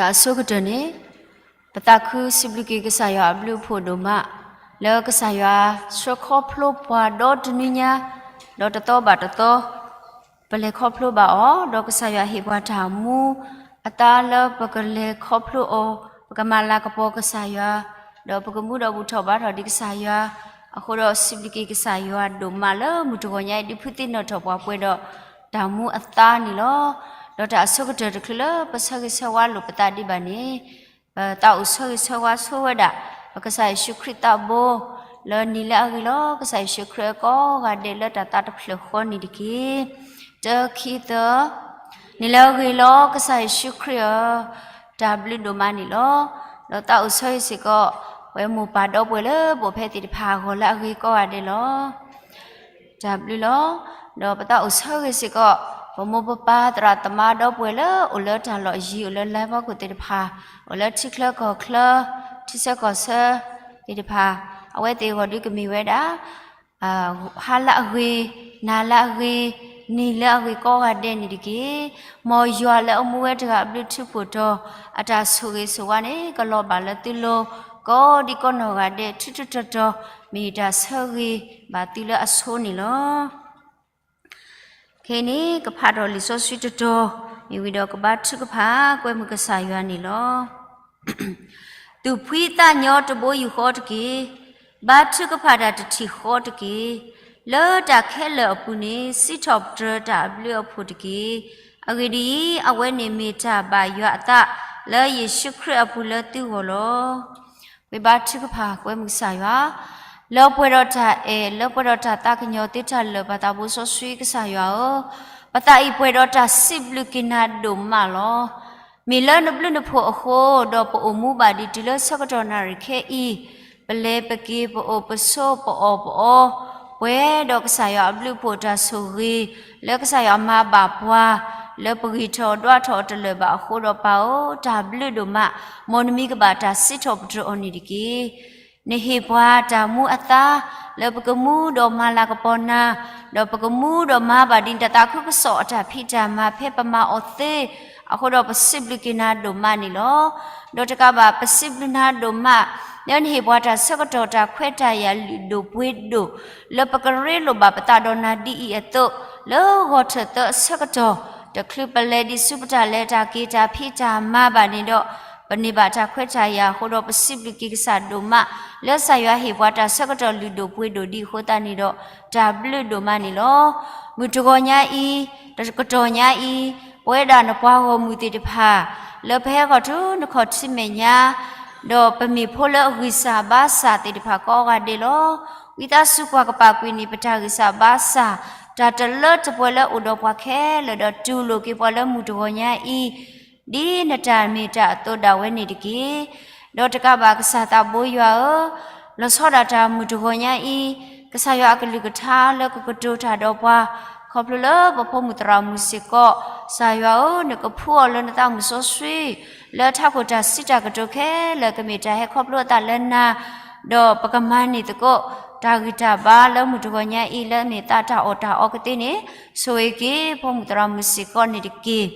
တၢ်အဆိကတၢၢ်န့ၣ်, ပသးခုစံးဘျုးက့ၤကစၢ်ယွၤအဘျုးအဖှိၣ်ဒိၣ်မး, လၢကစၢ်ယွၤဆှၢခီဖျိပှၤဒီတနွံညါ, ဒီးတသီဘၣ်တသီ, ပလဲၤခီဖျိဘၣ်အီၤ, ဒီးကစၢ်ယွၤဟ့ၣ်ပှၤတၢ်မူအသါလၢပကလဲၤခီဖျိအီၤ, ပကမၤလၤကပီၤကစၢ်ယွၤ, ဒီးပကမူဒီးဘူၣ်ထီၣ်ဘါထီၣ်ဒံးကစၢ်ယွၤ, အဃိဒီးစံးဘျုးက့ၤကစၢ်ယွၤဒိၣ်မးလၢမုၢ်တဂီၤညါအံၤ ဒုးဖုသ့ၣ်နီၣ်ထီၣ်ပှၤပှဲၤဒီးတၢ်မူအသါန့ၣ်လီၤ. ဒီးတၢ်အဆိကတၢၢ်တချုးလၢပဆၢဂ့ၤဆၢဝါလိာ်ပသးဒံးဘၣ်န့ၣ်, ပသးအိၣ်ဆၢဂ့ၤဆၢဝါဆိဝဲဒၣ် ပကစၢ်ယ့ၣ်ၡူးခရံာ်သးဘိ, လၢနံၤလၢအဂ့ၤလီၤ. ကစၢ်ယ့ၣ်ၡူးခရံာ်အကိးဂၤဒဲးလၢတၢ်သးတဖျၢၣ်ဃီန့ၣ်တက့ၢ်. တၢ ခံ သၢ, နံၤလၢအဂ့ၤလီၤ ကစၢ်ယ့ၣ်ၡူးခရံာ်ဧၢ, တၢ်ဘျုးဒိၣ်မးန့ၣ်လီၤ. ဒီးသးအိၣ်ဆၢဂ့ၤစ့ၢ်ကီး ပဝဲမိၢ်ပၢ်ဒီပုၢ်ဝဲၢ်လၢဘိၣ်ဖဲသ့ၣ်တဖၣ်အဂီၢ်လၢအဂ့ၤကိးဂၤဒဲးလီၤ. တၢ်ဘျုးလီၤ. ဒီးပသးအိၣ်ဆၢဂ့ၤစ့ၢ်ကီး ပမိၢ်ပပၢ်သရၣ်သမါဒီပုၢ်ဝဲၢ်လၢအိၣ်လၢတၢ်လီၢ်ယံၤ အိၣ်လၢ live ဖီခိၣ်သ့ၣ်တဖၣ်, အိၣ်လၢထံချၢကီၢ်ချၢ, ထံဆၢကီၢ်ဆၢသ့ၣ်တဖၣ်, အဝဲသ့ၣ်အဂီၢ်ဒုးကမ့ၢ်ဝဲဒၣ် ဟါလၢအဂ့ၤ, နၤလၢအဂ့ၤ, နံၤလၢအဂ့ၤကိးဂၤဒဲးန့ၣ်တက့ၢ်. မ်ယွၤလၢအမူဝဲတဂၤအဘျုးထူးဖှိၣ်တီၤ, အတၢ်ဆိၣ်ဂ့ၤဆိၣ်ဝါန့ၣ် ကလီၤဘၣ်လၢသုလိၤ ကိးဒံးကိးနီၢ်ဂၤဒဲး ထူးထူးတီၤတီၤ, မ့ၢ်တၢ်ဆၢဂ့ၤဘၣ်သုလၢအဆိန့ၣ်လီၤ. ခဲအံၤန့ၣ် ကဖးထီၣ်လံာ်စီဆှံတတီၤ, မ့ၢ်ဝံၤဒီးကဘါထုကဖၣ် ကွဲမုာ်ကစၢ်ယွၤန့ၣ်လီၤ. သူၣ်ဖှံသးညီတဘိယူၢ်ဃီတက့ၢ်. ဘါထုကဖၣ်တၢ်တထံၣ်ဃီတက့ၢ်. လၢတၢ်ခဲလၢာ်အပူၤန့ၣ် စံးထီၣ်ပတြၢၤတၢ်အဘျုးအဖှိၣ်တက့ၢ်. အဂ့ၢ်ဒ်အံၤ, အဝဲန့ၣ်မ့ၢ်တၢ်ဘၣ်ယွၤအသး လၢယ့ၣ်ၡူးခရံာ်အပူၤလၢသုဂီၢ်လီၤ. ဝံဘါထုကဖၣ်ကွဲမုာ်ကစၢ်ယွၤ, လၢပှဲၤဒီးတၢ်အဲၣ်, လၢပှဲၤဒီးတၢ်သးကညီၤသ့တၢ်လၢာ် ပသးဘိစီဆှံကစၢ်ယွၤဧၢ, ပသးအံၤပှဲၤဒီးတၢ်စံးဘျုးက့ၤနၤဒိၣ်မးလီၤ. မ့ၢ်လၢနဘျုးနဖှိၣ်အဃိ, ဒီးပအိၣ်မူဘၣ်ဒံးတုၤလၢဆၢကတီၢ်နၣ်ရံၣ်ခဲအံၤ, ပလဲၤပက့ၤ ပအိၣ်ပဆိးပအီၣ်ပအီ, ပှဲၤဒီးကစၢ်ယွၤအဘျုးအဖှိၣ်တၢ်ဆိၣ်ဂ့ၤ, လၢကစၢ်ယွၤမၤဘၣ်ပှၤ, လၢပဂံၢ်ထီၣ်ဒွးထီၣ်အတလၢာ်ဘၣ်အဃိဒီးပၢ်ဧၢ, တၢ်ဘျုးဒိၣ်မး, မ်နမံၤကဘၣ်တၢ်စံးထီၣ်ပတြၢၤအီၤန့ၣ်တက့ၢ်. နဟ့ၣ်ပှၤတၢ်မူအသါ, လၢပကမူဒီးမၤလၤကပီၤနၤ, ဒီးပကမူဒီးမၤဘၣ်ဒ်နတၢ်သးခုကစီၣ်အတၢ်ဖံးတၢ်မၤဖဲပမၤအီၤသ့, အဃိဒီးပစံးဘျုးက့ၤနၤဒိၣ်မးန့ၣ်လီၤ. ဒီးတကးဘၣ် ပစံးဘျုးနၤဒိၣ်မး, လၢနဟ့ၣ်ပှၤတၢ်ဆၢကတီၢ်တၢ်ခွဲးတၢ်ယာ်လုၢ်ဒိၣ်ပှ့ၤဒိၣ်, လၢပကရ့လိာ်ဘၣ်ပသးဒီးနၤဒ်အံၤအသိး, လၢဂီၤထၢၣ်သၢအဆၢကတီၢ်, တချုးပလဲၤဒံးဆူပတၢ်လဲၤတၢ်က့ၤတၢ်ဖံးတၢ်မၤဘၣ်န့ၣ်ဒီး, ပန့ၢ်ဘၣ်တၢ်ခွဲးတၢ်ယာ်အဃိဒီးပစံးဘျုးက့ၤကစၢ်ဒိၣ်မး, လၢကစၢ်ယွၤဟ့ၣ်ပှၤတၢ်ဆၢကတီၢ်လုၢ်ဒိၣ်ပှ့ၤဒိၣ်ဒ်အဃိသတးန့ၣ်ဒီး, တၢ်ဘျုးဒိၣ်မးန့ၣ်လီၤ. မုၢ်တဂီၤညါအံၤ, တကတီၢ်ညါအံၤ, ပဝဲဒၣ်နပှၤဂီၢ်မုၢ်သ့ၣ်တဖၣ်, လၢပဟဲဃီၤတုၤနခီၣ်ထံးမဲာ်ညါ, ဒီးပမ့ၢ်ဖိလၢအဂံၢ်စၢ်ဘါစၢ်သ့ၣ်တဖၣ်ကိးဂၤဒဲးလီၤ. ဝံသးစူၤကွၢ်ကပၤကွံာ်န့ၢ်ပတၢ်ဂံၢ်စၢ်ဘါစၢ်, တၢ်တလၢတပှဲၤလၢအအိၣ်ဒီးပှၤခဲလၢာ်ဒီးတူၢ်လိာ်က့ၤပှၤလၢမုၢ်တဂီၤညါအံၤ, ဒ်နတၢ်မ့ၢ်တၢ်အသိးဒၣ်ဝဲန့ၣ်တက့ၢ်. ဒီးတကးဘၣ်ကစၢ်သးဘိယွၤဧၢ, လီၤဆီဒၣ်တၢ်မုၢ်တဂီၤညါအံၤ, ကစၢ်ယွၤအကလုၢ်ကထါလၢကကတိၤတၢ်ဒီးပှၤ, ခီဖျိလၢပဖိမုၣ်သရၣ်မုၣ်စ့ၢ်ကီး, ကစၢ်ယွၤဧၢ, နကဖှူအီၤလၢနသးမုၢ်စီဆှံ, လၢထးခိၣ်တၢ်စံးတၢ်ကတိၤခဲလၢာ်ကမ့ၢ်တၢ်ဟဲခီဖျိအသးလၢနၤ, ဒီးပကမၤန့ၢ်သကိး, တၢ်ဂံၢ်တၢ်ဘါလၢမုၢ်တဂီၤညါအံၤလၢအမ့ၢ်သးတၢ်အီၣ်တၢ်အီကသ့န့ၣ်, ဆိၣ်ဂ့ၤက့ၤဖိမုၣ်သရၣ်မုၣ်စ့ၢ်ကီးန့ၣ်တက့ၢ်.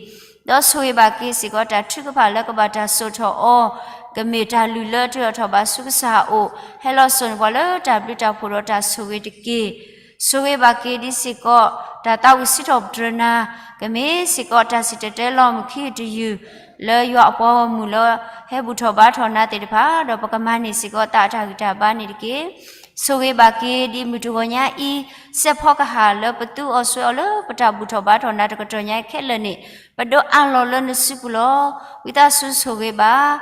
ဒီးဆိၣ်ဂ့ၤဘၣ်က့ၤစ့ၢ်ကီးတၢ်ထုကဖၣ်လၢကဘၣ်တၢ်စိာ်ထီၣ်အီၤ, ကမ့ၢ်တၢ်လုၢ်လၢတုၤထီၣ်ထီၣ်ဘးဆူကစၢ်အအိၣ်, ဟဲလီၤစိာ်န့ၢ်ပှၤလၢတၢ်ဘျုးတၢ်ဖှိၣ်ဒီးတၢ်ဆိၣ်ဂ့ၤတက့ၢ်. ဆိၣ်ဂ့ၤဘၣ်က့ၤဒ်စ့ၢ်ကီး, တၢ်သးဝံၣ်စံးထီၣ်ပတြၢၤနၤ, ကမ့ၢ်စ့ၢ်ကီးတၢ်စံၣ်တဲၤတဲလီၤမုၢ်ခံကတယုၢ်, လၢယွၤအပှၤဂီၢ်မုၢ်လၢဟဲဘူၣ်ထီၣ်ဘါထီၣ်နၤသ့ၣ်တဖၣ်, ဒီးပကမၤန့ၢ်စ့ၢ်ကီးသးအတၢ်ဂံၢ်တၢ်ဘါန့ၣ်တက့ၢ်. ဆိၣ်ဂ့ၤဘၣ်က့ၤဒ်မုၢ်တဂီၤညါအံၤ, စဲးဖီကဟၣ်လၢပသူအီၤစွဲအီၤလၢပတၢ်ဘူၣ်ထီၣ်ဘါထီၣ်နၤတကတီၢ်ညါခဲလၢာ်န့ၣ်, ပဒိးအးလီၤလၢနစုပူၤလီၤ. ဝံသးစူၤဆိၣ်ဂ့ၤဘၣ်,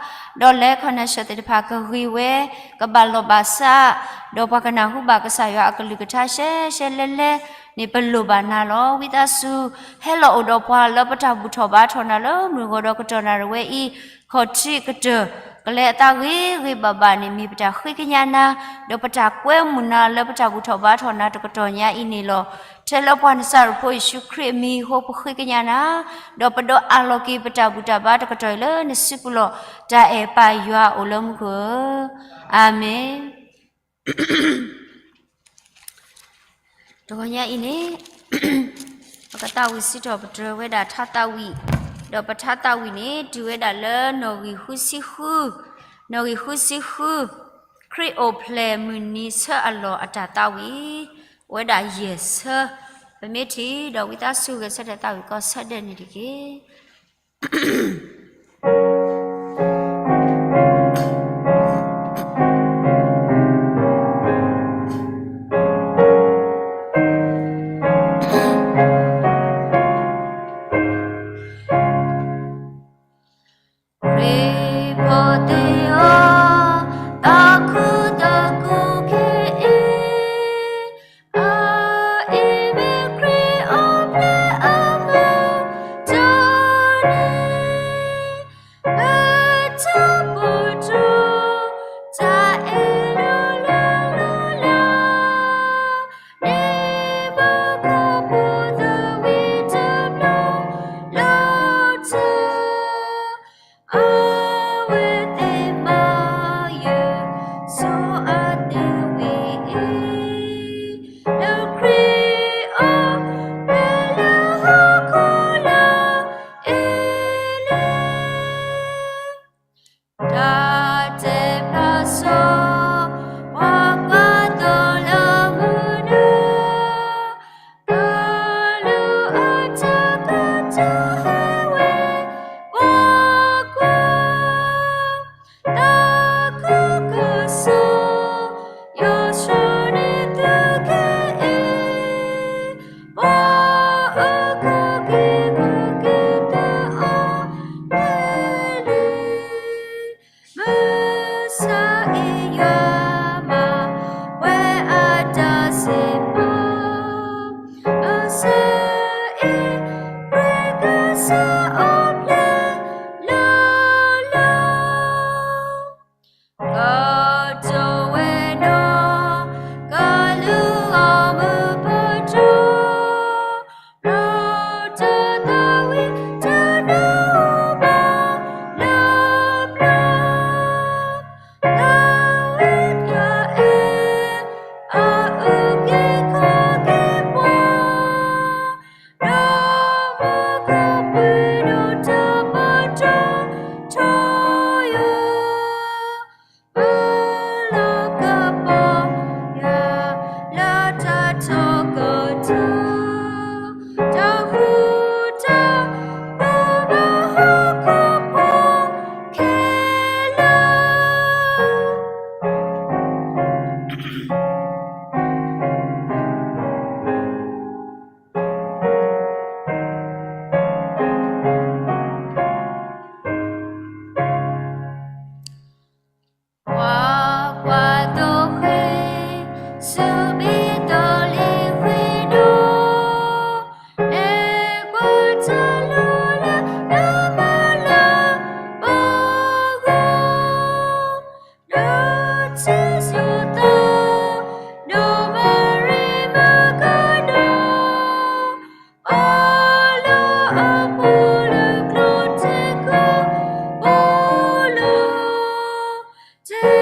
ဒီးလဲၤခီၣ်နၢ်ဆၢၣ်သ့ၣ်တဖၣ်ကဂ့ၤဝဲ, ကဘၣ်လီၢ်ဘၣ်စး, ဒီးပှၤကနၢ်ဟူဘၣ်ကစၢ်ယွၤအကလုၢ်ကထါရှဲရှဲလဲလဲန့ၣ် ပလိၣ်ဘၣ်နၤလီၤ. ဝံသးစူၤဟဲလီၤအိၣ်ဒီးပှၤလၢပတၢ်ဘူၣ်ထီၣ်ဘါထီၣ်နၤလၢမုၢ်ဂီၤဒီးကတီၢ်နၣ်ရံၣ်ဝဲအံၤ, ခီၣ်ထံးကတၢၢ် ကလဲၤအသးဂ့ၤဂ့ၤဘၣ်ဘၣ်န့ၣ် မ့ၢ်ပတၢ်ဃ့ကညးနၤ, ဒီးပတၢ်ကွဲမုာ်နၤလၢပတၢ်ဘူၣ်ထီၣ်ဘါထီၣ်နၤတကတီၢ်ညါအံၤန့ၣ်လီၤ. ထဲလၢပှၤနစၤရ့းဖိယ့ၣ်ၡူးခရံာ်အမံၤအဃိပဃ့ကညးနၤ, ဒီးပဒိးအးလီၤက့ၤပတၢ်ဘူၣ်တၢ်ဘါတကတီၢ်အံၤလၢနစုပူၤလီၤ. တၢ်အဲၣ်ပၢ်ယွၤအိၣ်လၢမူခိၣ်ဧၢ, အၤမ့ၣ်. တဂီၤညါအံၤန့ၣ်, ပကသးဝံၣ်စံးထီၣ်ပတြၢၤဝဲဒၣ်ထါသးဝံၣ် ဒီးပထါသးဝံၣ်န့ၣ် တုၤဝဲဒၣ်လၢနီၣ်ဂံၢ်ဃုဆံဃု, နီၣ်ဂံၢ်ဃုဆံဃု, ခရံာ်အိၣ်ဖျဲၣ်မုၢ်နံၤဆၢအလီၢ်အတၢ်သးဝံၣ်, အိၣ်ဝဲဒၣ်ယဲၢ်ဆၢ, ပမ့ၢ်ထံၣ်ဒီးဝံသးစူၤဂဲၤဆၢထၢၣ်သးဝံၣ်ကီၢ်ဆၢဒဲးန့ၣ်တက့ၢ်. ခရံာ်ဖိသ့ၣ်ဧၢ, သးခုသကိးခဲအံၤ, အအံၤမ့ၢ်ခရံာ်အိၣ်ဖျဲၣ်အမုၢ်တနံၤ, ပတၢ်ပိာ်တြီ တၢ်အဲၣ်လီၤလီၤလီၤလီၤ, န့ၢ်ဘၣ်ခီဖျိသဝံတဖျၢၣ်လၢတၢ် အဝဲသ့ၣ်မၤယုၢ်ဆိအသးဝံၣ်အံၤ, လၢခရံာ်အိၣ်ဖျဲၣ်လၢဟီၣ်ခိၣ်လာ်အံၤန့ၣ်, တၢ်တဲဖျါဆှီ ပှၤကွၢ်သိလၢမုၢ်နၤ တၢ်လၢအတၢ်ကတိၤတဟဲဝဲ, ပှၤကွၢ်, တၢ်ကကစီၣ်, ယွၤဆိန့ၢ်သုခဲအံၤ, ပှၤအုၣ်က့ၤခီၣ်က့ၤသုအီၤဖဲန့ၣ် မုၢ်ဆါအံၤယွၤမၤဝဲအတၢ်စံးပာ်, မုၢ်ဆါအံၤ ခရံာ်ကစၢ်အိၣ်ဖျဲၣ်လၢလီၤ, ကတိၤဝဲဒီး ကလုၢ်အီၤမုၢ်ပတြၢၤ ဒီးတၢ်သးဝံၣ်တနၢ်အိၣ်ဘၣ်လၢပျၢၤ, သးဝံၣ်တၢ်အဲၣ် အအုၣ်က့ၤခီၣ်က့ၤပှၤ, ဒီးမူခိၣ်ပှဲၤဒီးတၢ်ပတြၢၤထီယိာ် ပလီၢ်ကပီၤယွၤ လၢတၢ်ထီကတၢၢ်, တၢ်ဃူတၢ်ဖိးဘၣ်ဟီၣ်ခိၣ်ဖိခဲလၢာ်, ပှၤကွၢ်သိဃ့ စူၢ်ဘ့ၣ်သိလ့ၣ်ဃ့ဒီး လဲၤကွၢ်တၢ်လိၤလၢအမၤလၤပှၤဂီၢ်, ဒီးထံၣ်စိၤသး ဒီးမၤရံမုၣ်ကဒီး အိၣ်လၢအပူၤလၢကျိၣ်စ့ကိၣ်ဘိလီၤ, တဲ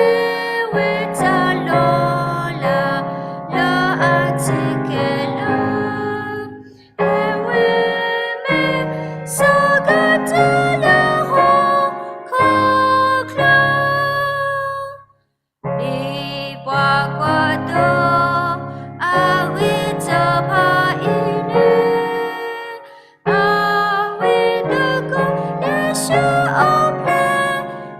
ဝဲတၢ်လီၤလး လၢအထံၣ်ခဲလၢာ်, အဝဲမ့ၢ်ဆိကတၢၢ်လၢဟီၣ်ခိၣ်ချၢ ဒ်ပှၤကွၢ်သိအဂံၢ်တဖၣ်အံၤန့ၣ်, အဝဲသကိးလၢယွၤအိၣ်ဖျဲၣ်အဂ့ၢ်, ပှၤ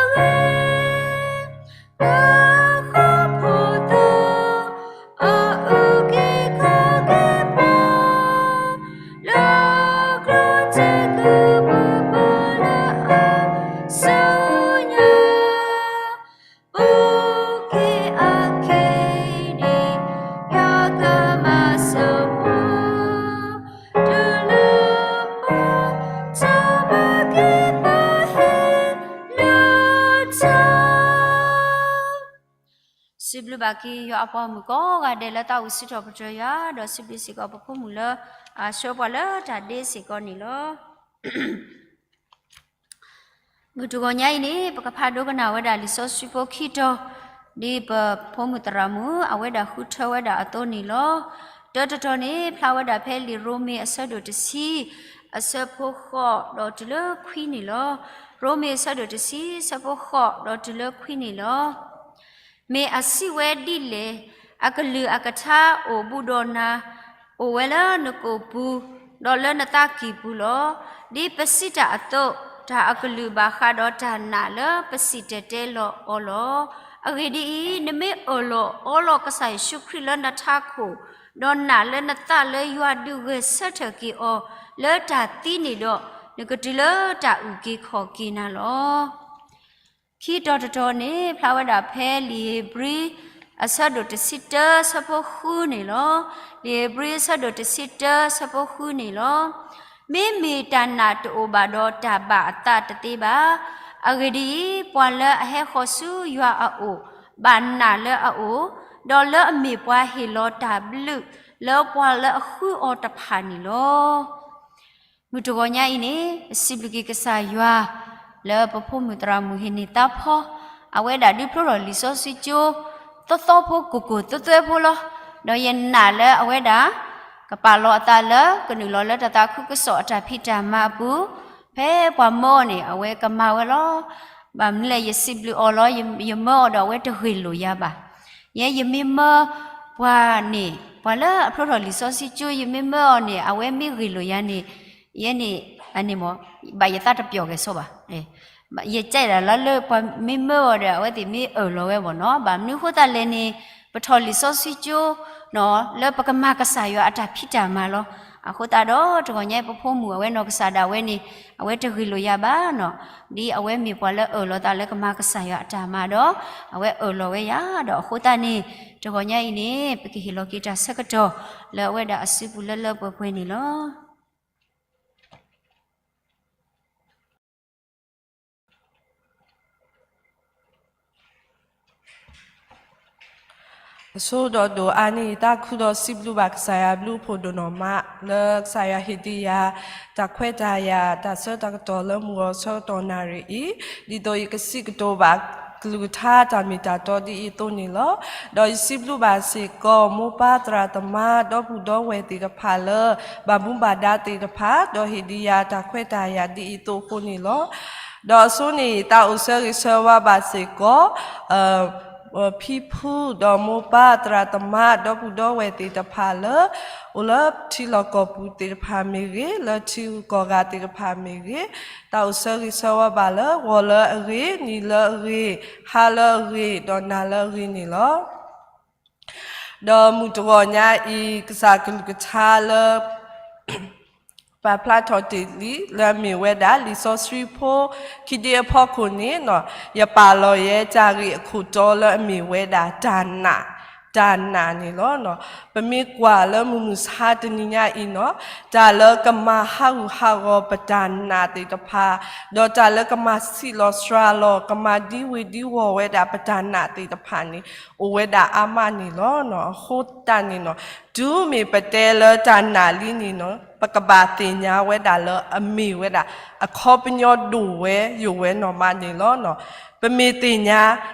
ဟီၣ်ခိၣ်ဖိ အအုၣ်က့ၤခီၣ်က့ၤပှၤ လၢကျိၣ်စ့ကိၣ်ဘိလၢအဆူညါ, ပူၤကွံာ်အခံဒံး ယွၤကမၤစၢၤပှၤ တုၤလၢပှၤ တၢ်ဘၣ်က့ၤပှၤဟ့ၣ်လၢထၢ စံးဘျုးဘၣ်က့ၤယွၤအပှၤဂီၢ်မုၢ်ကိးဂၤဒဲး လၢသးဝံၣ်စံးထီၣ်ပတြၢၤယွၤ, ဒီးစံးဘျုးစ့ၢ်ကီးပဖိမုၣ်လၢ ဆှၢပှၤလၢတၢ်ဒ့စ့ၢ်ကီးန့ၣ်လီၤ. မုၢ်တဂီၤညါအံၤန့ၣ် ပကဖးဒိကနၣ်ဝဲဒၣ်လံာ်စီဆှံဖိခံတီၤ, ဒ်ပဖိမုၣ်သရၣ်မုၣ် အဝဲဒၣ်ဃုထၢဝဲဒၣ်အသိးန့ၣ်လီၤ. တၢတတီၤန့ၣ် ဖျါဝဲဒၣ်ဖဲလံာ်ရိမ့ၤအဆၢဒိၣ်တဆံ, အဆၢဖိဃိးဒီးတုၤလၢခွံန့ၣ်လီၤ. ရိမ့ၤအဆၢဒိၣ်တဆံ အဆၢဖိဃိးဒီးတုၤလၢခွံန့ၣ်လီၤ. မ့ၢ်အစံးဝဲဒ်လဲၣ်, အကလုၢ်အကထါအိၣ်ဘူးဒီးနၤ, အိၣ်ဝဲလၢနကိာ်ပူၤ, ဒီးလၢနသးကံၢ်ပူၤလီၤ. ဒ်ပစံးတၢ်အသိး, တၢ်အကလုၢ်ဘၣ်ဃးဒီးတၢ်နာ်လၢပစံၣ်တဲၤတဲလီၤအီၤလီၤ. အဂ့ၢ်ဒ်အံၤ, နမ့ၢ်အၢၣ်လီၤအီလီၤကစၢ်ယ့ၣ်ၡူးခရံာ်လၢနထးခိၣ်, ဒီးနာ်လၢနသးလၢယွၤဒုးဂဲၤဆၢထၢၣ်က့ၤအီၤ လၢတၢ်သံန့ၣ်ဒီး, နကတုၤလၢတၢ်အုၣ်က့ၤခီၣ်က့ၤနၤလီၤ. ခံတီၤတတီၤန့ၣ် ဖျါဝဲဒၣ်ဖဲလံာ်ဧ့ၤဘြံၤ အဆၢဒိၣ်တဆံတၢ ဆၢဖိဃုန့ၣ်လီၤ. လံာ်ဧ့ၤဘြံၤ အဆၢဒိၣ်တဆံတၢ ဆၢဖိဃုန့ၣ်လီၤ. မ့မ့ၢ်တၢ်နာ်တအိၣ်ဘၣ်ဒီးတၢ်ဘၣ်အသးတသ့ဘၣ်. အဂ့ၢ်ဒ်အံၤ, ပှၤလၢအဟဲဃီၤဆူယွၤအအိၣ်, ဘၣ်နာ်လၢအအိၣ်, ဒီးလၢအမ့ၢ်ပှၤဟ့ၣ်လီၤတၢ်ဘျုးလၢပှၤလၢအဃုအီၤတဖၣ်န့ၣ်လီၤ. မုၢ်တဂီၤညါအံၤန့ၣ် ပစံးဘျုးက့ၤကစၢ်ယွၤ လၢပဖိမုၣ်သရၣ်မုၣ်ဟ့ၣ်န့ၢ်သးဖီ, အဝဲဒၣ်ဒုးဖျိထီၣ်လံာ်စီဆှံကၠိ သီသီဖိကိၢ်ကိၢ်သွဲသွဲဖိလီၤ. ဒီးယနာ်လၢအဝဲဒၣ် ကပာ်လီၤအသးလၢကနုာ်လီၤလၢတၢ်သးခုကစီၣ်အတၢ်ဖံးတၢ်မၤအပူၤ, ဖဲပှၤမၢအီၤန့ၣ် အဝဲကမၤဝဲလီၤ. ဘၣ်မနုၤလဲၣ် ယစံးဘျုးအီၤလီၤ, ယမၢအီၤဒီးအဝဲတဂ့ၢ်လိာ်ယၤဘၣ်. ယဲယမ့ၢ်မၢပှၤန့ၣ် ပှၤလၢအဖျိထီၣ်လံာ်စီဆှံကၠိ ယမ့ၢ်မၢအီၤန့ၣ် အဝဲမ့ၢ်ဂ့ၢ်လိာ်ယၤန့ၣ်, ယဲန့ၣ်, အန့ၣ်မ့ၢ်, ဘၣ်ယသးတပျီၢ်ကဲၤဆိဘၣ်. ယကဲဒၣ်လီၤလၢပှၤမ့ၢ်မၢအီၤဒီး အဝဲသ့ၣ်မ့ၢ်အၢၣ်လီၤဝဲမ့ၢ်နီၤ. ဘၣ်မနုၤအဃိသတးလဲၣ်န့ၣ်, ပထီၣ်လံာ်စီဆှံကၠိ လၢပကမၤကစၢ်ယွၤအတၢ်ဖံးတၢ်မၤလီၤ. အဃိသတးဒီး တဂီၤညါအံၤ ပဖိမုၣ်အဝဲနီၢ်ကစၢ်ဒၣ်ဝဲန့ၣ် အဝဲတဂ့ၢ်လိာ်ယၤဘၣ်နီၤ. ဒ်အဝဲမ့ၢ်ပှၤလၢအၢၣ်လီၤသးလၢကမၤကစၢ်ယွၤအတၢ်မၤဒီး အဝဲအၢၣ်လီၤဝဲယၤဒီး အဃိသတးန့ၣ် တဂီၤညါအံၤန့ၣ် ပကဟ့ၣ်လီၤက့ၤတၢ်ဆၢကတီၢ် လၢအဝဲဒၣ်အစုပူၤလၢလၢပှဲၤပှဲၤန့ၣ်လီၤ. အဆိကတၢၢ်ဒိၣ်အါန့ၢ်ယသးခုဒီးစံးဘျုးဘၣ်ကစၢ်ယွၤဘျုးဖှိၣ်ဒိၣ်နီၢ်မး လၢကစၢ်ယွၤဟ့ၣ်ဒံးယၤ တၢ်ခွဲးတၢ်ယာ် တၢ်ဆၢတၢ်ကတီၢ်လၢမုၢ်ဂီၤဆၢကတီၢ်နၣ်ရံၣ်အံၤ, ဒ်သိးယကစံးကတိၤဘၣ်ကလုၢ်ကထါတၢ်မ့ၢ်တၢ်တီဒ်အံၤအသိးန့ၣ်လီၤ. ဒီးယစံးဘျုးဘၣ်စ့ၢ်ကီး မိၢ်ပၢ်သရၣ်သမါ ဒီပုၢ်ဒီဝဲၢ်သ့ၣ်တဖၣ်လၢ ဘၣ်မူဘၣ်ဒါသ့ၣ်တဖၣ် ဒီးဟ့ၣ်ဒံးယၤတၢ်ခွဲးတၢ်ယာ်ဒ်အံၤအသိးအဃိန့ၣ်လီၤ. ဒီးအဆိန့ၣ် သးအိၣ်ဆၢဂ့ၤဆၢဝါဘၣ်စ့ၢ်ကီး ဖံဖု ဒီးမိၢ်ပၢ်သရၣ်သမါ ဒီပုၢ်ဒီဝဲၢ်သ့ၣ်တဖၣ်လၢ အိၣ်လၢထံလီၢ်ကီၢ်ပူၤသ့ၣ်တဖၣ်မ့ၢ်ဂ့ၤ, လၢထံဂုၤကီၢ်ဂၤသ့ၣ်တဖၣ်မ့ၢ်ဂ့ၤ, သးအိၣ်ဆၢဂ့ၤဆၢဝါဘၣ်လၢ ဂီၤလၢအဂ့ၤ, နံၤလၢအဂ့ၤ, ဟါလၢအဂ့ၤ, ဒီးနၤလၢအဂ့ၤန့ၣ်လီၤ. ဒီးမုၢ်တဂီၤညါအံၤ ကစၢ်ကလုၢ်ကထါလၢ ပာ်ဖျါထီၣ်တ့ၢ်လံ လၢအမ့ၢ်ဝဲဒၣ် လံာ်စီဆှံဖိ ခံဒ့အဖီခိၣ်န့ၣ် ယပာ်လီၤယဲတၢ်ဂ့ၢ်အခိၣ်တီလၢအမ့ၢ်ဝဲဒၣ် တၢ်နာ်, တၢ်နာ်န့ၣ်လီၤ. ပမ့ၢ်ကွၢ်လၢမုၢ်မဆါတနံၤညါအံၤန့ၣ် တၢ်လၢကမၤဟးဂူာ်ဟးဂီၤပတၢ်နာ်သ့ၣ်တဖၣ်, ဒီးတၢ်လၢကမၤဆံးလီၤစှၤလီၤ ကမၤဒံဝ့ၤဒံဝီၤဝဲဒၣ်ပတၢ်နာ်သ့ၣ်တဖၣ်န့ၣ် အိၣ်ဝဲဒၣ်အါမးန့ၣ်လီၤ. အဃိသတးန့ၣ် တုၤမ့ၢ်ပတဲလၢတၢ်နာ်လံန့ၣ် ပကဘၣ်သ့ၣ်ညါဝဲဒၣ်လၢအမ့ၢ်ဝဲဒၣ် အခီပညီဒိၣ်ဝဲယိာ်ဝဲနီၢ်မးန့ၣ်လီၤ. ပမ့ၢ်သ့ၣ်ညါ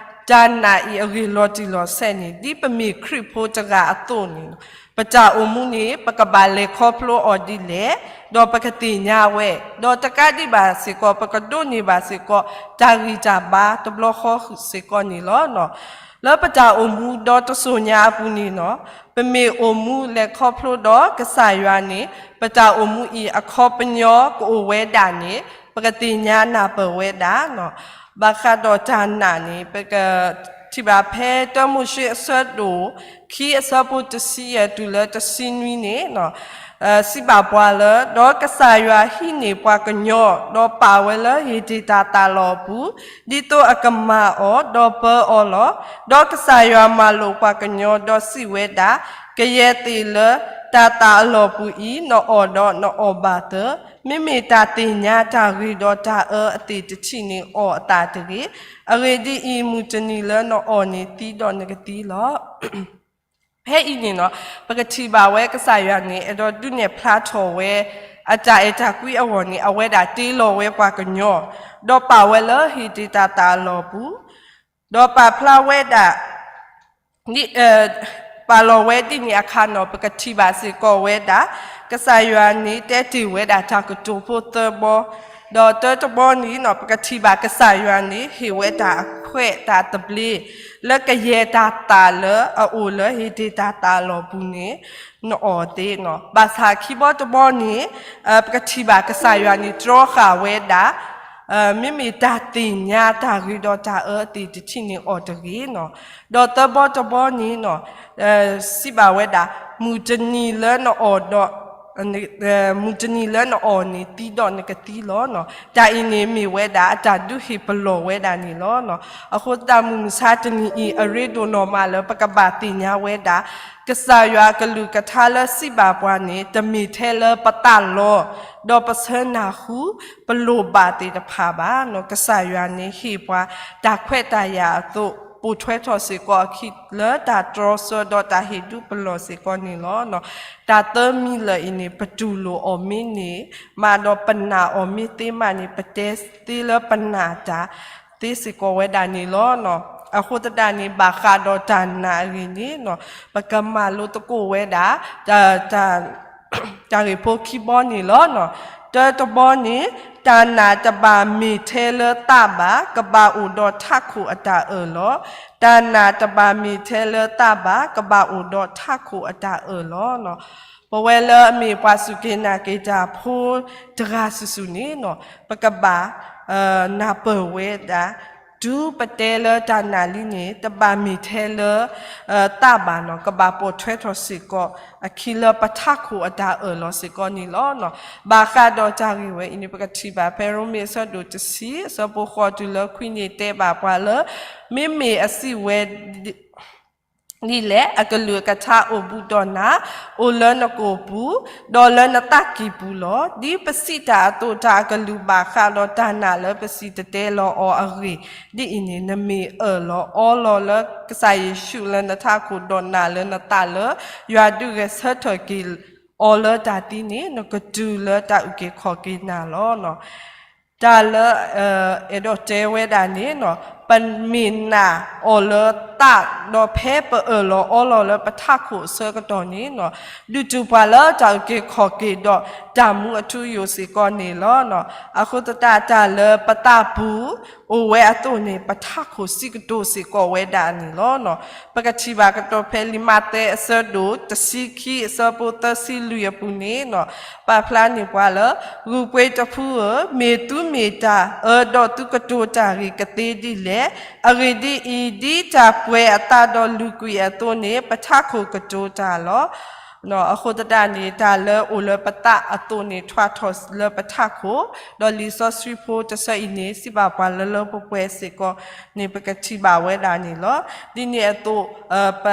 တၢ်နာ်အံၤအဂ့ၢ်လီၤတံၢ်လီၤဆဲးန့ၣ် ဒ်ပမ့ၢ်ခရံာ်ဖိတဂၤအသိးန့ၣ် ပတၢ်အိၣ်မူန့ၣ် ပကဘၣ်လဲၤခီဖျိအီၤဒ်လဲၣ်, ဒီးပကသ့ၣ်ညါဝဲ, ဒီးတကးဒံးဘၣ်စ့ၢ်ကီး ပကဒိးန့ၢ်ဘၣ်စ့ၢ်ကီး တၢ်ဂံၢ်တၢ်ဘါတဘျီဃီစ့ၢ်ကီးန့ၣ်လီၤ. လၢပတၢ်အိၣ်မူဒီတစိၤညါအပူၤန့ၣ် ပမ့ၢ်အိၣ်မူလဲၤခီဖျိဒီးကစၢ်ယွၤန့ၣ် ပတၢ်အိၣ်မူအံၤအခီပညီကအိၣ်ဝဲဒၣ်န့ၣ် ပကသ့ၣ်ညါနၢ်ပၢၢ်ဝဲဒၣ် ဘၣ်ဃးဒီးတၢ်နာ်န့ၣ် ပကထံၣ်ဘၣ်ဖဲတၢမိၤၡ့အဆၢဒိၣ်ခံ အဆၢဖိတဆံယဲၢ်တုၤလၢတဆံနွံန့ၣ် စံးဘၣ်ပှၤလၢ ဒီးကစၢ်ယွၤဟံးန့ၢ်ပှၤကညီ ဒီးပာ်ဝဲလၢဧ့ၤဒ့ၣ်တၤသၣ်လီၢ်အပူၤ ဒ်သိးအကမၤအီၤ ဒီးပၢအီၤလီၤ. ဒီးကစၢ်ယွၤမၤလိာ်ပှၤကညီ ဒီးစံးဝဲဒၣ်, ကယဲၢ်သ့ၣ်လၢတၤသၣ်အလီၢ်ပူၤအံၤ နအီၣ်ဒီးနအီၣ်ဘၣ်သၢ, မ့မ့ၢ်တၢ်သ့ၣ်ညါတၢ်ဂ့ၤဒီးတၢ်အၢအသ့ၣ်တထံၣ်န့ၣ် အီၣ်အသးတဂ့ၤ. အဂ့ၢ်ဒ်အံၤ, မုၢ်တနံၤလၢနအီၣ်န့ၣ်သံဒီးနကသံလီၤ. ဖဲအံၤန့ၣ် ပကထံၣ်ဘၣ်ဝဲကစၢ်ယွၤန့ၣ် အဲၣ်ဒိးဒုးနဲၣ်ဖျါထီၣ်ဝဲ အတၢ်အဲၣ်တၢ်ကွံအဂီၢ်န့ၣ် အဝဲဒၣ်တ့လီၤဝဲပှၤကညီ ဒီးပာ်ဝဲလၢဧ့ၤဒ့ၣ်တၤသၣ်အလီၢ်ပူၤ, ဒီးပာ်ဖျါဝဲဒၣ် ပာ်လီၤဝဲဒ်န့ၣ်အခါန့ၣ် ပကထံၣ်ဘၣ်စ့ၢ်ကီးဝဲဒၣ် ကစၢ်ယွၤန့ၣ်တဲတ့ၢ်ဝဲဒၣ်တၢ်ကတိၤဖိသၢဘီ, ဒီးတၢတဘီန့ၣ်နီၤ ပကထံၣ်ဘၣ်ကစၢ်ယွၤန့ၣ် ဟ့ၣ်ဝဲတၢ်အခွဲးတၢ်သဘျ့ လၢကယဲၢ်တၢ်သၣ်လၢအအိၣ်လၢဧ့ဒ့ၣ်တၢ်သၣ်လီၢ်ပူၤန့ၣ် နအီၣ်သ့နီၤ. ဘၣ်ဆၣ်ခံဘီတဘီန့ၣ် ပကထံၣ်ဘၣ်ကစၢ်ယွၤန့ၣ်တြီဃာ်ဝဲဒၣ် မ့မ့ၢ်တၢ်သ့ၣ်ညါတၢ်ဂ့ၤဒီးတၢ်အၢသ့ၣ်တထံၣ်န့ၣ်အီၣ်တဂ့ၤနီၤ. ဒီးသၢဘီတဘီန့ၣ်နီၤ စံးဘၣ်ဝဲဒၣ် မုၢ်တနံၤလၢနအီၣ်ဒီး မုၢ်တနံၤလၢနအီၣ်န့ၣ်သံဒီးနကသံလီၤနီၤ. တၢ်အံၤန့ၣ်မ့ၢ်ဝဲဒၣ်အတၢ်ဒုးဟ့ၣ်ပလီၢ်ဝဲဒၣ်န့ၣ်လီၤနီၤ. အဃိသတးမုၢ်မဆါတနံၤအံၤ အရ့ဒိၣ်နီၢ်မးလၢပကဘၣ်သ့ၣ်ညါဝဲဒၣ် ကစၢ်ယွၤအကလုၢ်ကထါလၢစံးဘၣ်ပှၤန့ၣ် တမ့ၢ်ထဲလၢပသးလီၤ ဒီးပဆၢနၢ်ဟူ ပလိၣ်ဘၣ်သ့ၣ်တဖၣ်ဘၣ်နီၤ. ကစၢ်ယွၤန့ၣ်ဟ့ၣ်ပှၤတၢ်ခွဲးတၢ်ယာ်အသိး ပိာ်ထွဲထီၣ်စ့ၢ်ကီးအခံလၢတၢ်တြီဆၢဒီးတၢ်ဟ့ၣ်ဒုးပလီၢ်စ့ၢ်ကီးန့ၣ်လီၤနီၤ. တၢ်သၢမံၤလၢာ်အံၤန့ၣ် ပတူၢ်လိာ်အီၤမ့ၢ်န့ၣ် မးဒီးပနာ်အီၤမ့ၢ်သ့မးန့ၣ် ပတဲသ့လၢပနာ်တၢ်သ့စ့ၢ်ကီးဝဲဒၣ်န့ၣ်လီၤနီၤ. အဃိသတးန့ၣ် ဘၣ်ဃးဒီးတၢ်နာ်အဂ့ၢ်န့ၣ်နီၤ ပကမၤလိသကိးဝဲဒၣ် တၢ် တၢ်ဂ့ၢ်ဖိခံဘီန့ၣ်လီၤနီၤ. တၢတဘီန့ၣ် တၢ်နာ်တဘၣ်မ့ၢ်ထဲလၢသးဘၣ်, ကဘၣ်အိၣ်ဒီးထးခိၣ်အတၢ်အၢၣ်လီၤ. တၢ်နာ်တဘၣ်မ့ၢ်ထဲလၢသးဘၣ်, ကဘၣ်အိၣ်ဒီးထးခိၣ်အတၢ်အၢၣ်လီၤနီၤ. ပဝဲလၢအမ့ၢ်ပှၤစူၢ်က့ၤနာ်က့ၤတၢ်ဖိတဂၤစုာ်စုာ်န့ၣ်နီၤ ပကဘၣ် နၢ်ပၢၢ်ဝဲဒၣ် တုၤပတဲလၢတၢ်နာ်လံန့ၣ် တဘၣ်မ့ၢ်ထဲလၢ သးဘၣ်နီၤ ကဘၣ်ပိာ်ထွဲထီၣ်စ့ၢ်ကီး အခံလၢပထးခိၣ်အတၢ်အၢၣ်လီၤစ့ၢ်ကီးန့ၣ်လီၤနီၤ. ဘၣ်ဃးဒီးတၢ်ဂ့ၢ်ဝဲအံၤန့ၣ် ပကထံၣ်ဘၣ်ဖဲရိမ့ၤအဆၢဒိၣ်တဆံ အဆၢဖိဃိးတုၤလၢခွံန့ၣ်တဲဘၣ်ပှၤလၢ မ့မ့ၢ်အစံးဝဲ ဒ်လဲၣ်, အကလုၢ်အကထါအိၣ်ဘူးဒီးနၤ, အိၣ်လၢနကိာ်ပူၤ, ဒီးလၢနသးကံၢ်ပူၤလီၤ. ဒ်ပစံးတၢ်အသိး တၢ်အကလုၢ်ဘၣ်ဃးဒီးတၢ်နာ်လၢပစံၣ်တဲၤတဲလီၤအီၤအဂ့ၢ်, ဒ်အံၤန့ၣ် နမ့ၢ်အၢၣ်လီၤအီလီၤလၢကစၢ်ယ့ၣ်ၡူးလၢနထးခိၣ် ဒီးနာ်လၢနသးလၢ ယွၤဒုးဂဲၤဆၢထၢၣ်က့ၤအီၤလၢတၢ်သံန့ၣ် နကတုၤလၢတၢ်အုၣ်က့ၤခီၣ်က့ၤနၤလီၤ. တၢ်လၢ အဲၣ်ဒိးတဲဝဲဒၣ်န့ၣ်နီၤ, ပမ့ၢ်နာ်အီၤလၢသး ဒီးဖဲပအၢၣ်လီၤအီလီၤလၢပထးခိၣ်အဆၢကတီၢ်န့ၣ်နီၤ, ဒုးတုၤပှၤလၢတၢ်အုၣ်က့ၤခီၣ်က့ၤဒီးတၢ်မူအထူအယိာ်စ့ၢ်ကီးန့ၣ်လီၤ. အဃိသတးတၢ်လၢပသးပူၤ အိၣ်ဝဲအသိးန့ၣ် ပထးခိၣ်စံးကတိၤစ့ၢ်ကီးဝဲဒၣ်န့ၣ်လီၤ. ပကထံၣ်ဘၣ်ကတီၢ်ဖဲလံာ်မးသဲအဆၢဒိၣ်တဆံခံအဆၢဖိသၢဆံလွံၢ်အပူၤန့ၣ်နီၤ, ပာ်ဖျါန့ၢ်ပှၤလၢ ဂုၢ်ပှ့ၤတဖုဧၢ, မ့ၢ်သုမ့ၢ်တၢ်အၢဒီးသုကတိၤတၢ်ဂ့ၢ်ကသ့ဒ်လဲၣ်. အဂ့ၢ်ဒ်အံၤ, ဒ်တၢ်ပှဲၤအသးဒီးလုၢ်ကွံာ်အသိးန့ၣ် ပထးခိၣ်ကတိၤတၢ်လီၤ. အဃိသတးန့ၣ် တၢ်လၢအိၣ်လၢပသးအသိးန့ၣ် ထွဲထီၣ်လၢပထးခိၣ်, ဒီးလံာ်စီဆှံဖိတဆၢအံၤန့ၣ် စံးဘၣ်ပှၤလၢလၢပှဲၤပှဲၤစ့ၢ်ကီးန့ၣ် ပကထံၣ်ဘၣ်ဝဲဒၣ်န့ၣ်လီၤ. ဒ်န့ၣ်အသိး ပ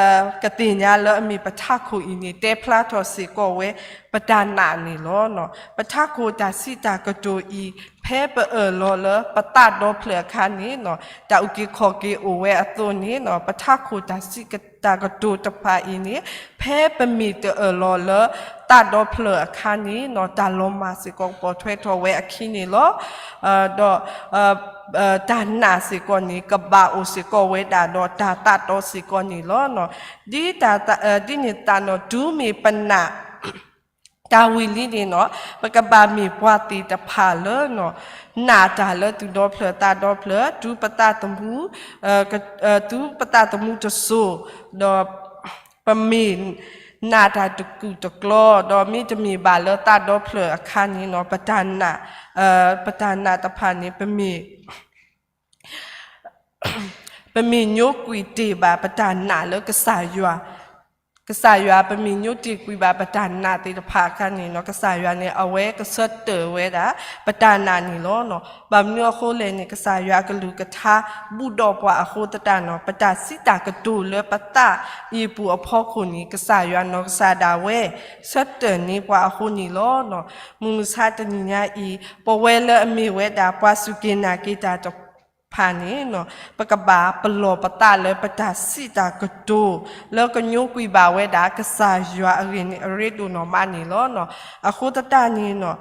ကသ့ၣ်ညါလၢအမ့ၢ်ပထးခိၣ်အံၤန့ၣ် တဲဖျါထီၣ်စ့ၢ်ကီးဝဲ ပတၢ်နာ်န့ၣ်လီၤ. ပထးခိၣ်တၢ်စံးတၢ်ကတိၤအံၤ ဖဲပအၢၣ်လီၤလၢပသးဒီဖျၢၣ်အခါန့ၣ်နီၤ, တၢ်အုၣ်က့ၤခီၣ်က့ၤအိၣ်ဝဲအသိးန့ၣ်နီၤ, ပထးခိၣ်တၢ်စံးတၢ်ကတိၤတဖၣ်အံၤန့ၣ် ဖဲပမ့ၢ်တအၢၣ်လီၤလၢသးဒီဖျၢၣ်အခါန့ၣ်နီၤ, တၢ်လီၤမၢ်စ့ၢ်ကီးကပိာ်ထွဲထီၣ်ဝဲအခံန့ၣ်လီၤ. ဒီး တၢ်နာ်စ့ၢ်ကီးန့ၣ် ကဘၣ်အိၣ်စ့ၢ်ကီးဝဲဒၣ်ဒီးတၢ်သးတီစ့ၢ်ကီးန့ၣ်လီၤ. ဒ် ဒ်န့ၣ်သတးနီၤ တုၤမ့ၢ်ပနာ် တၢ်ဝံၤလံန့ၣ်နီၤ, ပကဘၣ်မ့ၢ်ပှၤသ့ၣ်တဖၣ်လၢ နာ်တၢ်လၢသူၣ်ဒီဖျၢၣ်သးဒီဖျၢၣ်, တုၤပသးသမူ တုၤပသးသမူတစိၤ, ဒီးပမ့ၢ်နာ်တၢ်တကူာ်တကျီ, ဒီးမ့တမ့ၢ်ဘၣ်လၢသးဒီဖျၢၣ်အခါန့ၣ်နီၤ, ပတၢ်နာ်, ပတၢ်နာ်တဖၣ်န့ၣ် ပမ့ၢ် ပမ့ၢ်ညိကွံာ်တ့ၢ်ဘၣ်ပတၢ်နာ်လၢကစၢ်ယွၤ, ကစၢ်ယွၤ ပမ့ၢ်ညိတ့ၢ်ကွံာ်ဘၣ်ပတၢ်နာ်သ့ၣ်တဖၣ်အခါန့ၣ်နီၤ, ကစၢ်ယွၤန့ၣ် အဝဲကဆၢထၢၣ်ဝဲဒၣ် ပတၢ်နာ်န့ၣ်လီၤ. ဘၣ်မနုၤအဃိလဲၣ်န့ၣ် ကစၢ်ယွၤအကလုၢ်ကထါ ဘူၣ်ဒီးပှၤအဃိသတးနီၤ, ပတၢ်စံးတၢ်ကတိၤလၢပသးအံၤပူၤအဖီခိၣ်န့ၣ် ကစၢ်ယွၤနီၢ်ကစၢ်ဒၣ်ဝဲ ဆၢထၢၣ်န့ၢ်ပှၤအဃိန့ၣ်လီၤ. မုၢ်မဆါတနံၤညါအံၤ ပဝဲလၢအမ့ၢ်ဝဲဒၣ်ပှၤစူၢ်က့ၤနာ်က့ၤတၢ်တဖၣ်န့ၣ်နီၤ, ပကဘၣ်ပလီၢ်ပသးလၢပတၢ်စံးတၢ်ကတိၤ လၢကညိကွံာ်ဘၣ်ဝဲဒၣ်ကစၢ်ယွၤအဂ့ၢ်န့ၣ် အရ့ဒိၣ်နီၢ်မးန့ၣ်လီၤ. အဃိသတးန့ၣ်နီၤ,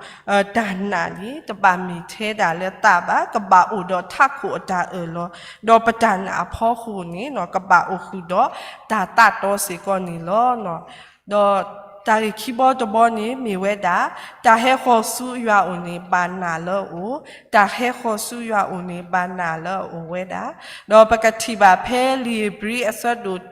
တၢ်နာ်န့ၣ် တဘၣ်မ့ၢ်ထဲဒၣ်လၢသးဘၣ်, ကဘၣ်အိၣ်ဒီးထးခိၣ်အတၢ်အၢၣ်လီၤ, ဒီးပတၢ်နာ်အဖီခိၣ်န့ၣ်နီၤ, ကဘၣ်အိၣ်ဃုာ်ဒီးတၢ်သးတီစ့ၢ်ကီးန့ၣ်လီၤ. ဒီး တၢ်ဂ့ၢ်ခံဘီတဘီန့ၣ်မ့ၢ်ဝဲဒၣ်, တၢ်ဟဲဃီၤဆူယွၤအိၣ်န့ၣ် ဘၣ်နာ်လၢအအိၣ်, တၢ်ဟဲဃီၤဆူယွၤအိၣ်န့ၣ် ဘၣ်နာ်လၢအအိၣ်ဝဲဒၣ်. ဒီးပကထံၣ်ဘၣ်ဖဲလံာ်ဧ့ၤဘြံၤအဆၢဒိၣ်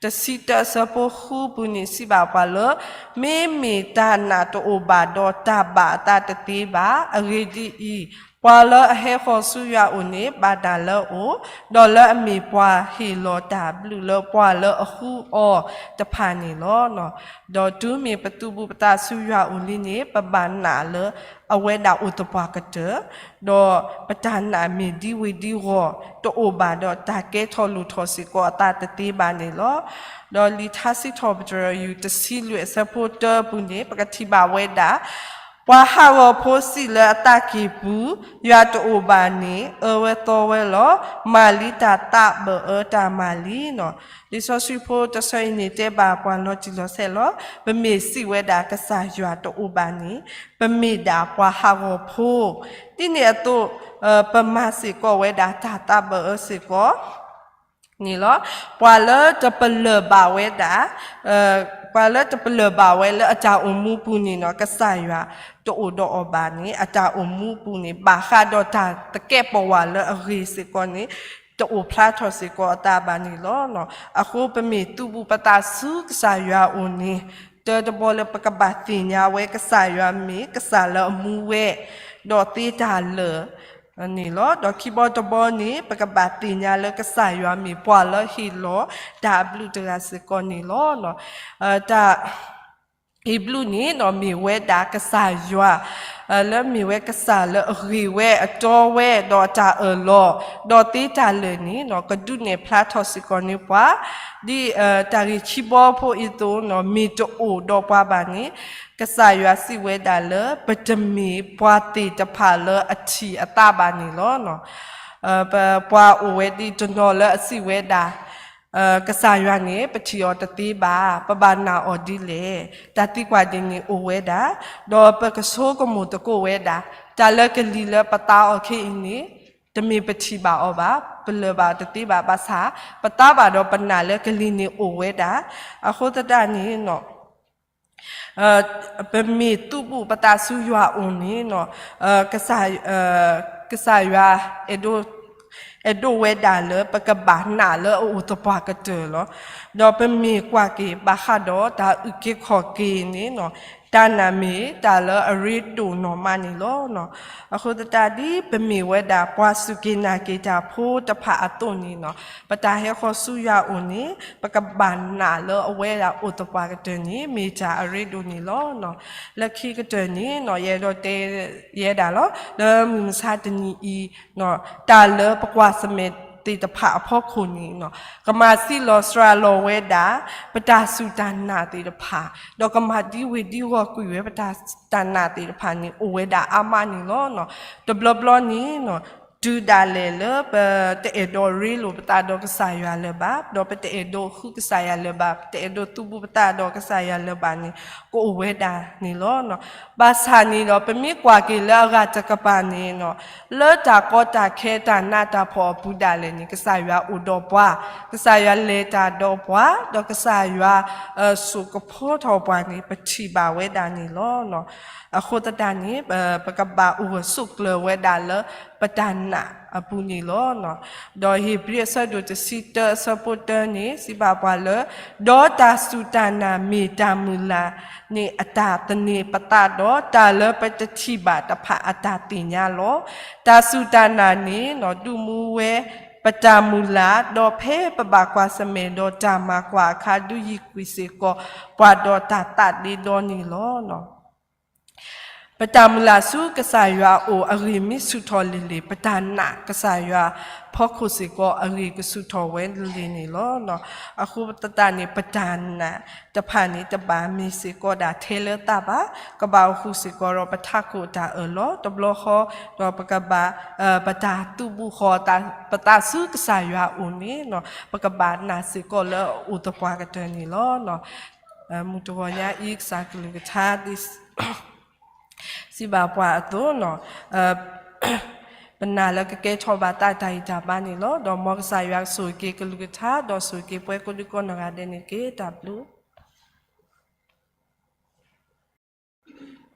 တဆံတၢအဆၢဖိဃုပူၤန့ၣ် စံးဘၣ်ပှၤလၢ မ့မ့ၢ်တၢ်နာ်တအိၣ်ဘၣ်ဒီးတၢ်ဘၣ်အသးတသ့ဘၣ်. အဂ့ၢ်ဒ်အံၤ, ပှၤလၢအဟဲဃီၤဆူယွၤအိၣ်န့ၣ် ဘၣ်နာ်လၢအအိၣ်, ဒီးလၢအမ့ၢ်ပှၤဟ့ၣ်လီၤတၢ်ဘျုးလၢပှၤလၢအဃုအီၤတဖၣ်န့ၣ်လီၤ. ဒီးတုၤမ့ၢ်ပသူၣ်ဘူၣ်ပသးဆူယွၤအိၣ်လံန့ၣ် ပဘၣ်နာ်လၢအဝဲဒၣ်အိၣ်သပှၢ်ကတၢၢ်, ဒီးပတၢ်နာ်မ့ၢ်ဒံဝ့ၤဒံဂီၢ် တအိၣ်ဘၣ်ဒီးတၢ်ကဲထီၣ်လိၣ်ထီၣ်စ့ၢ်ကီးအသးတသ့ဘၣ်န့ၣ်လီၤ. ဒီးလံာ်ထါစံးထီၣ်ပတြၢၤ ယူၢ်တဆံလွံၢ်အဆၢဖိတၢပူၤန့ၣ် ပကထံၣ်ဘၣ်ဝဲဒၣ် ပှၤဟးဂီၤဖိစံးလၢအသးကံၢ်ပူၤ, ယွၤတအိၣ်ဘၣ်န့ၣ် အၢဝဲသီဝဲလီၤ. မၤလံတၢ်သးဘၢၣ်အၢတၢ်မၤလံနီၤ. လံာ်စီဆှံဖိတဆၢအံၤန့ၣ် တဲဘၣ်ပှၤလီၤတံၢ်လီၤဆဲးလီၤ. ပမ့ၢ်စံးဝဲဒၣ်ကစၢ်ယွၤတအိၣ်ဘၣ်န့ၣ် ပမ့ၢ်ဒၣ်ပှၤဟးဂီၤဖိ, ဒ်န့ၣ်အသိး ပမၤစ့ၢ်ကီးဝဲဒၣ်တၢ်သးဘၢၣ်အၢစ့ၢ်ကီး န့ၣ်လီၤ. ပှၤလၢတပလၢၢ်ဘၣ်ဝဲဒၣ်, ပှၤလၢတပလၢၢ်ဘၣ်ဝဲလၢအတၢ်အိၣ်မူပူၤန့ၣ်နီၤ ကစၢ်ယွၤတအိၣ်ဒီးအီၤဘၣ်န့ၣ် အတၢ်အိၣ်မူပူၤန့ၣ် ဘၣ်ဃးဒီးတၢ်သကဲးပဝးလၢအဂ့ၤစ့ၢ်ကီးန့ၣ် တအိၣ်ဖျါထီၣ်စ့ၢ်ကီးအသးဘၣ်န့ၣ်လီၤ. အဃိပမ့ၢ်သူၣ်ဘူၣ်ပသးဆူကစၢ်ယွၤအအိၣ်န့ၣ် တၢတဘီလၢပကဘၣ်သ့ၣ်ညါဝဲကစၢ်ယွၤမ့ၢ်ကစၢ်လၢအမူဝဲ ဒီးသ့တၢ်လၢာ် န့ၣ်လီၤ. ဒီးခံဘီတဘီန့ၣ် ပကဘၣ်သ့ၣ်ညါလၢကစၢ်ယွၤမ့ၢ်ပှၤလၢဟ့ၣ်လီၤတၢ်အဘျုးတဂၤစ့ၢ်ကီးန့ၣ်လီၤ. တၢ် ဟ့ၣ်ဘျုးန့ၣ်နီၤ မ့ၢ်ဝဲဒၣ်ကစၢ်ယွၤ လၢမ့ၢ်ဝဲကစၢ်လၢအဂ့ၤဝဲအတီဝဲ ဒီးအတၢ်အၢၣ်လီၤ ဒီးသ့တၢ်လၢာ်န့ၣ်နီၤ ကဒုးနဲၣ်ဖျါထီၣ်စ့ၢ်ကီးန့ၢ်ပှၤ ဒ်တၢ်ဂ့ၢ်ခံဘီဖိအံၤအသိးနီၤ မ့ၢ်တအိၣ်ဒီးပှၤဘၣ်န့ၣ် ကစၢ်ယွၤစံးဝဲဒၣ်လၢ ပတမ့ၢ်ပှၤသ့ၣ်တဖၣ်လၢအထံၣ်အသးဘၣ်န့ၣ်လီၤ. ပှၤအိၣ်ဝဲဒ်တနီၤလၢအစံးဝဲဒၣ် ကစၢ်ယွၤန့ၣ် ပထံၣ်အီၤတသ့ဘၣ်, ပဘၣ်နာ်အီၤဒ်လဲၣ်, တၢ်သံကွၢ်ဒ်န့ၣ်အိၣ်ဝဲဒၣ်, ဒီးပကဆိကမိၣ်သကိးဝဲဒၣ် တၢ်လၢကလံၤလၢပသါအီၤခဲအံၤန့ၣ် တမ့ၢ်ပထံၣ်ဘၣ်အီၤဘၣ်, ပလၢၢ်ဘၣ်အီၤတသ့ဘၣ်, ဘၣ်ဆၣ် ပသးဘၣ်ဒီးပနာ်လၢကလံၤန့ၣ်အိၣ်ဝဲဒၣ်, အဃိသတးန့ၣ် ပမ့ၢ်သူၣ်ဘူၣ်ပသးဆူယွၤအအိၣ်န့ၣ် ကစၢ်ယွၤ အဲၣ်ဒိးဝဲဒၣ်လၢပကဘၣ်နာ်လၢအအိၣ်သပှၢ်ကတၢၢ်လီၤ. ဒီးပမ့ၢ်ကွၢ်က့ၤဘၣ်ဃးဒီးတၢ်အုၣ်က့ၤခီၣ်က့ၤန့ၣ် တၢ်နာ်မ့ၢ်တၢ်လၢအရ့ဒိၣ်နီၢ်မးန့ၣ်လီၤ. အဃိသတးဒ်ပမ့ၢ်ဝဲဒၣ်ပှၤစူၢ်က့ၤနာ်က့ၤတၢ်ဖိတဖၣ်အသိးန့ၣ် ပတၢ်ဟဲဃီၤဆူယွၤအအိၣ်န့ၣ် ပကဘၣ်နာ်လၢအဝဲဒၣ်အိၣ်သပှၢ်ကတၢၢ်န့ၣ် မ့ၢ်တၢ်အရ့ဒိၣ်န့ၣ်လီၤ. လၢခံကတၢၢ်န့ၣ် ယအဲၣ်ဒိးတဲ ယဲဒၣ်လီၤ. လၢမုၢ်မဆါတနံၤအံၤ တၢ်လၢပကွၢ်ဆၢၣ်မဲာ်သ့ၣ်တဖၣ်အဖီခိၣ်န့ၣ် ကမၤစံၣ်လီၤစှၤလီၤဝဲဒၣ် ပတၢ်စူၢ်တၢ်နာ်သ့ၣ်တဖၣ်, ဒီးကမၤဒံဝ့ၤဒံဂီၢ်ကွံာ်ဝဲပတၢ်စူၢ်တၢ်နာ်သ့ၣ်တဖၣ်န့ၣ် အိၣ်ဝဲဒၣ်အါမးန့ၣ်လီၤ. တဘျီဘျီန့ၣ် တုၤဒၣ်လဲာ်လၢပတအဲၣ်ဒိးရ့လိာ်ပသးဒီးကစၢ်ယွၤလၢၤဘၣ်, ဒီးပတအဲၣ်ဒိးဃုကစၢ်ယွၤလၢၤဘၣ်, ပတအဲၣ်ဒိးသူၣ်ဘူၣ်ပသးဒီးကစၢ်ယွၤလၢၤဘၣ်န့ၣ် ကအိၣ်ဝဲဒၣ်န့ၣ်လီၤ. ဘၣ်ဆၣ်န့ၣ်ဒီး ပမ့ၢ်ကွၢ်က့ၤလၢအဂၤတကပၤန့ၣ် လၢတၢ်ကီတၢ်ခဲတၢ်နးတၢ်ဖှီၣ်အပူၤဒၣ်လဲာ်န့ၣ် ကစၢ်ယွၤအိၣ်ဒီးပှၤ, ကစၢ်ယွၤလဲၤတၢ်ဒီးပှၤ, ဒီးကစၢ်ယွၤ စိာ်ကဖီထီၣ်ပှၤန့ၣ် ပထံၣ်ဘၣ်ဝဲဒၣ်န့ၣ်လီၤ. အဃိသတးန့ၣ် ပကဘၣ်အိၣ်ဂၢၢ်ဆိးကျၢၤဝဲဒၣ်လၢပတၢ်နာ်အပူၤန့ၣ်လီၤ. ဒီးဧ့ၤဘြံၤအဆၢဒိၣ်တဆံတၢအဆၢဖိတၢန့ၣ် စံးဘၣ်ပှၤလၢ ဒီးတၢ်စူၢ်တၢ်နာ်မ့ၢ်တၢ်မုၢ်လၢ်န့ၣ် အတၢ်သန့ၤပသးဒီး တၢ်လၢပတထံၣ်ဘၣ်တဖၣ်အတၢ်သ့ၣ်ညါလီၤ. တၢ်စူၢ်တၢ်နာ်န့ၣ် ဒုးမူဝဲပတၢ်မုၢ်လၢ်, ဒီးဖဲပဘၣ်ကွၢ်ဆၢၣ်မဲာ်ဒီးတၢ်မၤကွၢ်အခါ ဒုးယံၤကွံာ်စ့ၢ်ကီးပှၤဒီးတၢ်သးဒ့ဒီန့ၣ်လီၤ. ပတၢ်မုၢ်လၢ်ဆူကစၢ်ယွၤအအိၣ်အဂ့ၢ်မ့ၢ်ဆူၣ်ထီၣ်လံၤလံၤ, ပတၢ်နာ်ကစၢ်ယွၤဖီခိၣ်စ့ၢ်ကီးအဂ့ၢ်ကဆူၣ်ထီၣ်ဝဲလံၤလံၤန့ၣ်လီၤ. အဃိသတးန့ၣ် ပတၢ်နာ်တဖၣ်န့ၣ် တဘၣ်မ့ၢ်စ့ၢ်ကီးဒၣ်ထဲလၢသးဘၣ်, ကဘၣ်အိၣ်ဃုာ်စ့ၢ်ကီးဒီးပထးခိၣ်အတၢ်အၢၣ်လီၤ, တဘျီဃီဒီးပကဘၣ် ပတၢ်သူၣ်ဘူၣ်ဃီၤပသးဆူကစၢ်ယွၤအအိၣ်န့ၣ် ပကဘၣ်နာ်စ့ၢ်ကီးလၢအအိၣ်သပှၢ်ကတၢၢ်န့ၣ်လီၤ. မုၢ်တဂီၤညါအံၤ ကစၢ်ကလုၢ်ကထါ စံးဘၣ်ပှၤအသိး ပနာ်လၢကကဲထီၣ်ဘၣ်သးတၢ်ဂံၢ်တၢ်ဘါန့ၣ်လီၤ. ဒီးမ်ကစၢ်ယွၤကဆိၣ်ဂ့ၤက့ၤကလုၢ်ကထါ ဒီးဆိၣ်ဂ့ၤက့ၤပှၤကိးဒံကိးနီၢ်ဂၤဒဲးန့ၣ်တက့ၢ်. တၢ်ဘျုး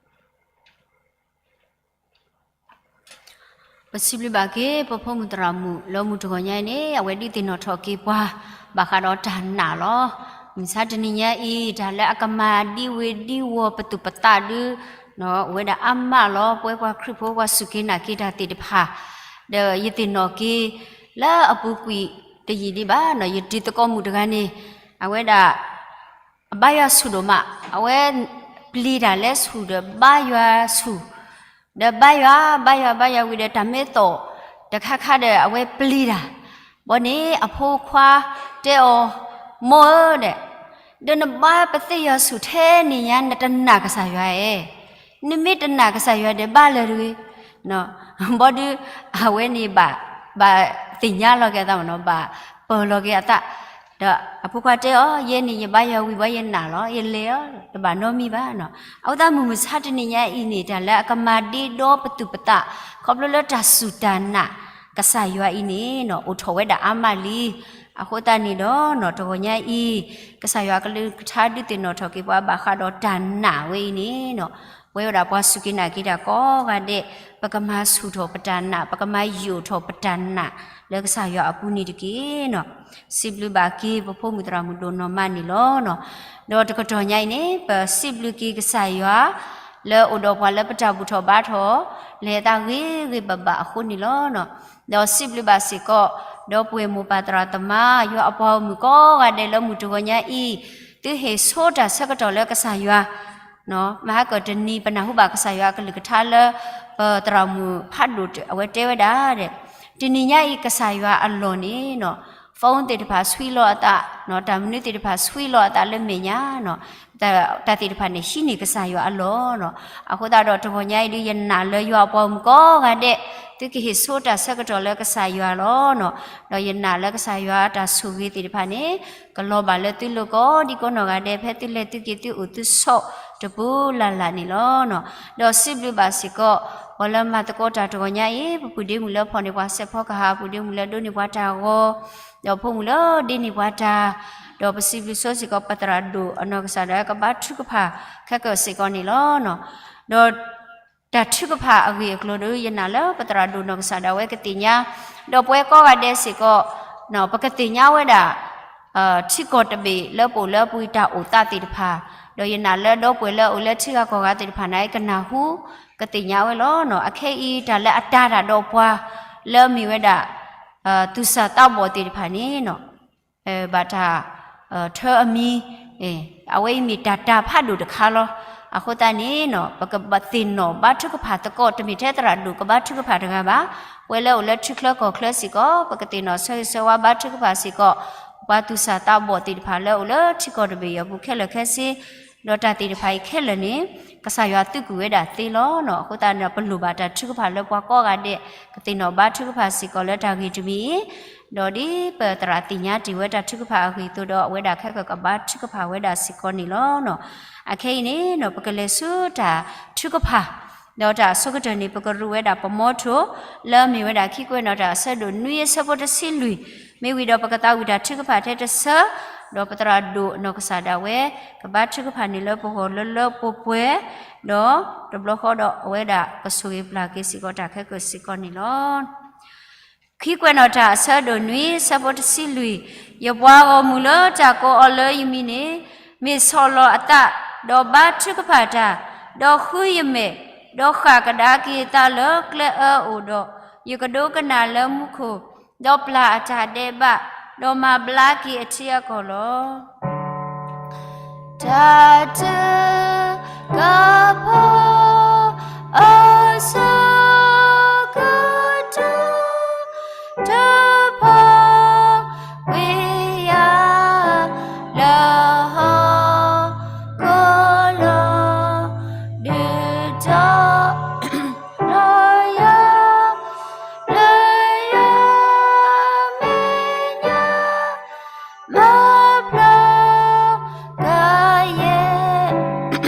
ပစံးဘျုးဘၣ်က့ၤ ပဖိမုၣ်သရၣ်မုၣ်လၢမုၢ်တဂီၤညါအံၤန့ၣ် အဝဲဒုးသ့ၣ်နီၣ်ထီၣ်က့ၤပှၤ ဘၣ်ဃးဒီးတၢ်နာ်လီၤ. မုၢ်ဆါတနံၤညါအံၤ တၢ်လၢအကမၤဒံဝ့ၤဒံဝီၤပသူၣ်ပသးဒု အိၣ်ဝဲဒၣ်အါမးလီၤ. ပဝဲပှၤခရံာ်ဖိ ပှၤစူၢ်က့ၤနာ်က့ၤတၢ်သ့ၣ်တဖၣ် ဒီးယသ့ၣ်နီၣ်က့ၤ လၢအပူၤကွံာ်တယံာ်ဒံးဘၣ်နီၤ ယတံၤသကိးမုၣ်တဂၤန့ၣ် အဝဲဒၣ် အဘါယွၤဆူၣ်ဒိၣ်မး, အဝဲပျံၤတၢ်လၢဆူၣ်ဒီးဘါယွၤဆူၣ်, ဒီးဘါယွၤ ဘါယွၤ ဘါယွၤဝံၤဒီး တၢ်မ့ၢ်သီၣ်တခါခါဒီး အဝဲပျံၤတၢ်, ဘီန့ၣ်အဖိခွါတဲအီၤ, မိၢ်ဧၢဒီး, ဒီးနဘါပသ့ၣ်ယွၤဆူၣ်ထဲန့ၣ်ညါ နတနာ်ကစၢ်ယွၤဧါ, နမ့ၢ်တနာ်ကစၢ်ယွၤဒီးဘါလၢာ်တဂ့ၤ ဘီဒုး အဝဲန့ၣ်ဘၣ် ဘၣ်သ့ၣ်ညါလီၤက့ၤအသးမ့ၢ်နီၤ ဘၣ်ပၢၢ်လီၤက့ၤအသး, ဒီးအဖိခွါတဲအီၤ ယဲန့ၣ်ယဘါယွၤဝံၤဘၣ်ယနာ်လီၤ ယလဲၤအီၤ တဘၣ်နီတမံၤဘၣ်နီၤ. အဃိသတးမုၢ်မဆါတနံၤညါအံၤန့ၣ် တၢ်လၢအကမၤဒ့ဒီပသူၣ်ပသး ခီဖျိလၢတၢ်စူၢ်တၢ်နာ်ကစၢ်ယွၤအံၤန့ၣ်နီၤ အိၣ်ထီၣ်ဝဲဒၣ်အါမးလံ. အဃိသတးန့ၣ်ဒီးနီၤ တဂီၤညါအံၤ ကစၢ်ယွၤကလုၢ်ကထါဒုးသ့ၣ်နီၣ်ထီၣ်က့ၤပှၤဘၣ်ဃးဒီးတၢ်နာ်ဝဲအံၤန့ၣ်နီၤ ပဝဲဒၣ်ပှၤစူၢ်က့ၤနာ်က့ၤတၢ်ကိးဂၤဒဲး ပကမၤဆူၣ်ထီၣ်ပတၢ်နာ် ပကမၤယိာ်ထီၣ်ပတၢ်နာ်လၢကစၢ်ယွၤအပူၤန့ၣ်တက့ၢ်နီၤ. စံးဘျုးဘၣ်က့ၤပဖိမုၣ်သရၣ်မုၣ်ဒိၣ်နီၢ်မးန့ၣ်လီၤ. ဒီးတကတီၢ်ညါအံၤန့ၣ် ပစံးဘျုးက့ၤကစၢ်ယွၤ လၢအိၣ်ဒီးပှၤလၢပတၢ်ဘူၣ်ထီၣ်ဘါထီၣ် လဲၤသးဂ့ၤဂ့ၤဘၣ်ဘၣ်အဃိန့ၣ်လီၤ. ဒီးစံးဘျုးဘၣ်စ့ၢ်ကီး ဒီပုၢ်ဝဲၢ်မိၢ်ပၢ်သရၣ်သမါ ယွၤအပှၤဂီၢ်မုၢ်ကိးဂၤဒဲးလၢမုၢ်တဂီၤညါအံၤ သုဟ့ၣ်ဆိတၢ်ဆၢကတီၢ်လၢကစၢ်ယွၤ မဟါကၢၢ်တနံၤ ပနၢ်ဟူဘၣ်ကစၢ်ယွၤအကလုၢ်ကထါလၢ ပသရၣ်မုၣ်ဖးဒိၣ်အဝဲတဲဝဲဒၣ်ဒီး တနံၤညါအံၤကစၢ်ယွၤအလီၢ်န့ၣ်နီၤ phone သ့ၣ်တဖၣ် ဆွံလီၤအသး, တၢ်မနုၤသ့ၣ်တဖၣ် ဆွံလီၤအသးလၢမဲာ်ညါနီၤ တၢ်သ့ၣ်တဖၣ်န့ၣ် ဟံးန့ၢ်ကစၢ်ယွၤအလီၢ်နီၤ. အဃိသတးဒီးတဂီၤညါအံၤဒုး ယနာ်လၢယွၤအပှၤဂီၢ်မုၢ်ကိးဂၤဒဲး သုကဟ့ၣ်ဆိတၢ်ဆၢကတီၢ်လၢကစၢ်ယွၤလီၤနီၤ. ဒီးယနာ်လၢကစၢ်ယွၤတၢ်ဆိၣ်ဂ့ၤသ့ၣ်တဖၣ်န့ၣ် ကလီၤဘၣ်လၢသုလိၤကိးဒံကိးနီၢ်ဂၤဒဲး ဖဲသုလဲၤသုက့ၤသုအိၣ်သုဆိးတပူၤလၢ်လၢ်န့ၣ်လီၤ. ဒီးစံးဘျုးဘၣ်စ့ၢ်ကီး ပှၤလၢမၤသကိးတၢ်တဂီၤညါအံၤ ပပုၢ်ဒ့မုၣ်လၢဖီၣ်န့ၢ်ပှၤစဲးဖီကဟၣ် ပုၢ်ဒ့မုၣ်လၢဒိးန့ၢ်ပှၤတၢ်ဂီၤ ဒီးဖိမုၣ်လၢဒ့န့ၢ်ပှၤတၢ်, ဒီးပစံးဘျုးဆိစ့ၢ်ကီး ပသရၣ်ဒိၣ်အနီၢ်ကစၢ်ဒၣ်ဝဲကဘါထုကဖၣ်ခဲကၢၣ်စ့ၢ်ကီးန့ၣ်လီၤ. ဒီးတၢ်ထုကဖၣ်အဂ့ၢ်အကျိၤဒီး ယနာ်လၢပသရၣ်ဒိၣ်နီၢ်ကစၢ်ဒၣ်ဝဲကသ့ၣ်ညါ, ဒီးပဝဲကိးဂၤဒဲးစ့ၢ်ကီး ပကသ့ၣ်ညါဝဲဒၣ် ထံကီၢ်တဘ့ၣ်လၢပအိၣ်လၢပှၤတၢ်အိၣ်သးသ့ၣ်တဖၣ်, ဒီးယနာ်လၢဒီပုၢ်ဝဲၢ်လၢအအိၣ်လၢထံဂၤကီၢ်ဂၤသ့ၣ်တဖၣ်န့ၣ် ကနၢ်ဟူ ကသ့ၣ်ညါဝဲလီၤ. အခဲအံၤတၢ်လၢအတၤတၢ်ဒီးပှၤ လၢအမ့ၢ်ဝဲဒၣ် သူၣ်စၢ်သးဘီၣ်သ့ၣ်တဖၣ်န့ၣ် ဘၣ်တၢ်ထၢအမံၤ, အဝဲအံၤမ့ၢ်တၢ်တၤဖးဒိၣ်တခါလီၤ. အဃိသတးန့ၣ် ပကဘၣ်သ့ၣ်နီၣ်ဘါထုကဖၣ်သကိး တမ့ၢ်ထဲသရၣ်ဒိၣ်ကဘါထုကဖၣ်တဂၤဘၣ်, ပဝဲလၢအိၣ်လၢထံချၢကီၢ်ချၢစ့ၢ်ကီး ပကသ့ၣ်နီၣ်ဆၢဂ့ၤဆၢဝါဘါထုကဖၣ်စ့ၢ်ကီး ပှၤသူၣ်စၢ်သးဘီၣ်သ့ၣ်တဖၣ်လၢအိၣ်လၢထံကီၢ်တဘ့ၣ်အပူၤခဲလၢာ်ခဲဆ့, ဒီးတၢ်သ့ၣ်တဖၣ်အံၤခဲလၢာ်န့ၣ် ကစၢ်ယွၤသုးကွံာ်ဝဲဒၣ်သ့လီၤ. အဃိသတးန့ၣ် ပလိၣ်ဘၣ်တၢ်ထုကဖၣ်လၢပှၤကိးဂၤဒဲး ကသ့ၣ်နီၣ်ဘါထုကဖၣ်စ့ၢ်ကီးလၢတၢ်ဂ့ၢ်တမံၤအံၤ, ဒီးဒ်ပသရၣ်သ့ၣ်ညါတ့ၢ်ဝဲတၢ်ထုကဖၣ်အဂ့ၢ်အသိးဒီး အဝဲဒၣ်ခဲကၢၣ်ကဘါထုကဖၣ်ဝဲဒၣ်စ့ၢ်ကီးန့ၣ်လီၤ. အခဲအံၤန့ၣ် ပကလဲၤဆူတၢ်ထုကဖၣ် ဒီးတၢ်အဆိကတၢၢ်န့ၣ် ပကရူးဝဲဒၣ်ပမီထိၣ် လၢအမ့ၢ်ဝဲဒၣ်ခံကွဲးနီၣ်တၢ်အဆၢဒိၣ်နွံအဆၢဖိတဆံလွံၢ်, မ့ၢ်ဝံၤဒီးပကသးဝံၣ်တၢ်ထုကဖၣ်ထဲတဆၢ, ဒီးပသရၣ်ဒိၣ်နီၢ်ကစၢ်ဒၣ်ဝဲ ကဘါထုကဖၣ်န့ၣ်လၢပဂီၢ်လၢလၢပှဲၤပှဲၤ, ဒီးတဘျီဃီဒီးအဝဲဒၣ်ကဆိၣ်ဂ့ၤပျၢ်က့ၤစ့ၢ်ကီးတၢ်ခဲကၢၣ်စ့ၢ်ကီးန့ၣ်လီၤ. ခံကွဲးနီၣ်တၢ်အဆၢဒိၣ်နွံဆၢဖိတဆံလွံၢ်, ယပှၤဂီၢ်မုၢ်လၢတၢ်ကိးအီၤလၢယမံၤန့ၣ်, မ့ၢ်ဆီၣ်လီၤအသး, ဒီးဘါထုကဖၣ်တၢ်, ဒီးဃုယမဲာ်, ဒီးဃၣ်ကဒါက့ၤအသးလၢကျဲအၢအိၣ်ဒီး, ယကဒိကနၣ်လၢမူခိၣ်, ဒီးပျၢ်အတၢ်ဒဲးဘး, ဒီးမၤဘျါက့ၤအထံအကီၢ်လီၤ. တၢ်ထုကဖၣ်အဆၢကတီၢ် တဖီၣ်ကွံာ်ယၤလၢဟီၣ်ခိၣ်လီၤ, ဒုးထီၣ်လီၤယၤ လၢယမဲာ်ညါ မၤဖျိကယဲၢ်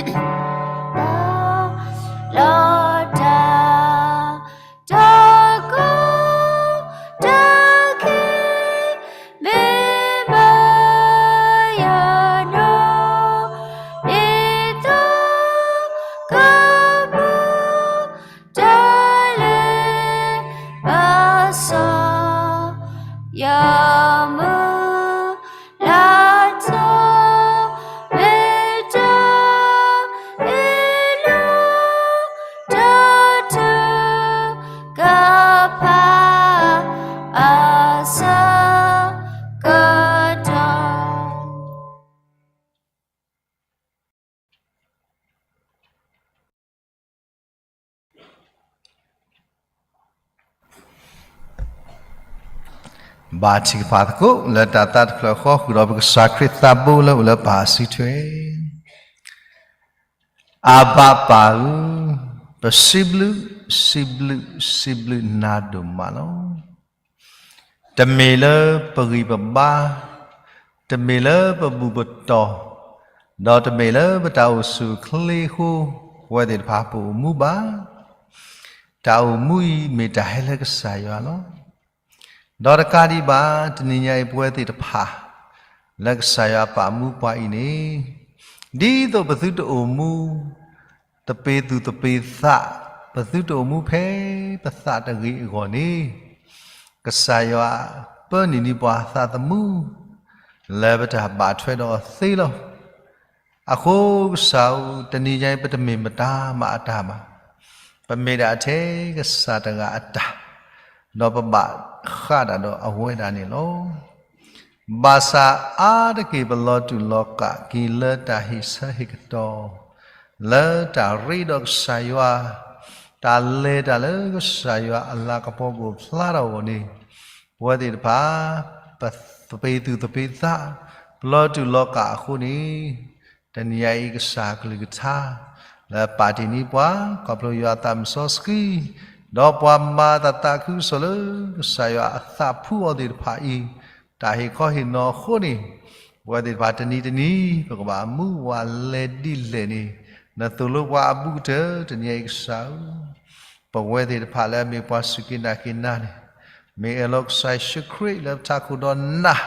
ဘါထုကဖၣ်သကိးလၢတၢ်သးတဖျၢၣ်ဃီ ဃုာ်ဒီးပကစၢ်ခရံာ်သးဘိလၢအိၣ်လၢပၢ်အစုထွဲ, အဘၣ်ပၢ်ဧၢ, ပစံးဘျုး, စံးဘျုး, စံးဘျုးနၤဒိၣ်မးလီၤ. တမ့ၢ်လၢပဂံၢ်ပဘါ, တမ့ၢ်လၢပဘူၣ်ပတီၢ်, ဒီးတမ့ၢ်လၢပတၢ်အိၣ်ဆူၣ်အိၣ်ချ့အဃိ ပဝဲသ့ၣ်တဖၣ်ပအိၣ်မူဘၣ်. တၢ်အိၣ်မူအံၤမ့ၢ်တၢ်ဟဲလၢကစၢ်ယွၤလီၤ. ဒီးတကးဒံးဘၣ် တနံၤညါအံၤပဝဲသ့ၣ်တဖၣ် လၢကစၢ်ယွၤပာ်မူပှၤအံၤန့ၣ် ဒ်သိးပသုတအိၣ်မူ သပ့ၤသူၣ်သပ့ၤသး, ပသုတအိၣ်မူဖဲပသးတဂ့ၤအဂီၢ်န့ၣ် ကစၢ်ယွၤပၢနုာ်န့ၢ်ပှၤသးသမူ လၢပတၢ်ဘၣ်ထွဲဒီးအီၤသ့လီၤ. အဃိကစၢ်ဧၢ, တနံၤညါအံၤ ပတမ့ၢ်မတၤမးအတၢ်ဘၣ်. ပမ့ၢ်ဒၣ်ထဲကစၢ်တဂၤအတၢ်, ဒီးပဘၣ်ဃးဒၣ်ဒီးအဝဲဒၣ်န့ၣ်လီၤ. ဘၣ်ဆၣ်အါတက့ၢ်ပလီၤတူာ်လီၤကာ်က့ၤလၢတၢ်ဟ့ၣ်ဆၢဟ့ၣ်ကတီၢ်, လၢတၢ်ရ့ဒီးကစၢ်ယွၤ, တၢ်လဲၤတၢ်လၢကစၢ်ယွၤအလၤကပီၤကအိၣ်ဖျါထီၣ်အဂီၢ်န့ၣ်, ပဝဲသ့ၣ်တဖၣ် ပသပ့ၤသူၣ်သပ့ၤသး, ပလီၤတူာ်လီၤကာ်အဃိန့ၣ်, တနံၤညါအံၤကစၢ်အကလုၢ်ကထါ လၢပာ်တ့ၢ်န့ၢ်ပှၤ ခီဖျိယွၤအသးမုၢ်စီဆှံ, ဒီးပှၤမၤတၢ်သးခုကစီၣ်လၢကစၢ်ယွၤအသးဖှူအီၤသ့ၣ်တဖၣ်အံၤ, တၢ်ဟ့ၣ်ခီဟ့ၣ်နီၤအဃိန့ၣ်, ပဝဲသ့ၣ်တဖၣ်တနံၤတနံၤ ပကဘၣ်မူဝဲလဲၤဒ်လဲၣ်န့ၣ်, နသိၣ်လိပှၤအဘူးကတၢၢ် တနံၤညါအံၤကစၢ်ဧၢ ပဝဲသ့ၣ်တဖၣ်လၢအမ့ၢ်ပှၤစူၢ်က့ၤနာ်က့ၤနၤန့ၣ်, မ့ၢ်အၢၣ်လီၤကစၢ်ယ့ၣ်ၡူးခရံာ်လၢပထးခိၣ်ဒီးနၢ်,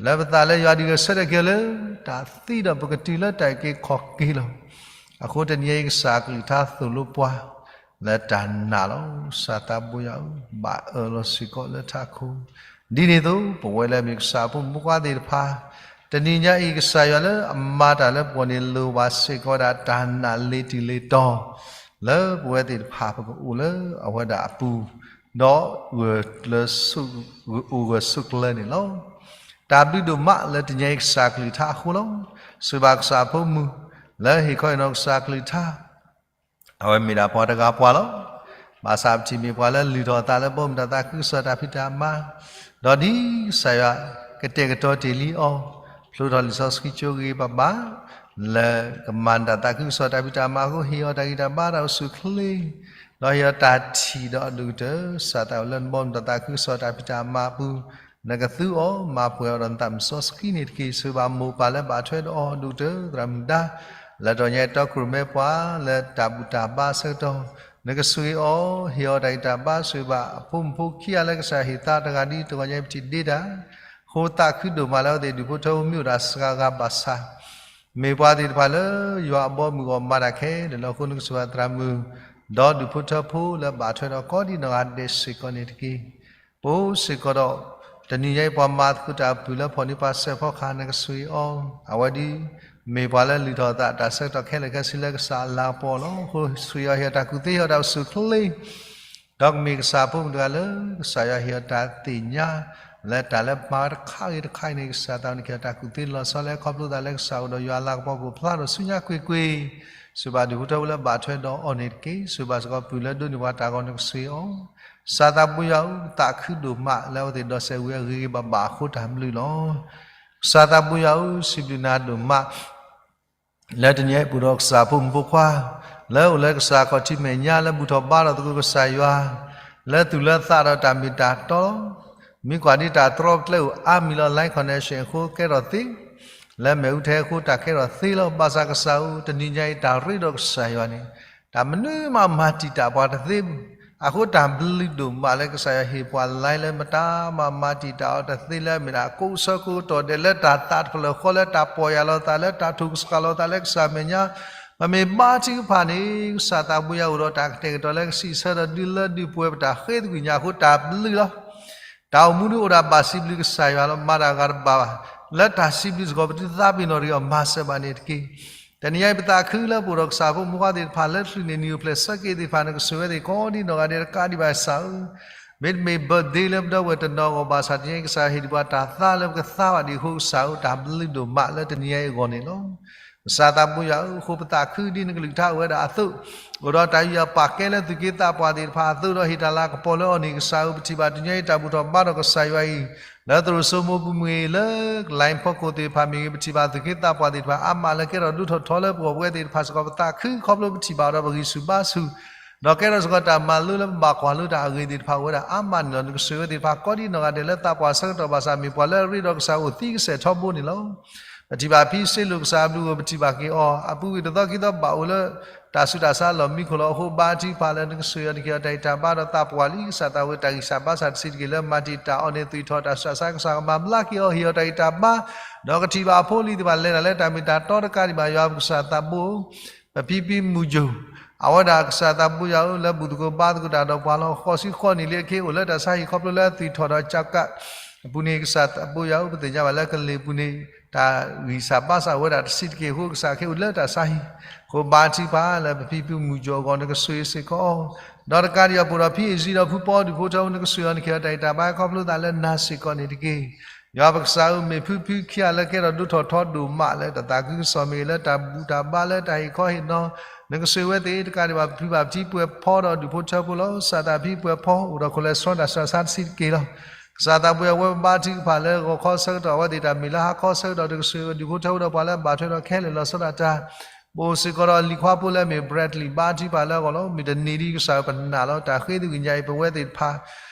လၢပသးလၢယွၤဒုးဂဲၤဆၢထၢၣ်က့ၤလၢ တၢ်သံဒီးပကတုၤလၢတၢ်အုၣ်က့ၤခီၣ်က့ၤလီၤ. အဃိတနံၤအံၤကစၢ်အကလုၢ်ကထါသိၣ်လိပှၤ လၢတၢ်နာ်လီၤ. ကစၢ်သးဘိယွၤဧၢ, ဘၣ်အၢၣ်လီၤစ့ၢ်ကီးလၢထးခိၣ်, ဒ်န့ၣ်အသိး ပဝဲလၢအမ့ၢ်ကစၢ်အဖိမုၣ်ဖိခွါသ့ၣ်တဖၣ်, တနံၤညါအံၤကစၢ်ယွၤလၢအမၤတၢ်လၢပဂီၢ်န့ၣ် လိၣ်ဘၣ်စ့ၢ်ကီးဝဲဒၣ်တၢ်နာ်လ့ၤတံၢ်လ့ၤတီၤ လၢပဝဲသ့ၣ်တဖၣ်ပကအိၣ်လၢအဝဲဒၣ်အပူၤ, ဒီးအိၣ်ဂၢၢ်ဆိးကျၢၤန့ၣ်လီၤ. တၢ်ဘျုးဒိၣ်မးလၢတနံၤညါအံၤကစၢ်အကလုၢ်ကထါအဃိလီၤ. စံးဘၣ်ကစၢ်အဖိမုၣ် လၢဟ့ၣ်ခီဟ့ၣ်နီၤကစၢ်အကလုၢ်ကထါ အဝဲမ့ၢ်ဒၣ်ပှၤတဂၤပှၤလီၤ. ဘၣ်ဆၣ်ပထံၣ်မ့ၢ်ပှၤလၢလုၢ်ထီၣ်အသးလၢဘီမုၢ်တၢ်သးခုကစီၣ်တၢ်ဖံးတၢ်မၤ, ဒီးဒ်ကစၢ်ယွၤကတဲာ်ကတီၤတ့ၢ်လံအီၤ, ဖျိထီၣ်လံာ်စီဆှံကၠိဂ့ၤဂ့ၤဘၣ်ဘၣ်, လၢကမၤတၢ်သးခုကစီၣ်တၢ်ဖံးတၢ်မၤအဃိ ဟ့ၣ်အီၤတၢ်ဂံၢ်တၢ်ဘါတၢ်အိၣ်ဆူၣ်အိၣ်ချ့, ဒီးဟ့ၣ်အီၤတၢ်ထံၣ်ဒီးအဒိၣ်ကတၢၢ် ကစၢ်သးအိၣ်လၢနဘီမုၢ်တၢ်သးခုကစီၣ်တၢ်ဖံးတၢ်မၤအပူၤ, နကသူအီၤမၤပှဲၤအီၤဒီးနသးမုၢ်စီဆှံန့ၣ်တက့ၢ်. ဆိၣ်ဂ့ၤဘၣ်မိၢ်ပၢ်လၢဘၣ်ထွဲဒီးအီၤဒိၣ်ကတၢၢ် သရၣ်မုၣ်ဒါ လၢတဂီၤညါအံၤတီခိၣ်ရိၣ်မဲပှၤလၢတၢ်ဘူၣ်တၢ်ဘါအဆၢကတီၢ်, နကဆိၣ်ဂ့ၤအီၤ, ဟ့ၣ်အီၤတၢ်ဂံၢ်တၢ်ဘါ, ဆိၣ်ဂ့ၤဘၣ်အဖိမုၣ်ဖိခံဂၤလၢကစၢ်ဟ့ၣ်သါတဂၤဒ် တဂီၤညါအံၤပထံၣ်ဒ့တၢ်, အဃိပသးခုဒိၣ်မးလၢအဝဲသ့ၣ်ဒူၣ်ဖိထၢဖိမ့ၢ်အိၣ်တၢ်စှၤဂၤဘၣ်ဆၣ် မ့ၢ်ပှၤသ့ၣ်တဖၣ်လၢယွၤအဘီအမုၢ်အဂီၢ်မၤတၢ်ခဲလၢာ်လီၤ. အဃိနကဆိၣ်ဂ့ၤဘၣ်သရၣ်မုၣ် ဒီးဒူၣ်ဖိထၢဖိလၢဘၣ်ထွဲဒီးကိးဒံနီၢ်ဂၤဒဲးစ့ၢ်ကီးန့ၣ်တက့ၢ်. ပအိၣ်စ့ၢ်ကီးဒီး တနံၤညါအံၤပှၤမၤသကိးတၢ်အပုၢ်လၢဖီၣ်န့ၢ်ပှၤစဲးဖီကဟၣ် နကဆိၣ်ဂ့ၤအီၤ, အဝဲဒၣ် မ့ၢ်ပှၤလၢလုၢ်ထီၣ်အသးတၢ်ဆၢကတီၢ်ခဲလၢာ်ခဲဆ့လၢကစၢ်အလၤကပီၤလီၤ. အဃိဆိၣ်ဂ့ၤအီၤ ဟ့ၣ်အီၤတၢ်ကူၣ်သ့ ဟ့ၣ်အီၤတၢ်အိၣ်ဆူၣ်အိၣ်ချ့ ဒီးကမ့ၢ်ကစၢ်အဖိမုၣ်တဂၤလၢ ကစၢ်ယွၤဟ့ၣ်အီၤတၢ်သ့ၣ်ညါ လၢတၢ်လၢမၤတခါဂ့ၤတခါအံၤန့ၣ် ကစၢ်သးန့ၣ်ကဟ့ၣ်အီၤတၢ်ကူၣ်သ့လီၤဆီ လၢခီဖျိသးလၢကစၢ်အိၣ်ဒီးယွၤအလၤကပီၤကအိၣ်ဖျါထီၣ်ဆူညါကွ့ၢ်ကွ့ၢ်, ဆိၣ်ဂ့ၤဘၣ်ဒူၣ်ဖိထၢဖိလၢဘၣ်ထွဲဒီးအီၤန့ၣ်တက့ၢ်. ဆိၣ်ဂ့ၤဘၣ်စ့ၢ်ကီးပုၢ်လၢဒိးန့ၢ်ပှၤတၢ်ဂီၤ နကဆိၣ်ဂ့ၤအီၤ, ကစၢ်သးဘိယွၤဧၢ, ပသးခုဒိၣ်မးလၢအဝဲသ့ၣ်ဒီးစဲးဝံၤအဂ့ၤဂ့ၤဘၣ်ဘၣ်အဃိတၢ်ဘျုးလီၤ. ကစၢ်သးဘိယွၤဧၢ, စံးဘျုးနၤဒိၣ်မး လၢတနံၤအံၤပအိၣ်ဒီးကစၢ်အဖိမုၣ်ဖိခွါ, လၢအိၣ်လၢကစၢ်ခီၣ်ထံးမဲာ်ညါ လၢဘူၣ်ထီၣ်ဘါထီၣ်သကိးကစၢ်ယွၤ, လၢသူၣ်လၢသးဒီးတၢ်မ့ၢ်တၢ်တီလီၤ. မ့ၢ်ကွၢ်ဒ်တၢ်တြီပကျဲအိၣ်အါမံၤလီၤ line connection အဃိကဲထီၣ်သ့, လၢမ့ၣ်အူထဲအဃိတၢ်ကဲထီၣ်သ့လီၤ. ဘၣ်ဆၣ်ကစၢ်ဧၢ, တနံၤညါအံၤတၢ်ရ့ဒီးကစၢ်ယွၤန့ၣ် တၢ်မနုၤမးမၤတံာ်တာ်ပှၤတသ့ဘၣ်. အဃိတၢ်ဘျုးဒိၣ်မးလၢကစၢ်ယွၤဟ့ၣ်ပှၤ line လၢမတၤမၤမၤတံာ်တာ်အီၤတသ့ လၢအမ့ၢ်ဒၣ်ကိးဆၢကိးကတီၢ်ဒဲး လၢတၢ်သးတဖျၢၣ်ဃီ လၢတၢ်ပီၢ်ယၢ်လီၤသး လၢတၢ်ထူၣ်ကဆှီလီၤသးလၢကစၢ်မဲာ်ညါ, ပမ့ၢ်ဘါထုကဖၣ်န့ၣ် ကစၢ်သးဘိယွၤအိၣ်ဒီးတၢ်ကတဲာ်ကတီၤလၢကစံးဆၢဒီးဒုးလၢဒုးပှဲၤပတၢ်ဃ့သကွံၢ်ညါအဃိတၢ်ဘျုးလီၤ. တၢ်အိၣ်မူဒုးအိၣ်ဒၣ်ဘၣ်စံးဘျုးကစၢ်ယွၤလီၤ. မၤတၢ်ဂၤတဘၣ်ဘၣ် လၢတၢ်စံးဘျုးစ့ၢ်ကီး ပသုသးပ့ၤနီၣ်တဂ့ၤအီၤ မၤစၢၤဘၣ်န့ၣ်တက့ၢ်. တနံၤညါအံၤပသးခုလၢပအိၣ်ဒီးကစၢ်ဖိမုၣ်ဖိခွါသ့ၣ်တဖၣ်လၢချုးန့ၣ် နံၣ်အိၣ်ဖျဲၣ်ဆၢက့ၤသ့ၣ်တဖၣ် နကဆိၣ်ဂ့ၤအဝဲသ့ၣ်ကိးဒံနီၢ်ဂၤဒဲးတကးဒံးဘၣ်ကစၢ်ဧၢ, မ့တမ့ၢ် birthday လၢပဒီပုၢ်ဝဲၢ်တနီၤအဂီၢ်ဘၣ်ဆၣ် တနံၤညါအံၤကစၢ်ဟ့ၣ်ဒံးပှၤတၢ်သါလၢပကသါဘၣ်ဒံးအဃိကစၢ်ဧၢ, တၢ်ဘျုးဒိၣ်မးလၢတနံၤညါအံၤအဂီၢ်န့ၣ်လီၤ. ကစၢ်သးဘိယွၤဧၢ, အဃိပသးခုဒ်နကလုၢ်ကထါအိၣ်ဝဲဒၣ်အသိး, အိၣ်ဒီးတၢ်ယူးယီၣ်ပာ်ကဲလၢသူၣ်က့သးပှၢ်သ့ၣ်တဖၣ်အသိးဒီးဟ့ၣ်တၢ်လၤကပီၤလၢအီၤန့ၣ် ကစၢ်ဧၢ, ပထံၣ်ဘၣ်တနံၤညါအံၤတၢ်ဘူၣ်ထီၣ်ဘါထီၣ်ကစၢ်ယွၤအံၤ လၢသရိာ်စိမိၢ်ပူၤမ့ၢ်ဂ့ၤ လၢကလံၤဖီခိၣ်သ့ၣ်တဖၣ်မ့ၢ်ဂ့ၤ ပထံၣ်ဘၣ်သူၣ်က့သးပှၢ်သ့ၣ်တဖၣ်အါမးလၢကဲထီၣ်ဒိၣ်ထီၣ်ထီလၢပဂီၢ်ပဝဲသ့ၣ်တဖၣ်စ့ၢ်ကီး ပသးခုခီဖျိပထံၣ်ဘၣ်အီၤဒီးပဂံၢ်ဆူၣ်ဘါဆူၣ် ဒီးကဲထီၣ်စ့ၢ်ကီးတၢ်မၤလိလၢပဘၣ်ကွၢ်လိတၢ်အဂ့ၢ်သ့ၣ်တဖၣ်အိၣ်ဝဲဒၣ်အါမးန့ၣ်လီၤ. နကစၢ်ဝဲသ့ၣ်တဖၣ်ကိးဒံနီၢ်ဂၤဒဲးလၢသးပှၢ်ဆၢကတီၢ်ဘၣ်ဆၣ် မ့ၢ်ပှၤလၢအရ့ဒီးကစၢ်အိၣ်သံကစဲးထီဘိန့ၣ်လီၤ. ပထံၣ်ဘၣ်ဖံစ့လိာ်ကစၢ်အဘျုးအိၣ် ပထံၣ်ဘၣ်က့ၤအီၤ အပူၤကွံာ်တသီခံသီဘၣ်အိၣ်လၢ တၢ်ဆူးတၢ်ဆါလီၢ်မံခိၣ်လီၤ. အဃိဘါထုကဖၣ်လၢနကစၢ်ယွၤနက့ၤအီၤတၢ်ဂံၢ်စၢ်ဘါစၢ်ဒီးသးပှၢ်လံ ကစၢ်သးဝဲတၢ်ဂံၢ်စၢ်ဘါစၢ်တဆံးတက့ၢ် လၢမၤတံာ်တာ်အီၤန့ၣ် သူၣ်ထီၣ်တၢ်ဆူးတၢ်ဆါကစၢ်ကမၤဘျါက့ၤအီၤ ဟ့ၣ်အီၤတၢ်ဂံၢ်တၢ်ဘါ ဒီးကထံၣ်ဘၣ်အဖိအလံၤသ့ၣ်တဖၣ်လဲၤတၢ်လၢတၢ်မ့ၢ်တၢ်တီတကးဒံးဘၣ် ယွၤပကစၢ်သးဘိ ပဖံဖံမုၢ်ယိၤ အဝဲဒၣ်ကစၢ်သးဘိယွၤဧၢ လၢဘူၣ်သကိးဘါသကိးတၢ်ဒီးပှၤလီၤ. ဃိးဆံဃိးနံၣ်လံအခဲအံၤအိၣ်လၢတၢ်ဆါဟံၣ်ခီဖျိလၢအသူၣ်ထီၣ်ဒီးကၠီကး အပူၤန့ၣ် ကစၢ်သးဘိယွၤဧၢ ပသ့ၣ်ညါဘၣ်လၢကလ့ၢ်ပူၤန့ၣ် တၢ်ဂံၢ်စၢ်ဘါစၢ်ဝဲဒၣ်တဆံးတက့ၢ်အဃိ ကစၢ်ခဲအံၤအိၣ်လၢတၢ်ဆါဟံၣ် အဃိဘါထုကဖၣ်လၢပဖံဖံမုၢ်ယိၤအဂီၢ် နကစၢ်ယွၤစ့ၢ်ကီးအီၤ ဒီးတကးဒံးဘၣ် ပိၣ်ဒီးဖံအ့ၣ်စံဒီးဖုပီဒူၣ်ဖိထၢဖိ နကစၢ်ယွၤနက့ၤအီၤတၢ်ဂံၢ်တၢ်ဘါခီဖျိသးလၢ နၤစ့ၢ်ကီးန့ၣ်တက့ၢ်. ယွၤပကစၢ်ဧၢ မ့ၢ်ဖုဖံခံဂၤလၢကဲထီၣ်ဒိၣ်ထီၣ်ထီဒိၣ်မးလၢ တၢ်သးခုကစီၣ်မ့ၢ်ဂ့ၤ လၢတၢ်ဘူၣ်တၢ်ဘါလၢတၢ်ဟ့ၣ်ခီဟ့ၣ်နီၤ နကစၢ်ဝဲသ့ၣ်တကးဒံးဘၣ် ပဖံဘၣ်ပထံပှဲၤဖီဒီးဒူၣ်ဖိထၢဖိလီၤ. ကစၢ်သးဖံပှဲၤဖီ အိၣ်ဒီး cholesterol တၢ်ဆူးတၢ်ဆါတဆံးတက့ၢ်လီၤ. ကစၢ်သးဘိယွၤဝဲပဘါထုကဖၣ်လၢဂီၤခီဆၢကတီၢ်အဝဲသ့ၣ်တၢ်မ့ၢ်လၢဟါခီဆၢကတီၢ် နကစၢ်ယွၤဒူၣ်ဖိထၢဖိဒီးပှၤလၢဘၣ်ထွဲဒီးခဲလၢာ်လီၤဆီဒၣ်တၢ် ပအိၣ်စ့ၢ်ကီးဒီးလံၤခွါဖိလၢအမ့ၢ် Bradley ဘါထုကဖၣ်လၢအဂီၢ်လီၤ. မ့ၢ်တနံၤဒ်ကစၢ်ပနာ်လီၤ တၢ်ဃ့သကွံာ်ညါအံၤ ပဝဲသ့ၣ်တဖၣ်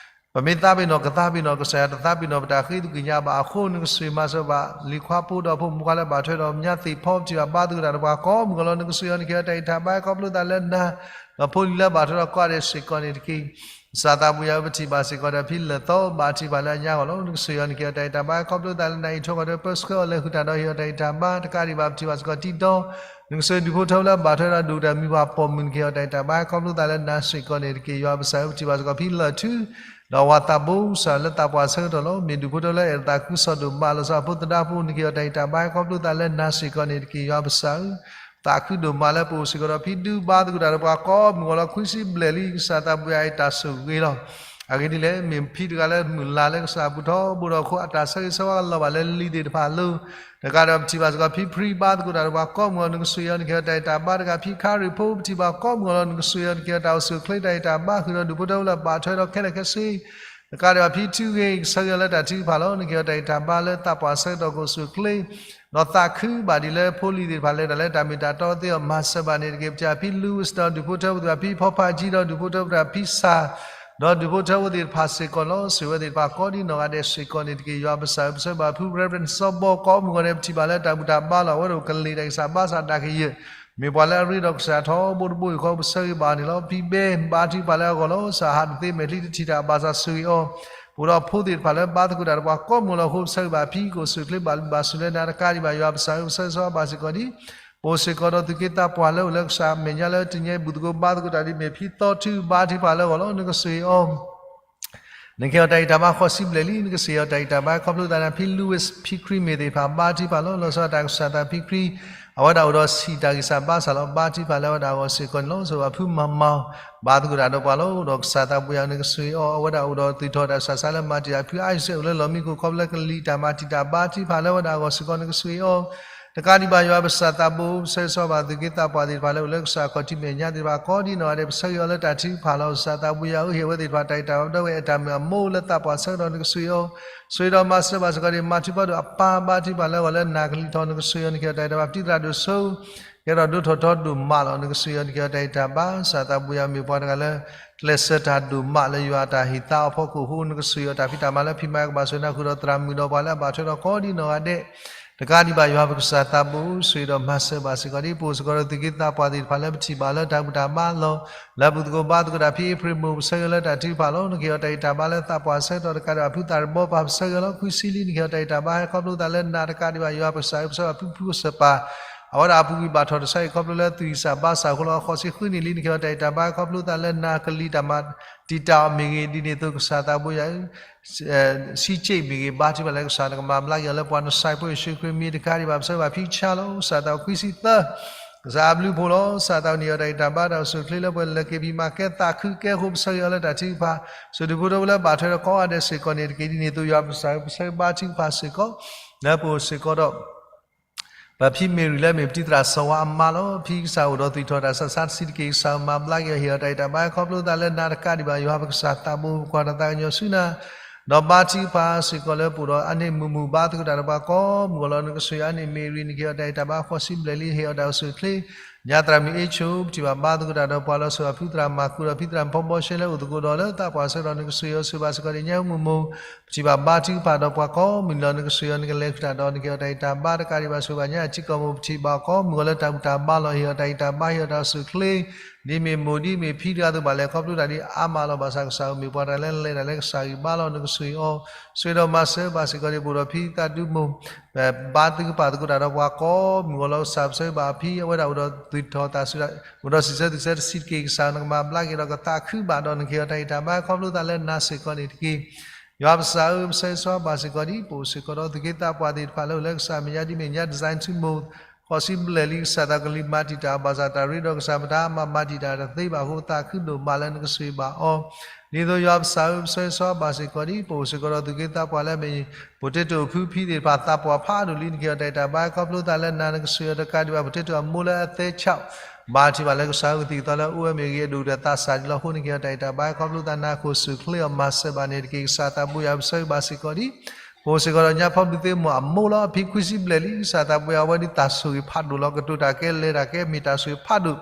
ပမ့ၢ်သးပ့ၤနီၣ်ကသးပ့ၤနီၣ် ကစၢ်ယွၤတသးပ့ၤနီၣ်ပတၢ်ဃ့သကွံာ်ညါဘၣ်အဃိ နကစၢ်မၤစၢၤဘၣ်လံၤခွါဖိဒီးဖိမုၣ်ခွါလၢဘၣ်ထွဲဒီးညါသ့ၣ်ဖီ ပထံၣ်ဘၣ်ဘါသကိးတၢ်ဒီးပှၤကိးမုၢ်ဂီၤလီၤ. နကစၢ်ယွၤနက့ၤအီၤတၢ်ဂံၢ်တၢ်ဘါခီဖျိသးလၢနၤ ဒီးဖိလံၤလၢဘၣ်ထွဲဒီးကိးဂၤဒဲးစ့ၢ်ကီးန့ၣ်တက့ၢ်. ကစၢ်သးဘိယွၤဧၢ ပထံၣ်ဘၣ်စ့ၢ်ကီးဒီးဖံလၢာ်သီ ဘါထုကဖၣ်လၢအညါအဂီၢ်လီၤ. နကစၢ်ယွၤနက့ၤအီၤတၢ်ဂံၢ်တၢ်ဘါခီဖျိသးလၢနၤအံၤ ထိၣ်ကီၢ်ဒီးပၢဆှၢအီၤလၢဟုၣ်တၢ်ဒီးဟ့ၣ်အီၤတၢ်ဂံၢ်တၢ်ဘါ တကးဒံးဘၣ်ပထံၣ်ဘၣ်စ့ၢ်ကီးတံၤဒီ နကစၢ်ဒူၣ်ဖိထၢဖိလၢဘၣ်ထွဲဒီးဒိၣ်တၢ်မံၤပှၤပိာ်မုၣ် နက့ၤအီၤတၢ်ဂံၢ်တၢ်ဘါခီဖျိသးလၢနၤစ့ၢ်ကီးန့ၣ်တက့ၢ်. ယွၤပကစၢ်ဧၢ ပထံၣ်ဘၣ်စ့ၢ်ကီးဖံလၢာ်ထူ ဒီးဝၤသးဘိစၢ်လၢသးပှၢ်ဆၢကတီၢ်လီၤ. မ့ၢ်ဒူၣ်ဖိထၢဖိလၢအဲၣ်ဒိးသးခုကစီၣ်ဒိၣ်မးလီၤဆီ အဖိသဒါဖိ နက့ၤအီၤတၢ်ဂံၢ်တၢ်ဘါခီဖျိသးလၢနၤစ့ၢ်ကီးန့ၣ်တက့ၢ်. ယွၤပကစၢ်ဧၢ သးခုဒိၣ်မးလၢပအိၣ်စ့ၢ်ကီးဒီးဖံဒူဘါသကိးတၢ်ဒီးပှၤကိးမုၢ်ဂီၤလီၤ. ခွံဆံဘျဲၣ်လံ ကစၢ်သးဘိယွၤအံၤတၢ်ဆိၣ်ဂ့ၤလီၤ. အဂ့ၢ်ဒ်လဲၣ် မ့ၢ်ဖံတဂၤလၢမုၢ်လၢ်လၢကစၢ်အပူၤထီဘိဒီးအဃိ အတၢ်ဆၢဂ့ၤဆၢဝါကလီၤဘၣ်လၢလံၤသ့ၣ်တဖၣ်အလိၤ တကးဒီးပထံၣ်ဘၣ်စ့ၢ်ကီး ဖံဖြံဘါသကိးတၢ်ဒီးပှၤကိးမုၢ်ဂီၤ နကစၢ်ယွၤနက့ၤအီၤတၢ်ဂံၢ်တၢ်ဘါ တကးဖံခါရံၣ်ဖိ ပထံၣ်ဘၣ်ကိးမုၢ်ဂီၤလီၤ. နကစၢ်ယွၤနက့ၤအီၤတၢ်အိၣ်ဆူၣ်အိၣ်ချ့တၢ်ဂံၢ်တၢ်ဘါ ဃုာ်ဒီးဒူၣ်ဖိထၢဖိလၢဘၣ်ထွဲဒီးခဲလၢာ်ခဲဆ့ တကးဒံးဘၣ်ဖံထူဂ့ၤ ကဆၢဂ့ၤလၢတၢ်ထုကဖၣ်လီၤ. နက့ၤအီၤတၢ်ဂံၢ်တၢ်ဘါလၢသးပှၢ်ဆၢကတီၢ်ကအိၣ်ဆူၣ်အိၣ်ချ့ ဒီးသးခုဘၣ်ဒ်လၢဖိလံၤသ့ၣ်တဖၣ်လဲၤတၢ်လၢတၢ်မ့ၢ်တၢ်တီသ့အီၤ မၤစၢၤဘၣ်န့ၣ်တက့ၢ်. ပထံၣ်ဘၣ်ဖံ Louis ဒီးဒူၣ်ဖိထၢဖိသ့ၣ်တဖၣ် ဖံဖီဖးကၠံဒီးဒူၣ်ဖိထၢဖိသ့ၣ်တဖၣ် ဖံစၢ် ဒီးဒူၣ်ဖိထၢဖိသ့ၣ်တဖၣ်စ့ၢ်ကီးလီၤ. စံးဝဲသ့ၣ်တဖၣ်ကိးဒံနီၢ်ဂၤဒဲးစ့ၢ်ကီးန့ၣ်တက့ၢ်. ယွၤပကစၢ်ဧၢ ပဆၢဘၣ်ဖု Reverend စီၤဘီ ကိးမုၢ်ဂီၤန့ၣ် ပထံၣ်ဘၣ်လၢတၢ်ဘူၣ်တၢ်ဘါလီၤ. အဝဲဒၣ်ကလ့ၤတၢ်ဂံၢ်စၢ်ဘါစၢ်တၢ်ကယၢၢ် မ့ၢ်ပှၤလၢအရ့ဒီးကစၢ်ထီဘိတဘိအံၤဃီ ပဆၢဂ့ၤဘၣ်န့ၣ်လီၤ. ဖံဘဲ ဘါထုကဖၣ်လၢအဂီၢ်လီၤ. ကစၢ်ဟးတသ့မဲာ်ချံတထံၣ်တၢ်ဘၣ်ဆၣ်ဆိၣ်ဂ့ၤအီၤ ပအိၣ်ဒီးဖိသ့ၣ်တဖၣ်လၢဘါသကိးတၢ်ဒီးပှၤကိးမုၢ်ဂီၤလီၤအဃိ ပဆၢဂ့ၤဘၣ်ဖံ ကအိၣ်ဆူၣ်အိၣ်ချ့ဘၣ်လုၢ်ဘၣ်စူၢ်လၢနၤတကးဒံးဘၣ် ယွၤပကစၢ်ဧၢ ပဆၢဂ့ၤဆၢဝါဘၣ်စ့ၢ်ကီးဒ် ပအိၣ်စ့ၢ်ကီးဒီးသူၣ်က့သးပှၢ်လၢအိၣ်လၢကစၢ်အမဲာ်ညါလၢတနံၤညါအံၤ ဘူၣ်သကိးဘါသကိးတၢ်ဒ်မ့ၢ်ဖံသီထု ဘါထုကဖၣ်လၢအဂီၢ်လီၤ. နကစၢ်ဂ့ၤအီၤ နက့ၤအီၤတၢ်ဂံၢ်တၢ်ဘါဃိးဆံဘျဲၣ်လံ. နကစၢ်ဂ့ၤအီၤတၢ်ဂံၢ်တၢ်ဘါခီဖျိသးလၢဖံ Louis ဖံခရံာ်မ့ၢ်သ့ၣ်တဖၣ် ဘါထုကဖၣ်လီၤ. လီၤဆီဒၣ်တၢ်ကစၢ်သးဖံခရံာ် အဝဲဒၣ်အိၣ်ဒီးဆံးတၢ်ဂံၢ်စၢ်ဘါစၢ်လီၤ. ဘါထုကဖၣ်လၢအဝဲဒၣ်အဂီၢ်စ့ၢ်ကီးန့ၣ်လီၤ. စံးဘၣ်ဖုမၤမၤ ဘါသကိးတၢ်ဒီးပှၤလီၤ. အိၣ်ဒီးကစၢ်သးပှၢ်ယွၤ နကစၢ်ဂ့ၤအီၤ အဝဲဒၣ်အိၣ်ဒီးသူၣ်ထီၣ်တၢ်ဆူးတၢ်ဆါလၢမၤတံာ်တာ်ဖု Isaac အိၣ်လၢလီၢ်မံခိၣ်ခီဖျိလၢကလံၤတၢ်မၤတံာ်တာ် ဘါထုကဖၣ်လၢအဝဲဒၣ်အဂီၢ်စ့ၢ်ကီး နကစၢ်ဂ့ၤအီၤ တကးဒံးဘၣ် ယွၤပကစၢ်သးဘိ ပဆၢဂ့ၤဆၢဝါဘၣ်သူၣ်က့သးပှၢ်သ့ၣ်တဖၣ်လၢအိၣ်လၢကစၢ်ခီၣ်ထံးမဲာ်ညါသ့ၣ်တဖၣ် ကိးဒံနီၢ်ဂၤဒဲး ပဆၢဂ့ၤအီၤလၢတၢ်ထုကဖၣ်လီၤ. ကစၢ်သးဘိယွၤဧၢ ဟ့ၣ်အဝဲသ့ၣ်တဖၣ်တၢ်ဂံၢ်တၢ်ဘါဒီးဝဲအဲၣ်တၢ်မုၢ်အမိၢ်လၢသးပှၢ်ဆၢကတီၢ် နကစၢ်ဂ့ၤအီၤ ဆိၣ်ဂ့ၤဒီးမၤစၢၤဘၣ်စ့ၢ်ကီးဒ် မၤထူဖးဒိၣ်အပၢ် ဘါထုကဖၣ်လၢအဂီၢ်လၢနၤကလံၤထီၣ် နကစၢ်ဂ့ၤအီၤ နက့ၤအီၤတၢ်ဂံၢ်တၢ်ဘါ ပတံၤသရၣ်ဒိၣ်စိ ကဲထီၣ်ဒိၣ်ထီၣ်ထီဒိၣ်မးလီၤ. နကစၢ်ဂ့ၤအီၤ နက့ၤအီၤတၢ်ဂံၢ်တၢ်ဘါ ကစၢ်သးဘိယွၤမ့ၢ်ပှၤတဂၤလၢ ကျဲးစၢးတၢ်ဒိၣ်မးလၢယွၤအတၢ်ဟ့ၣ်သါအဖီခိၣ်အဃိ နကစၢ်ဂ့ၤအီၤ တၢ်ဖံးတၢ်မၤလၢဖံးမၤကဘၣ်ဆိၣ်ဂ့ၤနၤဃုာ်ဒီးသရၣ်မုၣ်ဒီးပှၤလၢအဘၣ်ထွဲဒီးကိးဒံနီၢ်ဂၤဒဲး တကးဒံးဘၣ် ယွၤပကစၢ်သးဘိ ဆိၣ်ဂ့ၤဒီးမၤစၢၤဘၣ်စ့ၢ်ကီးဒ် ပအိၣ်စ့ၢ်ကီးဒီးသူၣ်က့သးပှၢ်သ့ၣ်တဖၣ်လၢပထံၣ်ဘၣ်လၢတၢ်ဘူၣ်တၢ်ဘါလီၤ. လၢဘူၣ်သကိးဘါသကိးတၢ်ဖံအ့ဖြ့ၣ်မိၢ် ပဆၢဂ့ၤလၢတၢ်ထုကဖၣ်လီၤ. နက့ၤအီၤတၢ်ဂံၢ်တၢ်ဘါလၢသးပှၢ်ဆၢကတီၢ် တကးဒံးဘၣ် ဖုသၣ်ရဘီပၢ် ပဆၢဂ့ၤလီၤ. ခွံဆံလံ နက့ၤအီၤတၢ်ဂံၢ်တၢ်ဘါဟဲခီဖျိသးလၢနၤ တကးဒံးဘၣ် ယွၤပကစၢ်ဧၢ ပဆၢဂ့ၤဘၣ်ဖုဖုကစၢၢ်ပၢ် အဝဲဒၣ်အပူၤကွံာ်ဘၣ်ထီၣ်တၢ်ဆါဟံၣ်ခီဖျိလၢသူၣ်ဂံၢ်စၢ်ဘါစၢ်အဃိလီၤ. ဃိးဆံဃုနံၣ်လံ နက့ၤအီၤတၢ်ဂံၢ်တၢ်ဘါဟဲခီဖျိသးလၢနၤ ကလံၤတၢ်မၤတံာ်တာ်အီၤမ့ၢ်ဂ့ၤ ဒ်န့ၣ်အသိးကစၢ်သးဘိယွၤဧၢ ဆံးစ့ၣ်မ့ၢ်ဂ့ၤ ဘါထုကဖၣ်လၢကစၢ်နကမၤဘျါက့ၤအီၤလၢပှၤနစဲးဖိယ့ၣ်ၡူးခရံာ်မံၤ တကးဒံးဘၣ် ပဆၢဂ့ၤဘၣ်ဖံဆါလီၤ. ကစၢ်သးခွံဆံသၢ ကစၢ်အဘျုးအဖှိၣ်လီၤ. ကစၢ်သးန့ၣ်အီၤတၢ်ဂံၢ်တၢ်ဘါတၢ်အိၣ်ဆူၣ်အိၣ်ချ့လၢပှၤလဲၤက့ၤဖံးမၤကဲ သးခုကဲအဃိ ပဆၢဂ့ၤအီၤလၢတၢ်ထုကဖၣ် ဆိၣ်ဒူၣ်ဖိထၢဖိလၢဘၣ်ထွဲဒီးကိးဂၤဒဲးစ့ၢ်ကီးန့ၣ်တက့ၢ်. ဒ်န့ၣ်အသိးယွၤပကစၢ်ဧၢ ပဆၢဂ့ၤဘါထုကဖၣ်စ့ၢ်ကီး လၢပအိၣ်စ့ၢ်ကီးဒီး ပဖံမ့ၢ်ရံၤလၢမ့ၢ်ပတံၤသရၣ်စီၤဝါအမါလီၤ. ဖံကစၢ်အိၣ်ဒီးသူၣ်ထီၣ်တၢ်ဆါဆါတဆံးတက့ၢ် ကစၢ်မၤဘျါက့ၤအီၤ ဟ့ၣ်အီၤတၢ်ဂံၢ်တၢ်ဘါဟဲခီဖျိသးလၢနၤ တကးဒံးဘၣ် ယွၤပကစၢ်သးဘိ ပကွၢ်တၢ်သးကညီၤဆူနၤ ဒီးဘါထုကဖၣ်စ့ၢ်ကီးလၢပအိၣ်ဒီးအန့ၣ်မုာ်မုာ်ဘါသကိးတၢ်ဒီးပှၤကိးမုၢ်ဂီၤလီၤ. နကစၢ်ယွၤန့ၣ် မ့ၢ်ရံ နကဟ့ၣ်အီၤတၢ်ဂံၢ်တၢ်ဘါ ဃီစံဘျဲၣ်လံ ဟ့ၣ်အီၤတၢ်အိၣ်ဆူၣ်အိၣ်ချ့, ညါသရၣ်မုၣ်အ့ၣ်ဆိၣ် ပထံၣ်ဘၣ်ဘါသကိးတၢ်ဒီးပှၤလီၤ. ဆှၢအဖုသရၣ်မၤကူဒီးဖံသရၣ်မုၣ်ဖီဘီရှဲလၢအိၣ်သကိးဒီးလၢသးပှၢ်ဆၢကတီၢ် နကစၢ်ယွၤအိၣ်ဆူၣ်ဘၣ်စ့ၢ်ကီးန့ၣ် ညါမုာ်မုာ် ပထံၣ်ဘၣ်ဘါထုကဖၣ်ဒီးပှၤကိးမုၢ်နံၤလီၤ. နကစၢ်ယွၤန့ၣ် ကလဲၤဃုာ်တၢ်ဒီးနကဟ့ၣ်အီၤတၢ်ဂံၢ်တၢ်ဘါတကးဒံးဘၣ် ဆှၢဘၣ်ညါအထံကီၢ်မုၢ် ပထံၣ်ဘၣ်ကိးမုၢ်ဂီၤလၢတၢ်ဘူၣ်တၢ်ဘါလီၤ. ဟ့ၣ်အီၤတၢ်ဂံၢ်တၢ်ဘါ ဟ့ၣ်အီၤတၢ်အိၣ်ဆူၣ်အိၣ်ချ့ ဒ်မ့ၢ်မိၢ်ဒ်မ့ၢ်ဖံတဂၤအသိးဘၣ်လဲၤခီဖျိတၢ်ဒ်အါမးလီၤ. ဘၣ်ဆၣ်ကစၢ်ယွၤမ့ၢ်ပှၤတဂၤလၢလဲၤတၢ်လၢ ကစၢ်ဂံၢ်ဘါလီၤ. နကစၢ်ယွၤအီၤ ဆှၢဒီးမၤစၢၤဘၣ်စ့ၢ်ကီးန့ၣ် ပအိၣ်ဒီးဖံသးဒူမိၢ် ဘါထုကဖၣ်သကိးတၢ်ဒီးပှၤကိးမုၢ်ဂီၤလီၤ. ကစၢ်ပဆၢဂ့ၤဘၣ်အဖံ အဝဲဒၣ်အိၣ်ဒီးသူၣ်ထီၣ်တၢ်စု အိၣ်ဒီးစံးဆၢသူၣ်ဆၢတဆံးတက့ၢ်. ကစၢ်နကမၤဘျါက့ၤဒီးကသးခုဘၣ်ဒီး နကဟ့ၣ်အီၤတၢ်ဂံၢ်တၢ်ဘါ ခီဖျိသးလၢနၤစ့ၢ်ကီးန့ၣ်တက့ၢ်. ယွၤပကစၢ်ဧၢ, ပဆၢဂ့ၤဆၢဝါဘၣ်စ့ၢ်ကီးဒ် ပအိၣ်စ့ၢ်ကီးဒီးသူၣ်က့သးပှၢ်သ့ၣ်တဖၣ်လၢအိၣ်လၢကစၢ်မဲာ်ညါ ဒ်မဲာ်ညါ design ထူမိၢ် ဃီစံဘျဲၣ်လံ ကစၢ်တၢ်ကလုၢ်မၤတံာ်တာ်အီၤ ဘၣ်ဆၣ်တၢ်ရ့ဒီးကစၢ်မတၤမၤမၤတံာ်တာ်တသ့ဘၣ်အဃိ သးခုဒိၣ်မးလၢနကစၢ်ယွၤဘၣ်အီၤ. ဒ်သိးယွၤပကစၢ်ဧၢ, ပဆၢဂ့ၤဆၢဝါဘၣ်စ့ၢ်ကီးဒ် ပအိၣ်စ့ၢ်ကီးဒီးသူၣ်က့သးပှၢ်လၢအမ့ၢ် potato အဖုဖံသ့ၣ်တဖၣ် သးပှၢ်ဖးဒိၣ်လံ နကဟ့ၣ်အီၤတၢ်ဂံၢ်တၢ်ဘါ ခီဖျိသးလၢနၤ နကစၢ်ယွၤတကးဒံးဘၣ် potato အမိၢ်လၢအသဲဆး ဘါထုကဖၣ်လၢကစၢ်ယွၤကသံၣ်ကသီလၢအအိၣ်ဝဲမ့ၢ်ဂ့ၤ အဒိၣ်ကတၢၢ်သးစၢ်ဒ်လီၤအဃိ နကဟ့ၣ်အီၤတၢ်ဂံၢ်တၢ်ဘါ ခီဖျိသးနၤအဃိ ဆူၣ်ချ့အီၤမၤစၢၤဘၣ်န့ၣ်တက့ၢ်. ကစၢ်သးဘိယွၤပဆၢဂ့ၤဘၣ်စ့ၢ်ကီးဒ် ပအိၣ်စ့ၢ်ကီးဒီးညါဖီဘျုးသ့ၣ်မိၢ်အမိၢ်လီၤ. အဖံခွံဆံဘျဲၣ်လံ ကစၢ်သးဘိယွၤ အဝဲဒ်သးဆိၣ်ဂ့ၤဖးဒိၣ်လီၤ. ကတိၤတၢ်ကဲလဲၤတၢ်ကဲမ့ၢ်တၢ်ဆိၣ်ဂ့ၤဖးဒိၣ်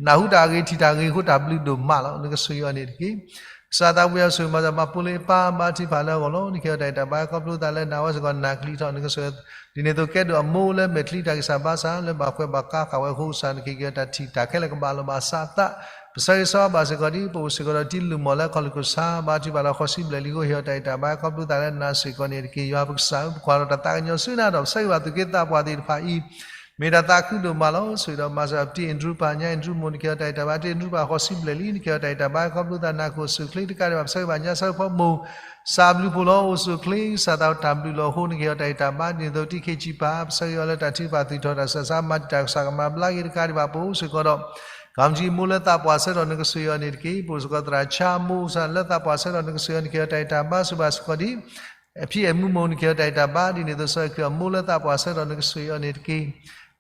နၢ်ဟူတၢ်ဂ့ၤထံၣ်တၢ်ဂ့ၤအဃိ တၢ်ဘျုးဒိၣ်မးလီၤ. နကစၢ်ယွၤန့ၣ်တက့ၢ်. ကစၢ်သးဘိယွၤဆိၣ်ဂ့ၤမၤစၢၤ မၤပူၤလၢအပၢ် ဘါထုကဖၣ်လၢအဂီၢ်လီၤ. နကဟ့ၣ်အီၤတၢ်ဂံၢ်တၢ်ဘါ ခီဖျိသးလၢနၤ အဝဲစ့ၢ်ကီးနၢ်ချံထီၣ် နကစၢ် ဒ်န့ၣ်အသိးကဲဒိၣ်အမိၢ်လၢမဲာ်ချံတၢ်ဂံၢ်စၢ်ဘါစၢ်လၢဘၣ်ကွဲးဘၣ်ကါဃာ်ဝဲအဃိ ကစၢ်နကဟ့ၣ်အီၤတၢ်ထံၣ်တၢ်ခဲလၢာ်ကဘၣ်လီၤဘၣ်စးအသး ပဆၢဂ့ၤဆၢဝါဘၣ်စ့ၢ်ကီးဒ် ပအိၣ်စ့ၢ်ကီးဒီးတံၤလုၢ်မီၢ်လၢခီၣ်လ့ၢ်ခိၣ်ဆါ ဘါထုကဖၣ်ဒီးဃီစံဘျဲၣ်လံအဃိ ဟ့ၣ်အီၤတၢ်ဂံၢ်တၢ်ဘါ ခီဖျိသးလၢနၤစ့ၢ်ကီးန့ၣ်တက့ၢ်. ယွၤပကစၢ်ဧၢ, ပကွၢ်ဒီးတၢ်သးကညီၤဆူနၤဒီး ပဆၢဂ့ၤဘၣ်သူၣ်က့သးပှၢ်သ့ၣ်တဖၣ်အံၤ မ့ၢ်တၢ်သးခုဒိၣ်မးလီၤ. ဆှၢဒီးမၤစၢၤ တံၤအ့ၣ်ဒရူပၢ် ညါအ့ၣ်ဒရူမိၢ် နကဟ့ၣ်အီၤတၢ်ဂံၢ်တၢ်ဘါ, တံၤအ့ၣ်ဒရူပၢ်ဃီစံဘျဲၣ်လံ နကဟ့ၣ်အီၤတၢ်ဂံၢ်တၢ်ဘါ ခီဖျိသးနၤအဃိ ဆူၣ်ချ့တကးဒံးဘၣ် ပဆၢဂ့ၤဘၣ်ညါဆၢဖိမိၢ် စးဘျုးဖိလီၤ. အိၣ်ဆူၣ်ချ့ ကစၢ်သးတၢ်ဘျုးလီၤအဃိ နကဟ့ၣ်အီၤတၢ်ဂံၢ်တၢ်ဘါ ဒ်န့ၣ်အသိး တံၤခ့ဆံးပၢ် ပဆၢဂ့ၤအီၤလၢတၢ်ထုကဖၣ်သူၣ်ထီၣ်တၢ်ဆးဆါ မၤတံာ်တာ်ကစၢ်ကမၤဘျါက့ၤတကးဒံးဘၣ် ပအိၣ်စ့ၢ်ကီးဒီး ကီမတံၤအမိၢ်လၢသးပှၢ်ဆၢကတီၢ် နကစၢ်ယွၤန့ၣ်တက့ၢ်. ပအိၣ်စ့ၢ်ကီးသရၣ်ဆါအမိၢ် ကစၢ်လၢသးပှၢ်ဆၢကတီၢ် နကစၢ်ယွၤ နကဟ့ၣ်အီၤတၢ်ဂံၢ်တၢ်ဘါ ဆှၢဘၣ်စ့ၢ်ကီးဒ် အဖံအဲၣ်မူမိၢ် နကဟ့ၣ်အီၤတၢ်ဂံၢ်တၢ်ဘါ ဒ်န့ၣ်အသိး စီၤအဲၣ်ခုၣ်အမိၢ်လၢသးပှၢ်ဆၢကတီၢ် နကစၢ်ယွၤန့ၣ်တက့ၢ်.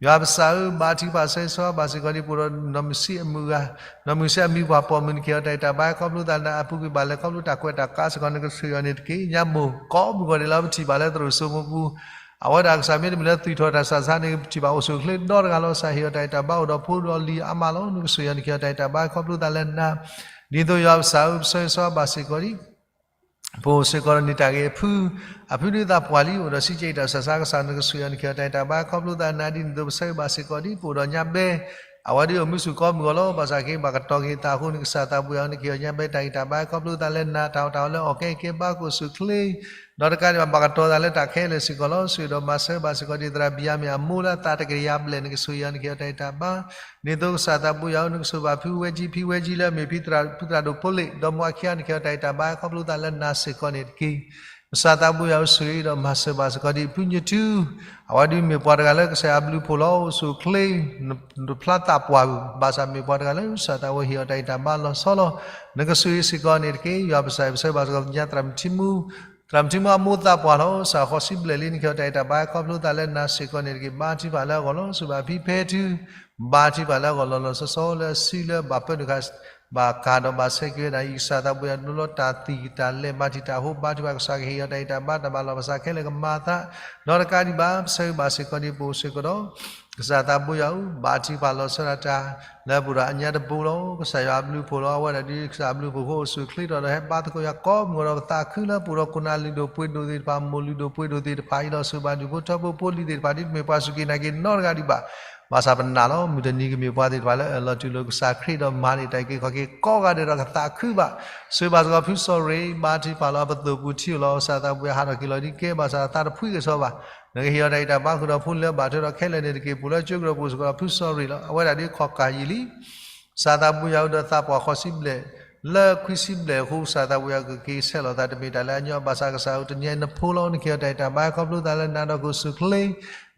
ယွၤပကစၢ်ဧၢ, ဘါထုကဖၣ်ဆၢဂ့ၤဆၢဝါဘၣ်စ့ၢ်ကီးဒ် ပအိၣ်ဒီးနီၢ်မုၢ်ဆံးအမုၢ်ဂၤ, နီၢ်မုၢ်ဆံးအမံၤပှၢ်ပိာ်မုၣ် နကဟ့ၣ်အီၤတၢ်ဂံၢ်တၢ်ဘါ ခီဖျိသးလၢအပူၤကွံာ်ဘၣ်လဲၤခီဖျိတၢ်ကွဲးတၢ်ကါစ့ၢ်ကီး နကစၢ်ယွၤန့ၣ်တက့ၢ်. ညါမိၢ်ကိးမုၢ်ဂီၤဒဲးလၢပထံၣ်ဘၣ်လၢသရိာ်စိမိၢ်ပူၤ အဝဲဒၣ်ကစၢ်မ့တမ့ၢ်လၢသူၣ်ထီၣ်တၢ်ဆးဆါန့ၣ် ပထံၣ်ဘၣ်အိၣ်ဆူၣ်အိၣ်ချ့ဒီတဂၤလီၤ. ကစၢ်ဟ့ၣ်အီၤတၢ်ဂံၢ်တၢ်ဘါအိၣ်ဒီးဖိဒီးလံၤအါမးလီၤ. နကစၢ်ယွၤ နကဟ့ၣ်အီၤတၢ်ဂံၢ်တၢ်ဘါ ခီဖျိသးလၢနၤ ဒ်သိးယွၤပကစၢ်ဧၢ ပဆၢဂ့ၤဆၢဝါဘၣ်စ့ၢ်ကီးဒ် ပအိၣ်စ့ၢ်ကီးဒီးန့ၢ်တၢ်ဂ့ၤအဖု, အဖုဒုးသးပှၢ်လံ အိၣ်ဒီးစံးကဲအံၤတၢ်ဆးဆါ ကစၢ်နကစၢ်ယွၤ နကဟ့ၣ်အီၤတၢ်ဂံၢ်တၢ်ဘါ ခီဖျိသးနၤ ဒ်န့ၣ်အသိး ပဆၢဂ့ၤဘၣ်စ့ၢ်ကီးဒ် ပအိၣ်ဒီးညါဘဲ အဝဲဒၣ်အိၣ်မုာ်ဆူၣ်ကိးမုၢ်ဂီၤလီၤ. ဘၣ်ဆၣ်က့ၤဘၣ်ကတီၤက့ၤသးအဃိ နကစၢ်သးပှၢ်ယွၤ နကဟ့ၣ်အီၤညါဘဲတၢ်ဂံၢ်တၢ်ဘါ ခီဖျိသးလၢနၤ တၢ်အီၣ်တၢ်အီလၢအီၣ်ကဲအံၤကဲဘါ ကအိၣ်ဆူၣ်အိၣ်ချ့ ဒီးတကးဒံးဘၣ် ဘၣ်ကတီၤသးလၢတၢ်ခဲလၢာ်စ့ၢ်ကီးလီၤ. ဆှၢဒီးမၤစၢၤဘၣ်စ့ၢ်ကီးဒ်သရၣ်ဘံယၤမ့ၣ်အမိၢ်လၢအသးတကယၤဘျဲၣ် နကစၢ်ယွၤ နကဟ့ၣ်အီၤတၢ်ဂံၢ်တၢ်ဘါ ဒ်သိးကစၢ်သးပှၢ်ယွၤ နကဆိၣ်ဘၣ်ဖု ဝဲကံ ဖံဝဲကံလၢအမ့ၢ်ဖံသရၣ်ဒိၣ်ဖိလ့ၣ် ဒီးမိၢ်အခံဂၤ နကဟ့ၣ်အီၤတၢ်ဂံၢ်တၢ်ဘါ ခီဖျိသးလၢနၤစ့ၢ်ကီးန့ၣ်တက့ၢ်. ကစၢ်သးပှၢ်ယွၤ အိၣ်ဆူၣ်ဒီးမၤစၢၤဘၣ်စ့ၢ်ကီးဒ်ဖုညထူ အဝဲဒၣ်မ့ၢ်ပှၤတဂၤလၢကစၢ်ယွၤဘျုးဖှိၣ်လီၤ အိၣ်ဆူၣ်အိၣ်ချ့ တဖျါသးပှၢ်ဧိၤ ဘၣ်ဆၣ်မ့ၢ်ပှၤတဂၤလၢကစၢ်သးဝဲဟ့ၣ်အီၤတၢ်ဂံၢ်တၢ်ဘါလီၤဆီလီၤ. နကစၢ်ယွၤစ့ၢ်ကီးန့ၣ်တက့ၢ်. ယွၤပကစၢ် ပဆၢဂ့ၤဘၣ်စ့ၢ်ကီးညါသရၣ်မုၣ်ထံမူ သရၣ်မုၣ်ထံမူအမိၢ်သးပှၢ်လီၤ. ကစၢ်ဃီစံဘျဲၣ်လံ နကဟ့ၣ်အီၤတၢ်ဂံၢ်တၢ်ဘါ ခီဖျိသးလၢနၤစ့ၢ်ကီးန့ၣ်တက့ၢ်. ဘါထုကဖၣ်လၢအဂီၢ်လီၤ. ဆှၢဘၣ်ဖံဖဲထူ ဘါထုကဖၣ်လၢအဂီၢ်လီၤလီၤဆီဆီလၢအစုလၢ ဘၣ်ပၢနုာ်ဃာ် ဘၣ်ကၤဒီးဘၣ်ဆဲးက့ၤဝဲဒၣ်အံၤ ကစၢ်သးပှၢ်ယွၤ ဒိလီၤတၢ်သံၣ်တၢ်လဲ ဘါထုကဖၣ်တၢ်အဃိ ဘါထုကဖၣ် ကစၢ်ကဟ့ၣ်အီၤတၢ်ဂံၢ်တၢ်ဘါ တၢ်ဘၣ်လီၢ်ဘၣ်စးခဲလၢာ်ကမၤအသး ဒီးတကးဒံးဘၣ် ပဆၢဂ့ၤဘၣ်စ့ၢ်ကီးဒ် ပအိၣ်စ့ၢ်ကီးဒီး ကစၢ်သးပှၢ်ယွၤဧၢ, ဘါထုကဖၣ်လီၤဆီဒၣ်တၢ် လၢပအိၣ်ဒီးအညါတဘိလီၤ. ကစၢ်ယွၤအဘျုးဖှိၣ်လီၤ. အဝဲဒၣ်ဒ်ကစၢ်အဘျုးဖှိၣ်အဃိ အိၣ်ဆူၣ်အိၣ်ချ့ထီၣ်ဒီး ဟဲဘါသကိးယွၤကိးမုၢ်ဂီၤဒီး ပသးခုလၢပအိၣ်ဒီးခိၣ်နၢ်လုၢ်ဒိၣ်ပှ့ၤဒိၣ်သ့ၣ်တဖၣ် မိၢ်လုၢ်ဒိၣ်ပှ့ၤဒိၣ်သ့ၣ်တဖၣ်အံၤလီၤ. ဆှၢဘၣ်ဒူၣ်ဖိထၢဖိဖိလံၤသ့ၣ်တဖၣ် ဒ်တမ့ၢ်ပှၤစူၢ်က့ၤနာ်က့ၤနီတဂၤဒံးဘၣ်. ဘၣ်ဆၣ်ပနာ်လီၤ မုၢ်တနံၤကမ့ၢ်ပှၤသ့ၣ်တဖၣ်လၢအၢၣ်လီၤတူၢ်လိာ်ကစၢ်ခရံာ်ဒီး မၤန့ၢ်တၢ်အုၣ်က့ၤခီၣ်က့ၤကိးဂၤဒဲးဒီး ကသးခုဘၣ်. ဆှၢဘၣ်စ့ၢ်ကီးဖုစီၤရ့ၣ် ဘါထုကဖၣ်လီၤ. ပသိၣ်ပူၤထံအိၣ်လီၤ. ကစၢ်သးပှၢ်ယွၤ ဟးထီၣ်က့ၤလီၤဒ်ကဲ ဘၣ်ဆၣ်သးတဖှံကစီဘၣ်. နကဟ့ၣ်အီၤတၢ်ဂံၢ်တၢ်ဘါဃုာ်ဒီး ဖိလံၤလၢအဘၣ်ထွဲဒီးခဲလၢာ်န့ၣ်တက့ၢ်. ပအိၣ်လၢကၠိကရၢၢ် ပအိၣ်စ့ၢ်ကီးဒီးဖုစီၤရ့ၣ်လီၤ. အဝဲဒၣ်ဒ်ခီၣ်ကၢ်ယံာ်လံ ကစၢ်သးပှၢ်ယွၤ အိၣ်ဒီးသးပှၢ်ဃီစံဘျဲၣ် လၢခွံဆံဘျဲၣ်အဃိ ကစၢ်သးပှၢ်ယွၤ ကက့ၤဆဲးလီၤသးတမ့ၢ်တၢ်လၢအညီ ဘၣ်ဆၣ်ကစၢ်ဧၢ တနံၤအံၤနဖိလီၤ. နကဟ့ၣ်အီၤတၢ်ဂံၢ်တၢ်ဘါ ခီဖျိသးလၢနၤဒီး ကအိၣ်ဆူၣ်အိၣ်ချ့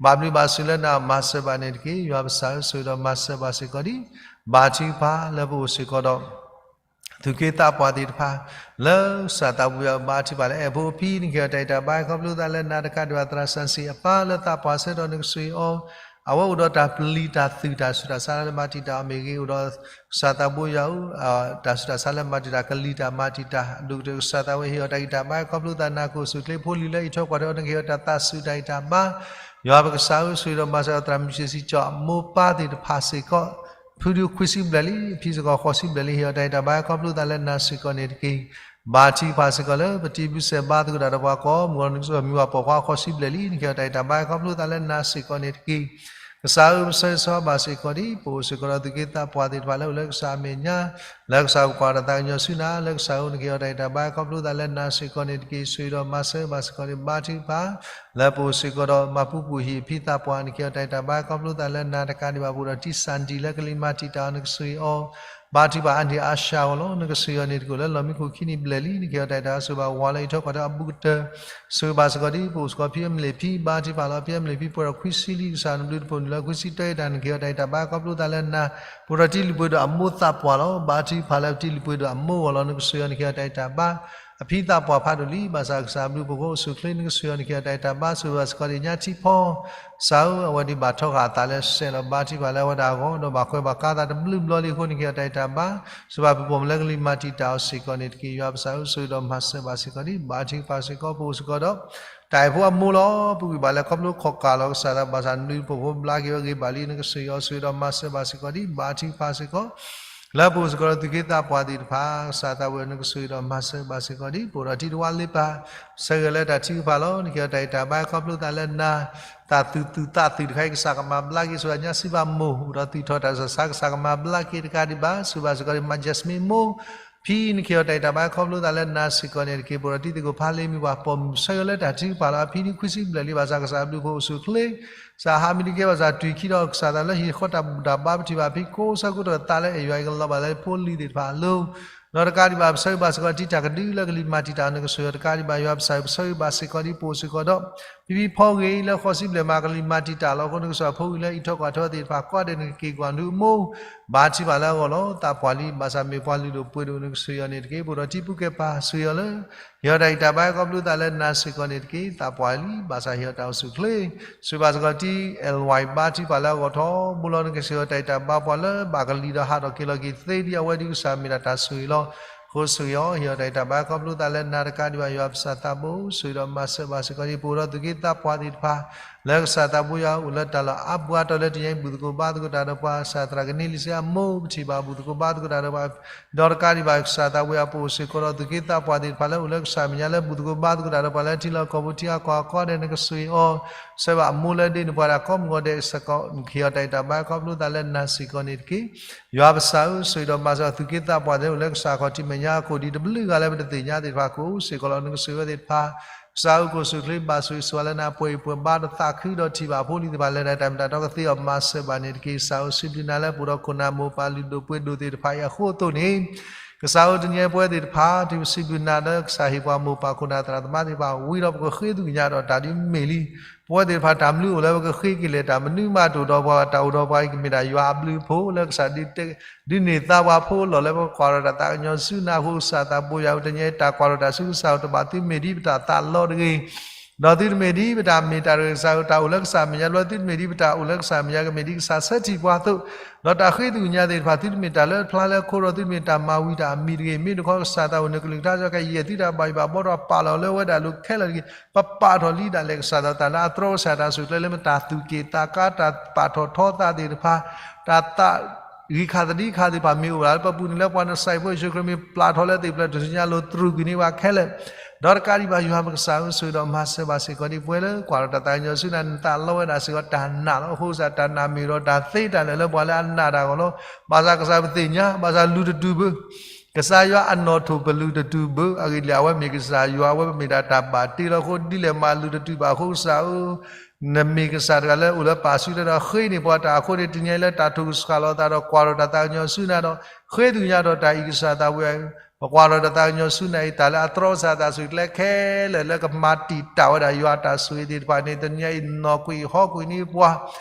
ဘၣ်ဘျုးဘၣ်ဆိၣ်လၢနၤ မၤစၢၤဘၣ်န့ၣ်တက့ၢ်. ယွၤပကစၢ်ဧၢ ဆှၢဒီးမၤစၢၤဘၣ်စ့ၢ်ကီးဒ် ဘါထုကဖၣ်လၢပအိၣ်စ့ၢ်ကီးဒီး သူၣ်က့သးပှၢ်သ့ၣ်တဖၣ် လၢကစၢ်သးပှၢ်ယွၤ ဘါထုကဖၣ်လၢအဲၣ်ဖိအဖံ နကဟ့ၣ်အီၤတၢ်ဂံၢ်တၢ်ဘါ ခီဖျိသးလၢနၤ တကးဒံးဘၣ် သရၣ်စၣ်စံၣ်အပၢ်လၢသးပှၢ်ဆၢကတီၢ် နကဆိၣ်ဂ့ၤအီၤ အဝဲအိၣ်ဒီးတၢ်ပျံၤတၢ်သူၣ်တၢ်ဆူးတၢ်ဆါလၢမၤတံာ်တာ်အီၤမ့ၢ်ဂ့ၤ, အိၣ်ဒီးကစၢ်သးဘိယွၤအူ တၢ်ဆူးတၢ်ဆါလၢမၤတံာ်တာ် ကလံၤတၢ်မၤတံာ်တာ် ဒိၣ်ကတၢၢ်ကစၢ်သးဝဲဟ့ၣ်အီၤတၢ်ဂံၢ်တၢ်ဘါ ခီဖျိသးနၢ်ကိၣ်ဆူၣ်ချ့ဖိလံၤလၢအံးထွဲကွၢ်ထွဲအီၤ နကဟ့ၣ်အီၤတၢ်သးဆူးတၢ်ဂံၢ်တၢ်ဘါ ယွၤပကစၢ်ဧၢ, ဆိၣ်ဂ့ၤဒီးမၤစၢၤအသရၣ်မုၣ်စံးစံးကၠီၣ်အမိၢ်ပၢ်သ့ၣ်တဖၣ်စ့ၢ်ကီး, ဖုဒုးခွံဆံဘျဲၣ်လံ, ဖံစ့ၢ်ကီးဃိးဆံဘျဲၣ်လံ, ဟ့ၣ်အီၤတၢ်ဂံၢ်တၢ်ဘါခီဖျိသးလၢနၤစ့ၢ်ကီးန့ၣ်တက့ၢ်. ဘါထုကဖၣ်စ့ၢ်ကီးလၢပတံၤဘျုးစဲးဘါသကိးတၢ်ဒီးပှၤကိးမုၢ်ဂီၤ နကစၢ်မံၤဝၤပိာ်ခွါဃိးဆံဘျဲၣ်လံ, နကဟ့ၣ်အီၤတၢ်ဂံၢ်တၢ်ဘါခီဖျိသးလၢနၤစ့ၢ်ကီးန့ၣ်တက့ၢ်. ကစၢ်ဧၢ, ပဆၢဂ့ၤဆၢဝါဘၣ်စ့ၢ်ကီးဒ် ပအိၣ်စ့ၢ်ကီးဒီးသူၣ်က့သးပှၢ်သ့ၣ်တဖၣ်လၢအိၣ်လၢကစၢ်အမဲာ်ညါ လၢကစၢ်ပကွၢ်တၢ်သးကညီၤဆူနၤ, လၢကစၢ်ဧၢ, နကဟ့ၣ်အီၤတၢ်ဂံၢ်တၢ်ဘါခီဖျိသးလၢနၤစ့ၢ်ကီးန့ၣ်တက့ၢ်. ဆိၣ်ဂ့ၤဒီးမၤစၢၤဘၣ်စ့ၢ်ကီးဒ် ဘါထုကဖၣ် လၢပအိၣ်စ့ၢ်ကီးဒီးမၤပူၤပူၤဟံၣ်အဖံသးပှၢ် နကဟ့ၣ်အီၤတၢ်ဂံၢ်တၢ်ဘါခီဖျိသးလၢနၤတကးဒံးဘၣ် ပအိၣ်ဒီးတံၢ်စၣ်တံၢ်လၢကလံၤမၤတံာ်တာ်အီၤ နကဆိၣ်ဂ့ၤအီၤ ဘါထုကဖၣ်အါန့ၢ်အါရှါအဂီၢ်လီၤ. နကဆိၣ်ဂ့ၤအီၤန့ၣ်တက့ၢ် လၢလီၢ်မံခိၣ်ခံနံၣ်ဘျဲၣ်လံ, နကဟ့ၣ်အီၤတၢ်ဂံၢ်တၢ်ဘါဆိၣ်ဂ့ၤဘၣ်ဝၤလၢအံးထွဲကွၢ်ထွဲအဘူးကတၢၢ် ဆိၣ်ဂ့ၤဘၣ်စ့ၢ်ကီးဒ် ပအိၣ်စ့ၢ်ကီးဖံအမလ့ၣ်ဖံ ဘါထုကဖၣ်လီၤ ဖံအမလ့ၣ်ဖံ ပှဲၤဒီးခွံဆံလံ ကစၢ်နဘျုးတဖၣ်နုာ်လၢခွံဆံတၢအံၤတၢ် နကဟ့ၣ်အီၤတၢ်ဂံၢ်တၢ်ဘါခီဖျိသးလၢနၤ ပအိၣ်ဒီးတံၤလုၢ်ပှ့ၤဒိၣ်အမိၢ်သးပှၢ်လီၤ. ဘါထုကဖၣ်လၢပတံၤလုၢ်ပှ့ၤဒိၣ်အမိၢ်အဂီၢ်လီၤ. နကဆိၣ်ဂ့ၤအီၤ နကဟ့ၣ်အီၤတၢ်ဂံၢ်တၢ်ဘါ အဖံသးပှၢ်ဖးဒိၣ်လံ. ဘၣ်ဆၣ်ကစၢ်ဘျုးဖှိၣ်ဖိအိၣ်ဆူၣ်ချ့ နကဆိၣ်ဂ့ၤအီၤ နကဟ့ၣ်အီၤတၢ်ဂံၢ်တၢ်ဘါ ဆိၣ်ဂ့ၤဘၣ်စ့ၢ်ကီးဒ်ညါထံဖီ ကစၢ်ဧၢ, အဝဲဒၣ်ဘၣ်ထီဃာ်အသးလၢစဲးလီၤ ဘါထုကဖၣ်လၢအဝဲဒၣ်အဂီၢ် ဒီးဘၣ်ကွဲးဘၣ်ကါသးတဘျုးဘျီလံအဃိ နကဟ့ၣ်အီၤတၢ်ဂံၢ်တၢ်ဘါ ဆိၣ်ဂ့ၤဘၣ်ပှၤပိာ်မုၣ်လၢကလံၤမၤတံာ်တာ်အီၤစ့ၢ်ကီးန့ၣ်တက့ၢ်. ယွၤပကစၢ်ဧၢ, ဆိၣ်ဂ့ၤဒီးမၤစၢၤဘၣ်စ့ၢ်ကီးဒ် ဘါထုကဖၣ်စ့ၢ်ကီး ပအိၣ်စ့ၢ်ကီးဒီး တၢ်အဲၣ်ဖိအမိၢ်လီၤ. ပဂံၢ်ဘါလၢခီဖျိခီၣ်ကၢ်လီၤ ကစၢ်သးဘၣ်ဆၣ် နဘျုးတဖၣ်ဖိဘျါက့ၤဝဲဂ့ၤဘၣ်လံ နကဆိၣ်ဂ့ၤအီၤ ဆိၣ်ဂ့ၤဒီးမၤစၢၤဘၣ်စ့ၢ်ကီးဒ် ဘါထုကဖၣ်စ့ၢ်ကီး လၢပအိၣ်စ့ၢ်ကီးဒီးသူၣ်က့သးပှၢ်သ့ၣ်တဖၣ် ကစၢ်သးဝဲ နကဆိၣ်ဂ့ၤဒီးမၤစၢၤဘၣ်စ့ၢ်ကီးဒ် ပအိၣ်ဒီးတံၤတဝါလ့ပၢ် ဆၢဂ့ၤလၢတၢ်ထုကဖၣ်လီၤ. နကဟ့ၣ်အီၤတၢ်ဂံၢ်တၢ်ဘါခီဖျိသးလၢနၤ တၢ်သူၣ်သူၣ်သးသူၣ်တခါအံၤ ကစၢ်ကမၤဘျါက့ၤ ဆိၣ်ဂ့ၤညါစံးဘၣ်မိၢ် အိၣ်ဒီးသူၣ်ထီၣ်တၢ်ဆူးတၢ်ဆါ ကစၢ်ကမၤဘျါက့ၤတကးဒံးဘၣ် ဆိၣ်ဂ့ၤဘၣ်စ့ၢ်ကီးဒ် မၤ Jasmine မိၢ် ဖံ နကဟ့ၣ်အီၤတၢ်ဂံၢ်တၢ်ဘါခီဖျိသးလၢနၤစ့ၢ်ကီးန့ၣ်တက့ၢ်. ပအိၣ်ဒီးတံၤသကိးဖးလ့မုၢ်ပှၤပိာ်မုၣ် ဆၢဂ့ၤလၢတၢ်ထုကဖၣ်လီၤ. အဖံဒ်ခွံဆံဘျဲၣ်လံ ဘၣ်ဆၣ်ကစၢ်ဘျုးဖှိၣ်အိၣ်ဆူၣ်ချ့ ကစၢ်ဟးမံၤတကဲဘၣ်ဆၣ် တုၤခံဒီးကစၢ်သးလၢဟံၣ်ဃီတၢ်ဘူၣ်တၢ်ဘါ ပထံၣ်ဘၣ်ဖံကိးဆၢကိးတၢ်သးလၢအဲၣ်ယွၤအံၤကလီၤဘၣ်လၢဖိလံၤသ့ၣ်တဖၣ်အလိၤ ဒီးတကးဒံးဘၣ် ပဆၢဂ့ၤဘၣ်စ့ၢ်ကီးတံၤတၢ်ကဒုလၢကလံၤမၤတံာ်တာ် နကဆိၣ်ဂ့ၤအီၤတကးဒံးဘၣ် ယွၤပကစၢ် ပဆၢဂ့ၤဘၣ်စ့ၢ်ကီးဒ် ပအိၣ်စ့ၢ်ကီးဒီး ဖံဖံဖီဂ့ၤလၢဃိးဆံဘျဲၣ်မး ကလံၤမၤတံာ်တာ်လီၤအဃိ နကစၢ်ဖိဂ့ၤလၢအံးထွဲကွၢ်ထွဲသ့ၣ်တဖၣ် ကိးဂၤဒဲး နကက့ၤကွၢ်နုအမိၢ် ဘါထုကဖၣ်လၢအဂီၢ်လီၤ. သးပှၢ်လံ ဘၣ်ဆၣ်မ့ၢ်ပှၤလုၢ်ဒိၣ်ပှ့ၤဒိၣ် နကဆိၣ်ဂ့ၤအီၤန့ၣ်တက့ၢ်. ပအိၣ်ဒီးတံၤပူၤကဲပၤ ဆိၣ်ဂ့ၤအီၤလၢ ဟ့ၣ်အီၤတၢ်ဂံၢ်တၢ်ဘါခီဖျိသးလၢနၤစ့ၢ်ကီးန့ၣ်တက့ၢ်. သးပှၢ်လံ ဘၣ်ဆၣ်ဟ့ၣ်အီၤတၢ်အိၣ်ဆူၣ်ချ့ ဆိၣ်ဂ့ၤဘၣ်စ့ၢ်ကီးတံၤ အဲလ်ဝဲ ဘါထုကဖၣ်လၢအဂီၢ်ထီဘိလီၤ. နကဆိၣ်ဂ့ၤအီၤတၢ်ဂံၢ်တၢ်ဘါပှၤလၢဘၣ်ကလံၤဒီးဟးထီၣ်က့ၤလီၤက့ၤသ့ဒ်အဝဲဒ်ကစၢ်မ့ၢ်ဒၣ်တၢ်ဆိၣ်ဂ့ၤလီၤ. အဃိဆိၣ်ဂ့ၤအီၤ ဟ့ၣ်အီၤတၢ်ဂံၢ်တၢ်ဘါခီဖျိသးလၢနၤတကးဒံးဘၣ် ယွၤပကစၢ်သးဘိ ဆိၣ်ဂ့ၤဒီးမၤစၢၤဘၣ်စ့ၢ်ကီးဒ် ပအိၣ်ဒီးသူၣ်က့သးပှၢ်သ့ၣ်တဖၣ် လၢကစၢ်သးဘိယွၤအိၣ်လၢတၢ်လီၢ်အါပူၤအါတီၤလၢတနံၤအံၤ ဘူၣ်သကိးဘါသကိးတၢ်ဒီးပှၤ ကစၢ်သရၣ်ကန့လံစ့အမိၢ် ပထံၣ်ဘၣ်ဘူၣ်သကိးဘါသကိးတၢ်ဒီးပှၤ ဒီးတကးဒံးဘၣ် ကစၢ်သးဝဲအပအိၣ်စ့ၢ်ကီးဒီးသူၣ်က့သးပှၢ်သ့ၣ်တဖၣ်လၢအိၣ်လၢကစၢ်မဲာ်ညါလၢဘူၣ်သကိးဘါသကိးတၢ်ဒီးပှၤလၢထံလီၢ်ကီၢ်ပူၤထံအကီၢ်အကီၢ်ဒဲး နကဆိၣ်ဂ့ၤအီၤ ဆၢဘၣ်အမိၢ်လၢဒ့န့ၣ်ပှၤဒၣ်ကိးမုၢ်ဂီၤဒဲးစ့ၢ်ကီး နကဟ့ၣ်အီၤတၢ်ဂံၢ်တၢ်ဘါခီဖျိသးလၢနၤစ့ၢ်ကီးန့ၣ်တက့ၢ်. ယွၤပကစၢ်ဧၢ ဆိၣ်ဂ့ၤဒီးမၤစၢၤသူၣ်က့သးပှၢ်သ့ၣ်အိၣ်လၢကစၢ်ခီၣ်ထံးမဲာ်ညါအခိၣ်ဒံးတဘျုးဂၤလၢပတသ့ၣ်ညါသ့ၣ်တဖၣ် ကအိၣ်စ့ၢ်ကီးလီၤ. နကဆိၣ်ဂ့ၤဝဲသ့ၣ်တဖၣ် ကစၢ်ဧၢ ကိးဆူၣ်ချ့ဘၣ်ဆိၣ်ဂ့ၤဆိၣ်ဝါလၢနၤ ပှဲၤအံၤပှဲၤဘါဒီးသးခုဒီးထံၣ်ဘၣ်အဖိအလံၤသ့ၣ်တဖၣ် လဲၤတၢ်တၢ်မ့ၢ်တၢ်တီကသ့အီၤ မၤစၢၤဘၣ်န့ၣ်တက့ၢ်. ကစၢ်ဧၢစံးဘျုးနၤလၢပအိၣ်ဒီးခိၣ်နၢ်မိၢ်ပၢ်လုၢ်ဒိၣ်ပှ့ၤဒိၣ်သ့ၣ်တဖၣ်အံၤအဃိအသိးန့ၣ် ကစၢ်ဧၢ တနံၤအံၤပဝဲသ့ၣ်တဖၣ် တုၤပစံးဘျုးနၤလၢကစၢ်ဟ့ၣ်ပှၤမိၢ်ပၢ်ခိၣ်နၢ်သရၣ်သမါသ့ၣ်တဖၣ်ဝံၤဒီးပကဃ့ကညးဒီးတၢ်ဒ်မ့ၢ်လံ. ပဝဲသ့ၣ်တဖၣ်တၢ်မနုၤအိၣ်လၢပကဃ့ကညးလဲၣ် တၢ်မနုၤမးတအိၣ်ဒီးပှၤ တၢ်အိၣ်ဒီးပှၤအံၤကမ့ၢ်ဒၣ်ယွၤအဘျုးအဖှိၣ်လၢကစၢ် ဒုးန့ၢ်သါပှၤဖိအလီၢ်လၢပကကွၢ်ဒီးတၢ်သးကညီၤဆူနၤအဃိ ကစၢ်သးဘိယွၤဧၢ တနံၤအံၤတၢ်ကွၢ်ဒီးတၢ်ဆူကစၢ်ဧၢ တဘၣ်သုမ့ၢ်ဒ်ပတၢ်သးလီတဂ့ၤ ဒီးသုတမ့ၢ်ဒ်ပတၢ်မ့ၢ်တၢ်တဂ့ၤ ကစၢ်ဧၢ တၢ်အိၣ်လၢကစၢ်မဲာ်ညါဘျီ သုတမ့ၢ်ဒ်ပတၢ်အိၣ်လၢကစၢ်မဲာ်ညါကမ့ၢ်ဒ်ကစၢ်ဆၢထံၣ်ပှၤအသိး ဒီးတၢ်ဃ့ကညးသ့ၣ်တဖၣ် သုတမ့ၢ်တၢ်လၢဖျါလၢခိဒီး သုတမ့ၢ်တၢ်မၤဝံၤတၢ်အမံၤတဂ့ၤ မ့ၢ်တခီကစၢ်သးအိၣ်န့ၣ် ကလုၢ်ကထါစီၤကယဲၢ်သုတၢ်ဘၣ်ယိၣ်ဘၣ်ဘီဒီးပာ်လီၤလၢဝဲဒၣ်လိၤခဲလၢာ်တဂ့ၤ ပပာ်ထီၣ်လံဒၣ်လဲာ် ကစၢ်သး တၢ်လၢအတြီကစၢ်တၢ်ဆိၣ်ကျဲလၢမ့ၢ်တၢ်သူၣ်က့ၣ်သးကါ တၢ်ပာ်ထီၣ်ထီသးသ့ၣ်တဖၣ် တၢ်သးဂံၢ်ခါသဒံခါသ့ၣ်တဖၣ်မ့ၢ်အိၣ်ဒၣ်လၢပပူၤန့ၣ်လၢပှၤနၢ်စၢ်ဖိယ့ၣ်ၡူးခရံာ်မ့ၢ်ပျၢ်ထီၣ်လၢသ့ၣ်ဖျၢၣ်ထူၣ်စုညါအလိၤ တြူာ်ကွံာ်န့ၢ်ပှၤခဲလၢာ် ဒီးတကးဒံးဘၣ်ယွၤပကစၢ်ဧၢ ဆိၣ်ဂ့ၤဒီးမၤစၢၤဘၣ်စ့ၢ်ကီးဒ်ပဝဲလၢကွၢ်ဒီးတၢ်သးကညီၤဆူနၤ နသးလီဝဲဒၣ်စ့ၢ်ကီးတၢ်နာ်လီၤ အဃိကစၢ်တၢ်နာ်မ့ၢ်ဒီးတၢ်သ့တၢ်လၢာ်လၢပှၤလၢအနာ်တၢ်အဂီၢ်လီၤ ဘၣ်ဆၣ်ကစၢ်ပသ့ၣ်ညါ ဘၣ်ဆၣ်လုၢ်တတုၤဘၣ် ကစၢ်ယွၤအနီၣ်ထိၣ်ပလုၢ်တတုၤဘၣ် အဂ့ၢ်ဒ်လဲၣ် အဝဲမ့ၢ်ကစၢ်ယွၤ အဝဲပမ့ၢ်ဒၣ်တၢ်ဘၣ်တ့လီၤအဃိ ဒ်လဲၣ်မးလုၢ်တတုၤဘၣ်အဃိကစၢ်ဧၢ နမ့ၢ်ကစၢ်တဂၤလၢအိၣ်လၢပာ်စုလၢဒီးဃ့န့ၢ်ပှၤတၢ်အဃိန့ၣ် တနံၤအံၤလၢတၢ်ထုကဖၣ်လီၤသးဒီးကွၢ်ဒီးတၢ်သးကညီၤဆူနၤဒီး ဃ့ကညးဒီးတၢ်အံၤကစၢ်သးဝဲ ပကွၢ်ဒီးတၢ်သးကညီၤဆူနၤအံၤ တၢ်လၢအတြီကစၢ်သးဆိၣ်ကျဲခဲလၢာ်လၢကမၤတံာ်တာ်ဝဲဒၣ်ယွၤတၢ်ဆိၣ်ဂ့ၤသ့ၣ်တဖၣ်န့ၣ် တနံၤအံၤနီၣ်ကွံာ်ဟီၣ်ကွံာ်န့ၢ်ပှၤ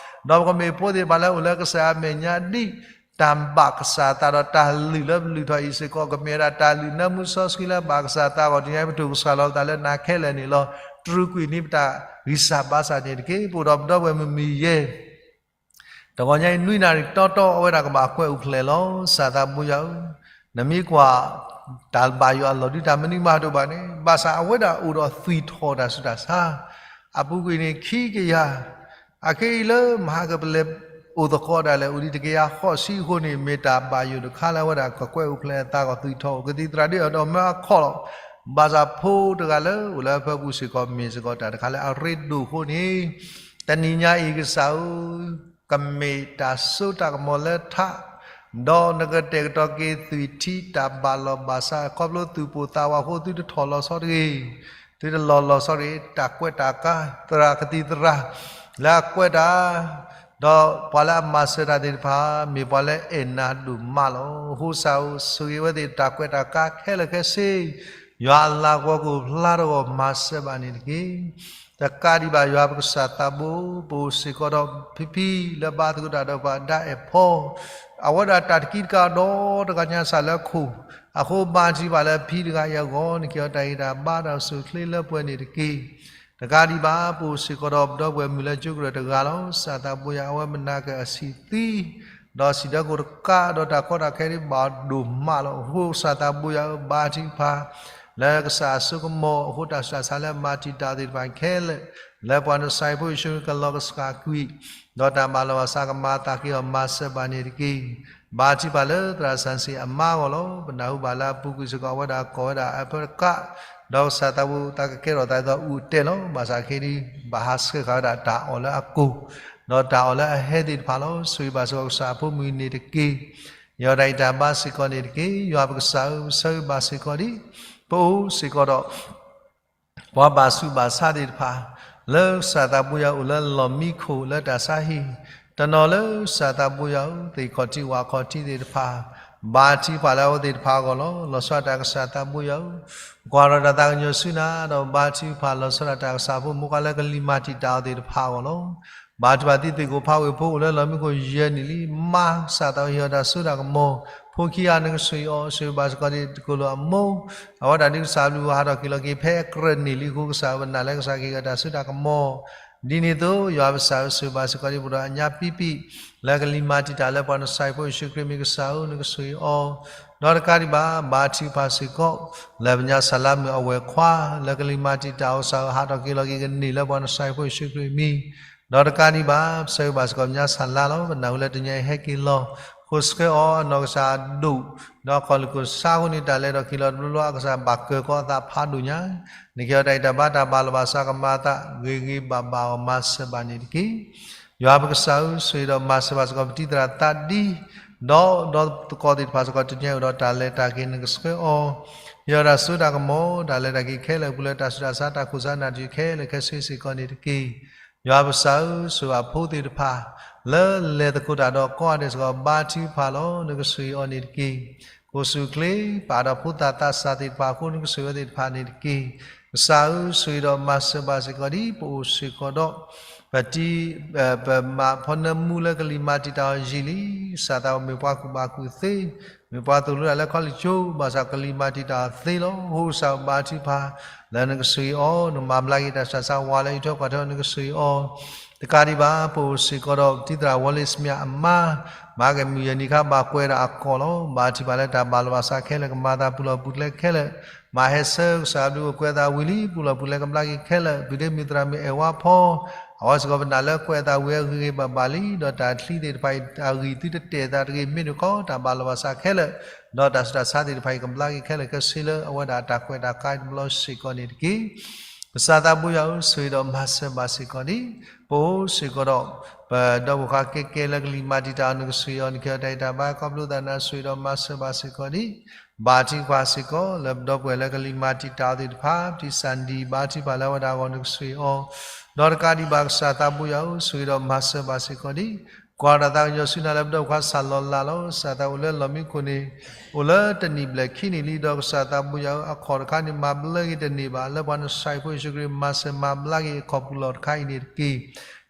ဒီးပကမ့ၢ်ဖိသ့ၣ်တဖၣ်လၢအိၣ်လၢကစၢ်အမဲာ်ညါဒ် တၢ်ဘၣ်ကစၢ်သးဒီးတၢ်လုၢ်လၢပလုၢ်ထီၣ်အံၤစ့ၢ်ကီး ကမ့ၢ်ဝဲဒၣ်တၢ်လုၢ်နၢမူစီဆှံလၢဘၣ်ကစၢ်သးအဂီၢ် တနံၤအံၤပထုကဖၣ်လီၤသးလၢနၤခဲလၢာ်န့ၣ်လီၤ. တြူာ်ကွံာ်န့ၢ်ပတၢ်ဂံၢ်စၢ်ဘါစၢ်န့ၣ်တက့ၢ်. ပအိၣ်ဒီးပဒီပုၢ်ဝဲၢ်မုၢ်မံၤယဲၢ် တဂီၤညါအံၤ နွံနၣ်ရံၣ်တီတီ အဝဲဒၣ်ကဘၣ်ကွဲးအိၣ်ဖျဲၣ်လီၤ. စၢ်သးဘိယွၤဧၢ, နမ့ၢ်ကွၢ် တၢ်ဘၣ်ယိၣ်အလီၢ်ဒုး တၢ်မနုၤမၤတအိၣ်ဘၣ်န့ၣ် ဘၣ်ဆၣ်အဝဲဒၣ်အိၣ်ဒီးသွံၣ်ထီၣ်တၢ်ဆူးတၢ်ဆါ အပူၤကွံာ်န့ၣ် ခံကယၤ, အခဲအံၤလၢမဟါကပလဲၤအိၣ်သကိးဒၣ်လဲာ် အိၣ်ဒံးတကယၤဃိးဆံအဃိန့ၣ် မ့ၢ်တၢ်ဘၣ်ယိၣ်တခါလၢအဝဲဒၣ်ကကွဲးအိၣ်ဖျဲၣ်အသးကီး သွံၣ်ထီၣ်အိၣ်ကသံၣ်သရၣ်ဒ်အဒီးမၢအခီၣ်လီၤ. ဘၣ်ဆၣ်ဖိတဂၤလၢအိၣ်လၢအဖၢပူၤစ့ၢ်ကီး မ့ၢ်စ့ၢ်ကီးတၢ်တခါလၢအရ့ဒိၣ်အဃိန့ၣ်, တနံၤညါအံၤကစၢ်ဧၢ ကမ့ၢ်တၢ်စိတၢ်ကမီၤလၢထး, ဒီးနကတဲာ်ကတီၤက့ၤသွံၣ်ထံတၢ်ဘၣ်လီၢ်ဘၣ်စး ခီဖျိသုးပိာ်သးဝးအဃိ သုတထီၣ်လီၤဆီတဂ့ၤ, သုတလီၢ်လီၤဆီတဂ့ၤ, တၢ်ကွဲးတၢ်ကါ သရၣ်ကသံၣ်သရၣ် လၢအကွဲးတၢ် ဒီးပှၤလၢအမၤစၢၤတၢ်သ့ၣ်တဖၣ် မ့ၢ်ပှၤလၢအဲၣ်နၤဒိၣ်မးလီၤ. အဃိကစၢ်ဧၢ ဆိၣ်ဂ့ၤဝဲသ့ၣ်တၢ်ကွဲးတၢ်ကါခဲလၢာ်ခဲဆ့, ယွၤအလၤကပီၤကအိၣ်ဖျါထီၣ်အဂီၢ် မၤစၢၤဘၣ်န့ၣ်တက့ၢ်. တကးဒံးဘၣ် ယွၤပကစၢ်သးဘိ ပအိၣ်စ့ၢ်ကီးဒီး ဖံဖံလၢဘါသကိးတၢ်ဒီးပှၤဒါအဲၣ်ဖီ အဝဲဒၣ်တၢ်တကံတကးဒီးတဂၤညါစၢ်လၢခိၣ်, အဃိဘါထုကဖၣ်လၢဖံတဂၤအံၤအဂီၢ် နက့ၤအီၤတၢ်ဂ့ၤတၢ်ဘါတၢ်အိၣ်ဆူၣ်အိၣ်ချ့လၢပှဲၤန့ၣ်တက့ၢ်. တကးဒံးဘၣ် ပအိၣ်စ့ၢ်ကီးဒီးပဒီပုၢ်ဝဲၢ်မုၣ်လၢကၠိကရၢၢ်တဂၤလီၤ. ကစၢ်သးဘိယွၤ အဝဲမနၤကအဆံးသံ ဒီးစံၣ်ဒီးကိၢ်တကးဒီးတၢ်ကီတၢ်ခဲဒ်ဘၣ်ဒိၣ်မးလီၤ. အဃိကစၢ်သးဘိယွၤဧၢ ဘါထုကဖၣ် လၢကစၢ်အစိကမီၤအဃိ တၢ်ဆူးတၢ်ဆါလၢမၤတံာ်တာ်သ့ၣ်တဖၣ်ခဲလၢာ် လၢပှၤနဆါဟံၣ်ဖိယ့ၣ်ၡူးကလီၤကစၢ်ကွံာ် ဒီးတၢ်ဘၣ်လီၤဘၣ်စးကမၤအသးက့ၤအီၤ မၤစၢၤဘၣ်န့ၣ်တက့ၢ်. ဘါထုကဖၣ်လၢသရၣ်စၣ်စံၣ်အမါအဂီၢ်လီၤ. ပနၢ်ဟူဘၣ်လၢအပူၤကွံာ်စ့ၢ်ကီး အဝဲဒၣ်ကိးဝဲဒၣ်အဖၢတကး ဒီးကစၢ်သးဘိသးကကဲထီၣ်သးဒ်သိးအူအတဲာ်လီၤ. ဘၣ်ဆၣ်ခဲအံၤ ဘၣ်ဟးဆှဲးဃာ်ဝဲဒၣ်တၢ်အီၣ်လၢအကိၢ် ဒီးတၢ်အီၣ်လၢအဟဲသ့ၣ်တဖၣ်လီၤ. ဆိၣ်ဂ့ၤဘၣ်စ့ၢ်ကီးကစၢ်အဖိမုၣ်န့ၣ်တက့ၢ်. ယီၤတၢ်အံးတၢ်ဘါစ့ၢ်ကီးန့ၣ်တက့ၢ်. ယွၤပကစၢ်ဧၢ ပဆၢဂ့ၤဘၣ်စ့ၢ်ကီးဒ် ပအိၣ်စ့ၢ်ကီးဒီး ပှၤဘၣ်ဆူးဘၣ်ဆါသ့ၣ်တဖၣ် လၢကစၢ်သးဘိယွၤအိၣ်လၢလီၢ်မံခိၣ်လၢတၢ်ဆါဟံၣ်, တနီၤလၢကစၢ်သးဘိယွၤဧၢ သ့ၣ်ခီၣ်ထံးဝၣ်ခီၣ်ထံးသ့ၣ်တဖၣ်, ဘါထုကဖၣ်လၢအဝဲသ့ၣ်တဖၣ်အဂီၢ်လီၤ. လီၤဆီဒၣ်တၢ်ကစၢ်သးဘိယွၤဧၢ, ကွၢ်ထီၣ်တၢ်သးကညီၤဆူနၤ ဒီးဘါထုကဖၣ်လီၤဆီဒၣ်တၢ်ကစၢ်ဖိမုၣ်ခွါလၢကလံၤမၤတံာ်တာ်အီၤသ့ၣ်တဖၣ်အဂီၢ်လီၤ. ဘါထုကဖၣ်သုသ့ၣ်ကိးဖးဝ့ၢ်ဖိအိၣ်လၢလီၢ်မံခိၣ်ယဲၢ်နံၣ်လံ, မါကစၢ်သးဘိယွၤဟ့ၣ်အီၤတၢ်စိတၢ်ကမီၤ, ဖိခံဂၤနကဆိၣ်ဂ့ၤအီၤ ဆိၣ်ဂ့ၤဘၣ်စ့ၢ်ကီးဒ်တကိၢ်လိာ်အမိၢ်, အဝဲဒၣ်ဒ်ကစၢ်အဘျုးအဖှိၣ်ဟးထီၣ်က့ၤလီၤက့ၤဖဲအကြၢးန့ၣ်လံအဃိ ကစၢ်ဧၢ ပနာ်လၢကစၢ်ကဟ့ၣ်အီၤတၢ်စိတၢ်ကမီၤ, ဒ်န့ၣ်အသိး ယွၤပကစၢ်ဧၢ ဆိၣ်ဂ့ၤဘၣ်စ့ၢ်ကီးဒ် ပဒီးအညါပံပံၣ် လၢကလံၤမၤတံာ်တာ်လၢပှၤနဆါဟံၣ်ဖိယ့ၣ်ၡူးခရံာ်မံၤ ကစၢ်ဧၢ နကဆိၣ်ဂ့ၤအီၤ, ဒီးတကးဒံးဘၣ် ဘါထုကဖၣ်စ့ၢ်ကီး လၢပညါစၢ်လါမုၣ်အဝဲၢ်ခွါ လၢကလံၤမၤတံာ်တာ်အီၤ ကစၢ်ဧၢ ဟးထီၣ်က့ၤလီၤက့ၤကန့ၢ်လၢပှၤနဆါဟံၣ်ဖိယ့ၣ်ၡူးခရံာ်မံၤ, ဒီးတကးဒံးဘၣ် ပဆၢဂ့ၤဘၣ်စ့ၢ်ကီးပညါစၢ်လါလီၤ. ပနၢ်ဟူလၢတနံၤအံၤဟဲက့ၤလီၤ ဃိးဆှၢအီၤအနီၢ်ကစၢ်အဒိၣ် ဒီးခီၣ်လ့ၢ်ခိၣ်ဆါအဃိန့ၣ် တၢ်လဲၤထီၣ်က့ၤလီၤတဘျီဘျီ အကစၢ်ဘၣ်ကၢၤကီအသးဖးဒိၣ်ညါ, နကဟ့ၣ်အီၤတၢ်အံးတၢ်ဘါတၢ်ဘၣ်လီၤဘၣ်စးကမၤအသး ဂ့ၤဂ့ၤဘၣ်ဘၣ်အီၤ မၤစၢၤဘၣ်န့ၣ်တက့ၢ်. ယွၤပကစၢ်ဧၢ ဆိၣ်ဂ့ၤဒီးမၤစၢၤဘၣ်စ့ၢ်ကီး ပတံၤသရၣ်သးဒံ ဒီးဒီသကိးသ့ၣ်တဖၣ်စ့ၢ်ကီး တနံၤအံၤဒီးတၢ်လဲၤတၢ်က့ၤနကဆှၢအီၤ, ဟ့ၣ်အီၤတၢ်စိတၢ်ကမီၤ တၢ်လဲၤတၢ်က့ၤခဲလၢာ်အပူၤလၢ တၢ်ဆူးတၢ်ဆါတၢ်ခိၣ်ဆါနၢ်တံၢ်ခဲလၢာ်ခဲဆ့စ့ၢ်ကီးန့ၣ်တက့ၢ်. ယွၤပကစၢ်ဧၢ ဆိၣ်ဂ့ၤအဖိသ့ၣ်တဖၣ် လၢလဲၤသကိးတၢ်ဒီးကိးဂၤဒဲးစ့ၢ်ကီး ဘါထုကဖၣ်လီၤ နကဆိၣ်ဂ့ၤအီၤန့ၣ်တက့ၢ်. ကိၣ်ဆူၣ်ချ့ ပာ်ဒီးဖိသၣ်သးစၢ်သ့ၣ်တဖၣ်အဃိ နကဆိၣ်ဂ့ၤအဝဲသ့ၣ်တဖၣ်န့ၣ်တက့ၢ်. ကစၢ်ဧၢ ဆိၣ်ဂ့ၤဒီးမၤစၢၤဘၣ်စ့ၢ်ကီးဒ် ပအိၣ်စ့ၢ်ကီးဒီး ပတံၤ ပမၤဖီနၢမူလၢကလံၤမၤတံာ်တာ်အီၤယံာ်လံ. ကစၢ်သးဘိမ့ၢ်ပှၤကူၣ်ဘၣ်ကူၣ်သ့, မ့ၢ်ပှၤသိၣ်လိတၢ်လၢခီလ့ၢ်ကၠိ ဘၣ်ဆၣ်ကလံၤမၤတံာ်တာ်အီၤသ့လီၤ. အဃိကစၢ်ဘါထုကဖၣ် လၢနကဆိၣ်ဂ့ၤအီၤ နမၤဘျါက့ၤတၢ်ဆူးတၢ်ဆါ ဝၤလၢအအံးထွဲကွၢ်ထွဲအီၤ နကဆိၣ်ဂ့ၤအီၤ, တကးဒံးဘၣ် ပအိၣ်စ့ၢ်ကီးဒီး ပတံၤသရၣ်ဝီလ့စမံအမါ, မၤကမုၢ်ယဲၢ်နံၣ်ခါဘၣ်ကွဲးဒၣ်အကီၢ်လီၤ. ဘါထုကဖၣ်လၢတၢ်ဘၣ်လီၤဘၣ်စးခဲလၢာ် ကမၤအသးပူၤလီၢ်ပူၤကျဲခဲလၢာ်, မၤဟဲဆၢကစၢ်အဘျုးအိၣ်ကွဲးအသးဝံၤလံ ပူၤလီၢ်ပူၤကျဲကဘျါက့ၤခဲလၢာ်, ပုၢ်ဒ့မုၣ်သရၣ်မုၣ်အဲၣ်ဝါဖီ အဝဲစ့ၢ်ကီးပနာ်လၢကွဲးအသးဝံၤအဂ့ၤဂ့ၤဘၣ်ဘၣ်လံ, ဒီးတၢ်ချံသ့ၣ်တဖၣ်အံၤ အဂံၢ်သုတတဲာ်အသးတဂ့ၤ မ့ၢ်တခီ တၢ်ဘၣ်လီၤဘၣ်စးခဲလၢာ်, ဒီးတၢ်ဆူးတၢ်ဆါသ့ၣ်တဖၣ်အံၤ ကဘျါက့ၤခဲလၢာ်ခဲဆ့လၢအဝဲဒၣ်တၢ်ကွဲးတၢ်ကါတဘျီစ့ၢ်ကီးန့ၣ်တက့ၢ်. ကစၢ်သးဘိယွၤဧၢ ဆိၣ်ဂ့ၤဒီးမၤစၢၤဘၣ်စ့ၢ်ကီးန့ၣ်, ပအိၣ်စ့ၢ်ကီးဒီး ပဒီပုၢ်ဝဲၢ်ခွါကဲကဲလၢကလံၤမၤတံာ်တာ်အီၤ နကဆိၣ်ဂ့ၤအီၤ, နကဟ့ၣ်အီၤတၢ်အံးတၢ်ဘါ ခီဖျိသးနၤ ဆိၣ်ဂ့ၤဒီးမၤစၢၤဘၣ်စ့ၢ်ကီးန့ၣ်, ဘါထုကဖၣ်စ့ၢ်ကီး လၢပဒီပုၢ်ဝဲၢ်လၢကလံၤမၤတံာ်တာ်အီၤသ့ၣ်တဖၣ်, ပတံၤစၣ်ဒံ ဘါထုကဖၣ်လၢအဝဲဒၣ်အဂီၢ် နကဆိၣ်ဂ့ၤအီၤ, ဒီးတကးဒံးဘၣ် ကစၢ်သးဘိယွၤဧၢ ဆိၣ်ဂ့ၤဒီးမၤစၢၤဘၣ်စ့ၢ်ကီးန့ၣ်, ကွၢ်ထီၣ်သးကညီၤဆူနၤလၢပဒီပုၢ်ဝဲၢ်ခွါစၢ်လီၤလးလီၤ. ကစၢ်သးအိၣ်လၢလီၢ်မံခိၣ်န့ၣ် အိၣ်လၢတနံၣ်ဘျဲၣ်ခံနံၣ်လံ, ဒီးကစၢ်သးဘိယွၤဧၢ အခီၣ်တခါန့ၣ် မၤဘျါက့ၤတန့ၢ်ဘၣ်, လၢပှၤနဆါဟံၣ်ဖိယ့ၣ်ၡူးခရံာ် မၤစၢၤမၤဘျါက့ၤအခီၣ်ပူၤလီၢ်တခါအံၤန့ၣ်တက့ၢ်.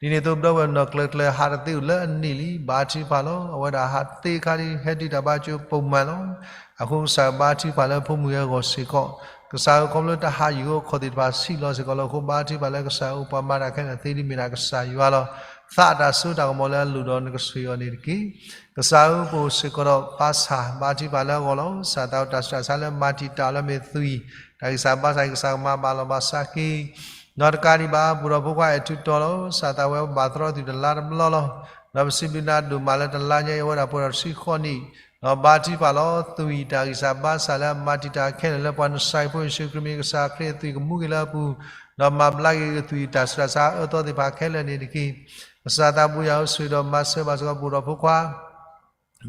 ဒ်န့ၣ်အသိး ပဒီပုၢ်ဝဲၢ်နီၢ်ကျၢၤကျၢၤ ဟးတသ့အိၣ်လၢအနံၣ်လံ, ဘါထုကဖၣ်လီၤ. အဝဲဒၣ်ဟးသ့အခါဒ် ဟဲတုၤတၢ်ဘါကၠိပိာ်မုၣ်လီၤ. အဃိကစၢ်ဘါထုကဖၣ်လၢဖိမုၣ်အဂီၢ်စ့ၢ်ကီး, ကစၢ်ဧၢ ခီဖျိတဟးယံာ်အဃိ အခီၣ်သ့ၣ်တဖၣ်ဆံးလီၤစ့ၢ်ကီးလီၤ. အဃိဘါထုကဖၣ်လၢကစၢ်ဧၢ ပှၤမၤတၢ်ခဲလၢာ်သ့ဒ်မ့ၢ်ဒၣ်ကစၢ်ယွၤလီၤ. သးအတၢ်စိတၢ်ကမီၤလၢအလိၣ်ဒီးနကဆှၢအီၤန့ၣ်တက့ၢ်. ကစၢ်ဧၢ ပအိၣ်စ့ၢ်ကီးဒီးဘါစၢ် ဘါထုကဖၣ်လၢအဂီၢ်လီၤ. ကစၢ်သးဝဲတၢ်ဆူးတၢ်ဆါလၢမၤတံာ်တာ်လၢမ့ၢ်သွံၣ် တၢ်ဂံၢ်စၢ်ဘါစၢ် ကစၢ်ကမၤဘၣ်လီၤဘၣ်စးက့ၤ ဒီးတကးဒံးဘၣ် ပအိၣ်ဒီးဖိခွါအဲၣ်ထူတီလီၤ. ကစၢ်သးဝဲဘၣ်သရီသုးတလါတဘျီလီၤ. ဒီးပစံးဘျုးနၤဒိၣ်မးလၢတလါညါအံၤ အဝဲဒၣ်ပှဲၤဒီးတဆံဃိးနံၣ် ဒီးဘါထုကဖၣ်လီၤသွံၣ်တၢ်ဂံၢ်စၢ်ဘါစၢ်လၢအမၤတံာ်တာ်ခဲလၢာ်လၢပှၤနစၤရ့းဖိယ့ၣ်ၡူးခရံာ်မံၤ ကစၢ်ခရံာ်အသွံၣ်ကမူက့ၤလၢအပူၤ ဒီးမၤဘျါက့ၤကသွံၣ်တၢ်ဆူးတၢ်ဆါအၢသီသ့ၣ်တဖၣ်ခဲလၢာ်န့ၣ်တက့ၢ်. ကစၢ်သးဘိယွၤဧၢ ဆိၣ်ဂ့ၤဒီးမၤစၢၤဘၣ်စ့ၢ်ကီးပအိၣ်ဒီးဖိခွါ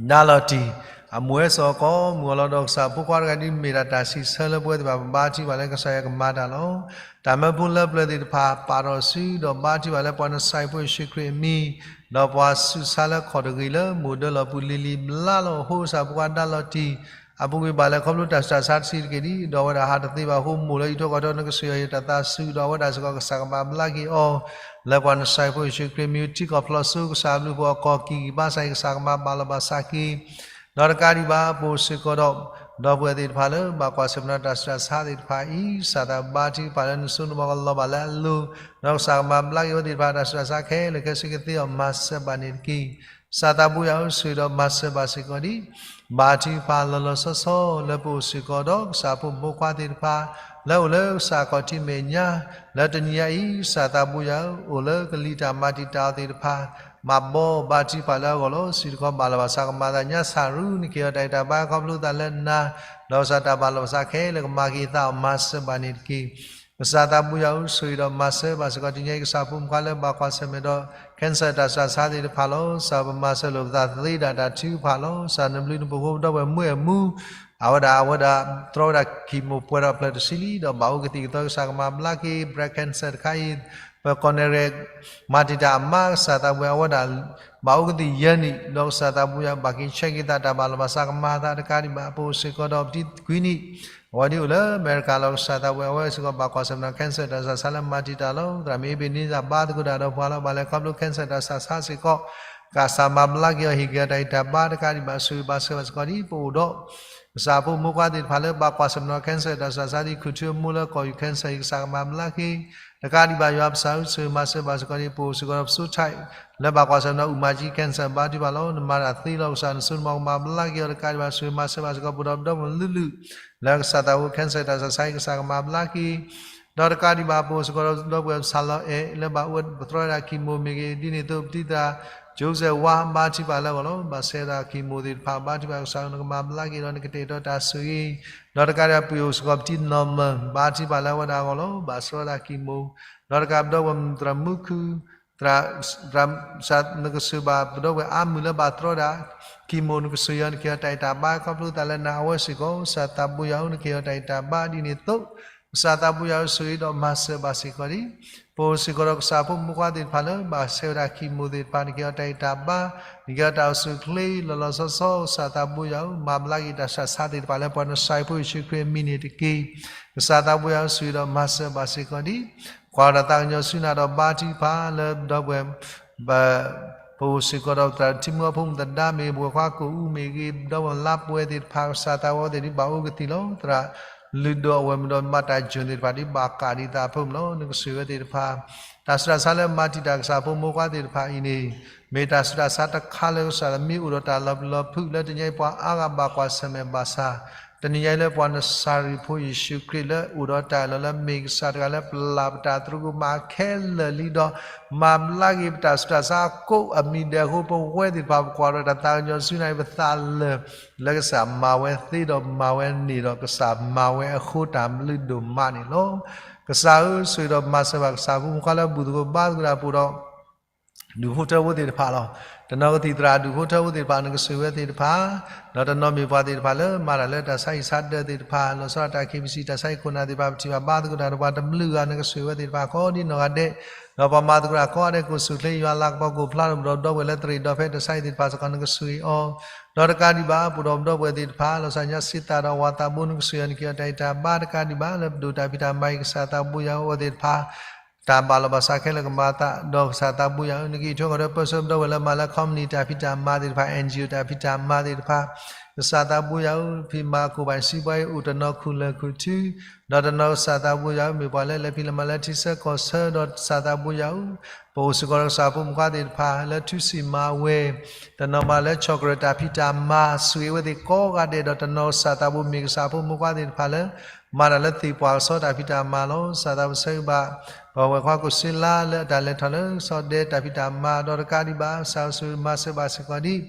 ဒါလီၤတံၢ် အမိၢ်အဲၣ်စီၤကီးမုၢ်အီၤလီၤ. ဒီးကစၢ်ဖိခွါတဂၤဒ်မ့ၢ်ဒၣ်တၢ်စံးဆၢလၢပဝဲသ့ၣ်တဖၣ် ပဘါထုကဖၣ်လၢကစၢ်ယွၤကမၤတၢ်လီၤ. တၢ်မၢဖိလၢပျၢၤသ့ၣ်တဖၣ် ပာ်ထီၣ်စု ဒီးဘါထုကဖၣ်လၢပှၤနစၤရ့းဖိယ့ၣ်ၡူးခရံာ်အမံၤ ဒီးပှၤဆူးဆါလၢခီၣ်တဂ့ၤလၢမိၢ်ဒၢလီၢ်ပူၤလံၤလံၤဘျါလီၤ. အဃိကစၢ်ဖိခွါဒါလီၤတံၢ် အပူၤကွံာ်ဘၣ်လဲၤခီဖျိတၢ်ဆူးတၢ်ဆါတဆံးတက့ၢ်ဒံး ဒီးအဝဲဒၣ်ဟးတသ့ဘၣ်အဃိ မိၢ်လၢအံးထွဲကွၢ်ထွဲနကဆှၢအီၤတၢ်သးစူၤ ဒီးအဝဲဒၣ်စ့ၢ်ကီးကစၢ်ကမၤဘျါက့ၤအီၤ လၢပှၤနစၤရ့းဖိယ့ၣ်ၡူးခရံာ်မံၤ ထံကီၢ်ဖျိးစိ ကစၢ်အဘျုးအဖှိၣ်အကီၢ်ကံၢ်ကံၢ်ဘါစၢ်အံၤ ကစၢ်ကမၤဘၣ်လီၤဘၣ်စးက့ၤ ဒီးတကးဒံးဘၣ် ပအိၣ်စ့ၢ်ကီးဒီး ဒီပုၢ်ဝဲၢ်သ့ၣ်တဖၣ်လၢ ဘၣ်ကွၢ်ဆၢၣ်မဲာ်ဒီးတၢ်ဆူးတၢ်ဆါသ့ၣ်တဖၣ်အံၤ ကစၢ်သးဘါထုကဖၣ်လၢနစိနဘီကလီၤဘၣ်လၢအလိၤ ဒီးကစၢ်ကမၤဘျါက့ၤအဝဲသ့ၣ်တဖၣ်တၢ်ဆူးတၢ်ဆါခဲလၢာ်ခဲဆ့ကသ့အီၤ မၤစၢၤဘၣ်န့ၣ်တက့ၢ်. ကစၢ်သးဘိယွၤဧၢ ဆိၣ်ဂ့ၤဒီးမၤစၢၤဘၣ်စ့ၢ်ကီးဒံး ဘါထုကဖၣ်လီၤလီၤဆီဆီ လၢပအိၣ်စ့ၢ်ကီးဒီး ကစၢ်ဖိမုၣ်ဖိခွါသ့ၣ်တဖၣ် လၢအိၣ်လၢကစၢ်ခီၣ်ထံးမဲာ်ညါ လၢတနံၤညါအံၤ ကစၢ်သးဘိယွၤဧၢ အိၣ်လၢကလံၤတၢ်မၤတံာ်တာ်အီၤသ့ၣ်တဖၣ် မၤဘီဘါထုကဖၣ်လၢအဂီၢ်လီၤ. စံးတခီဘၣ်လီၤဘၣ်စးကမၤသးညါ စၢ်ရူ နကဟ့ၣ်အီၤတၢ်ဂံၢ်တၢ်ဘါခီဖျိသးလၢနၤ ဒီးကစၢ်တၢ်ဘၣ်လီၤဘၣ်စးခဲလၢာ်ကမၤက့ၤသးအီၤ မၤစၢၤဘၣ်န့ၣ်တက့ၢ်. ကစၢ်သးဘိယွၤဧၢ ဆိၣ်ဂ့ၤဒီးမၤစၢၤဘၣ်စ့ၢ်ကီး တနံၤညါအံၤ ကစၢ်ဖိမုၣ်ဖိခွါလၢဘၣ်ကွၢ်ဆၢၣ်မဲာ်ဒီး cancer တၢ်ဆူးတၢ်ဆါသ့ၣ်တဖၣ်လီၤ. ကစၢ်ပမၤစၢၤလိာ်ပသးသ့ဒၣ်တၢ်ထုကဖၣ်လီၤ. ကစၢ်နဘျုးနဖှိၣ်ဖိပဒီပုၢ်ဝဲၢ်မုၣ်အဲၣ်မူ အဝဲဒၣ် အဝဲဒၣ် သြီဝဲဒၣ် chemo ပှဲၤထီၣ်ဖျၢၣ်တဆံလံ ဒီးဘၣ်အိၣ်ကသံၣ်ကသီ ကစၢ်ကမၤဘျါက့ၤ breast cancer တခါအံၤ ပကီၢ်နဲၣ်ရဲၣ် မၤတံာ်တာ်အမါ ကစၢ်သးဘိယွၤ အဝဲဒၣ် ဘၣ်အိၣ်ကသံၣ်ယဲၢ်နံၣ် ဒီးကစၢ်သးဘိယွၤ ဘၣ်က့ၤဆဲးက့ၤသး တၢ်ဘၣ်လီၤဘၣ်စးကမၤသးတကးဒံးဘၣ် ပအိၣ်စ့ၢ်ကီးဒီးပတံၤခွံနံၣ် အဝဲဒၣ်အိၣ်လၢအမဲရကၤလီၤ. ကစၢ်သးဘိယွၤ အဝဲစ့ၢ်ကီးဘၣ်ကွၢ်ဆၢၣ်မဲာ်ဒီး cancer တၢ်ဆူးတၢ်ဆါလၢမၤတံာ်တာ်လီၤ. သရၣ်မုၣ်အ့ဘ့းနံစၢ် ဘါသကိးတၢ်ဒီးပှၤလီၤ. ဘၣ်လဲၤခီဖျိ cancer တၢ်ဆူးတၢ်ဆါစ့ၢ်ကီး ကစၢ်မၤဘျါက့ၤအီၤ ဟ့ၣ်က့ၤအီၤတၢ်ဂံၢ်တၢ်ဘါတကးဒံးဘၣ် ဆိၣ်ဂ့ၤဘၣ်စၢၤဘၣ်စ့ၢ်ကီးဒ်ပအိၣ်ဒီး ကစၢ်ဖိမုၣ်ဖိခွါသ့ၣ်တဖၣ်လၢဘၣ်ကွၢ်ဆၢၣ်မဲာ်ဒီး cancer တၢ်ဆူးတၢ်ဆါဒ် ခူၣ်ထူအမိၢ်လၢကီၢ်ယူၢ် cancer အံၤ ကစၢ်ကမၤဘျါက့ၤ တကးဒံးဘၣ် ယွၤပစၢ်ဧၢ ဆိၣ်ဂ့ၤမၤစၢၤဘၣ်စ့ၢ်ကီးဒ် ပအိၣ်စ့ၢ်ကီးဒီးပစိာ်ထံး လၢဘၣ်ကွၢ်ဆၢၣ်မဲာ်ဒီး အူၣ်မၤကၠံ cancer ဘါထုကဖၣ်လီၤ. နမၤတၢ်သ့လီၤ ကစၢ်နစိနမီၤကမၤဘျါက့ၤအီၤတကးဒံးဘၣ် ဆိၣ်ဂ့ၤမၤစၢၤဘၣ်စ့ၢ်ကီး ပအိၣ်ဒီးပဒီပုၢ်ဝဲၢ်လုၢ်လုၢ် လၢကစၢ်သးဘိ cancer တၢ်ဆူးတၢ်ဆါအံၤ ကစၢ်ကမၤဘျါက့ၤ ဒီးတကးဒံးဘၣ် ပအိၣ်စ့ၢ်ကီးဒီးပဒီပုၢ်ဝဲၢ်ပဆၣ်လီၤအဲၣ် လၢဘၣ်အိၣ်ပသြီဝဲဒၣ် chemo မ့ၢ်ဂ့ၤ ဒ်န့ၣ်အသိး ပတံၤသရၣ် ကၠိစဲးဝါ ဘါထုကဖၣ်လၢအဂီၢ်လီၤ. ဘၣ်ဆဲးဝဲဒၣ် chemo သ့ၣ်တဖၣ် ဘါထုကဖၣ် ကစၢ်နကမၤဘျါက့ၤဒီးနကတဲာ်ကတီၤတၢ်ဆိၣ်ဂ့ၤ ဒီးတကးဒံးဘၣ် ပအိၣ်စ့ၢ်ကီးပတံၤနီၢ်မၢၢ် ဘါထုကဖၣ်လၢအဝဲဒၣ်အဂီၢ်လီၤ. ဘၣ်ဆှၢဝဲဒၣ် chemo ဒီးတကးပဒီပုၢ်ဝဲၢ်သရၣ်မူခိၣ် သရၣ် နကဆိၣ်ဂ့ၤဘၣ်ပဒီပုၢ်ဝဲၢ်အါမုၢ်လၢဘၣ်သြီဒၣ် chemo နကဆိၣ်ဂ့ၤအီၤ နကဟ့ၣ်အီၤတၢ်ဂံၢ်တၢ်ဘါ ခီဖျိသးလၢနၤ အဝဲစ့ၢ်ကီး ကစၢ်သးဘိယွၤဧၢ နကဟ့ၣ်အီၤတၢ်ဂံၢ်တၢ်ဘါဒ်န့ၣ်အသိး ကစၢ်သးဘိယွၤဧၢ ဆိၣ်ဂ့ၤဒီးမၤစၢၤဘၣ်စ့ၢ်ကီးဒ် ပအိၣ်စ့ၢ်ကီးဒီးကစၢ်ဖိမုၣ်ဖိခွါသ့ၣ်တဖၣ်လၢ ဘၣ်ဆဲးဝဲဒၣ် chemo သ့ၣ်တဖၣ် နကဟ့ၣ်အီၤတၢ်ဂံၢ်တၢ်ဘါ နကဟ့ၣ်အီၤတၢ်အိၣ်ဆူၣ်အိၣ်ချ့လီၤလီၤဆီဆီ ကစၢ်သးဘိယွၤဧၢ မၤဘျါက့ၤတၢ်ဆူးတၢ်ဆါသ့ၣ်တဖၣ်လၢပှၤနစၤရ့းဖိယ့ၣ်ၡူးခရံာ်အမံၤန့ၣ်တက့ၢ်. ကစၢ်သးဘိယွၤဧၢ ဆိၣ်ဂ့ၤဒီးမၤစၢၤဘၣ်စ့ၢ်ကီးဒ် ကွၢ်ဒီးတၢ်သးကညီၤဆူနၤဒီးဘါထုကဖၣ်လၢပဒီပုၢ်ဝဲၢ် ပ ပအိၣ်စ့ၢ်ကီးဒီးသရၣ်ထံမုၢ်အဖိမုၣ်သဒါမ့ၢ်ဂ့ၤ ပဝဲၢ်ခွါကိၣ်အူမ့ၢ်ဂ့ၤ ပဒီပုၢ်ဝဲၢ်လါပှဲၤသ့ၣ်တဖၣ် ကစၢ်သးဘိယွၤသ့ၣ်ဒ်ဘၣ်အိၣ်ကသံၣ်လီၤ. သရၣ်လုၢ်ဒိၣ်အဝဲၢ်မုၣ်ဒီးမၤတၢ်ယိၣ်သ့ၣ်တဖၣ်ဒ်ဘၣ်ကးဒံးသးအဖၢမုၢ်လီၤ. နကဆိၣ်ဂ့ၤဝဲသ့ၣ်တဖၣ် တၢ်ဆူးတၢ်ဆါလၢမၤတံာ်တာ်ကစၢ်ဖိမုၣ်ဖိခွါသ့ၣ်တဖၣ်အံၤန့ၣ် မ့ၢ်တၢ်ဆူးတၢ်ဆါတခါလၢကစၢ်မ့ၢ်အိၣ်ဒီးတၢ်လီၤပျံၤလီၤဖုးလၢတနံၤအံၤ ပှၤအါဂၤဘၣ်ကွၢ်ဆၢၣ်မဲာ်ဘၣ်ဆၣ် တနံၤညါအံၤလၢပှၤနစၤရ့းဖိယ့ၣ်ၡူးခရံာ်လၢအိၣ်ဒီးတၢ်အၢၣ်လီၤလၢမ့ၢ်ကစၢ်တဂၤလၢပျၢ်ပတၢ်သရူးကမၣ်ခဲလၢာ်လံဒီး မၤဘျါက့ၤပတၢ်ဆူးတၢ်ဆါကိးအမံၤဒဲးအဃိ ပဝဲသ့ၣ်တဖၣ်ပကွၢ်ဒီးတၢ်သးကညီၤဆူနၤအံၤ ပသးလၢာ် လၢကစၢ်မၤဝဲသ့ဒီးမၤဝဲန့ၣ်ဒီး ကစၢ်မၤဝဲအဃိတၢ်ဘျုးဒိၣ်မးန့ၣ်လီၤ. ကစၢ်ဧၢ ဆိၣ်ဂ့ၤဒီးမၤစၢၤဘၣ်ကစၢ်ဖိမုၣ်ဖိခွါလၢဘူၣ်သကိးဘါသကိးတၢ်ပူၤဒီး ဒူၣ်ဖိထၢဖိသ့ၣ်တဖၣ်လီၤ. တနီၤကသံၣ်သရၣ်ဒူၣ်ဖိထၢဖိသ့ၣ်တဖၣ် နကဆိၣ်ဂ့ၤဝဲသ့ၣ်တဖၣ်, ဒီးတနီၤမ့ၢ်ပှၤသ့ၣ်တဖၣ်လၢမၤတၢ်လၢတၢ်ဆါဟံၣ်ဆါဒၢးသ့ၣ်တဖၣ်, လီၤဆီဒၣ်တၢ် KBC တၢ်ဆါဟံၣ်ခိၣ်နၢ်သ့ၣ်တဖၣ် ပထံၣ်ဘၣ်ဘါသကိးတၢ်ဒီးပှၤတဘျုးဂၤ နကဆိၣ်ဂ့ၤဝဲသ့ၣ်တဖၣ် ကိးဒ်နီၢ်ဂၤဒဲး, ဒီးပှၤမၤသကိးတၢ်ကိးဂၤဒဲး ကိးဆိၣ်ချ့ယွၤလၤကပီၤကိးဖျါဒီး ပဒီပုၢ်ဝဲၢ်လၢသရ့ၣ်ဒီဖဲတၢ်ဆါဟံၣ်သ့ၣ်တဖၣ်စ့ၢ်ကီး နကဆိၣ်ဂ့ၤအီၤ, ဒီးတကးဒံးဘၣ် ပဒီပုၢ်ဝဲၢ်သ့ၣ်တဖၣ် လီၤဆီညါစံးသးဒီးဝၤသးဘိ နကဆိၣ်ဂ့ၤအီၤ နကဟ့ၣ်အီၤတၢ်ဂံၢ်တၢ်ဘါတကးဒံးဘၣ် လၢပဒိၣ်တၢ်ဖံးတၢ်မၤအံၤ ကစၢ်သးဘိယွၤဧၢ အဝဲသ့ၣ်တဖၣ် တၢ်ဘၣ်လီၤဘၣ်စးခဲလၢာ်ကမၤသး ဒီးကစၢ်သးဘိယွၤဧၢ နကအံးထွဲဃီၤဒီးပၢဆှၢပဒီပုၢ်ဝဲၢ်လၢမၤလၢ company တၢ်ဖံးတၢ်မၤသ့ၣ်တဖၣ် NGO တၢ်ဖံးတၢ်မၤသ့ၣ်တဖၣ် ကစၢ်သးဘိယွၤဧၢ, ဖံးမၤကိၢ်ဘၣ်စံးပှၤအံၤ အိၣ်တနီၤခူၣ်လၢာ်ခူၣ်ထူ, ဒီးတနီၤကစၢ်သးဘိယွၤဧၢ, မ့ၢ်ပှၤလၢလဲၤဖံးလဲၤမၤလၢထံဆၢကီၢ်ဆၢ, ဒီးကစၢ်သးဘိယွၤဧၢ, ပအိၣ်စ့ၢ်ကီးဒီးကစၢ်ဖိမုၣ်ခွါသ့ၣ်တဖၣ် လၢထူစံၣ်မၤဝဲ, တနီၤမၤလၢဆီၣ်ကရၢၢ်တၢ်ဖံးတၢ်မၤ ဆိၣ်ဂ့ၤအဝဲသ့ၣ်ကိးဂၤဒဲး, ဒီးတနီၤကစၢ်သးဘိမ့ၢ်ကစၢ်ဖိမုၣ်ခွါသ့ၣ်တဖၣ်လၢ မၤတၢ်လၢသ့ၣ်ပှၢ်ကဆီတၢ်ဖံးတၢ်မၤလီၤ. ကစၢ်သးဘိဆၢဂ့ၤဘၣ် ပဝဲၢ်ခွါကိၣ်စ့လါလၢအတၢ်လဲၤထီၣ်လၢကဆီဒဲးတၢ်ဖံးတၢ်မၤ ဒီးတကးဒံးဘၣ် ကစၢ်ဧၢ ဆိၣ်ဂ့ၤမၤစၢၤဘၣ်စ့ၢ်ကီးဒံး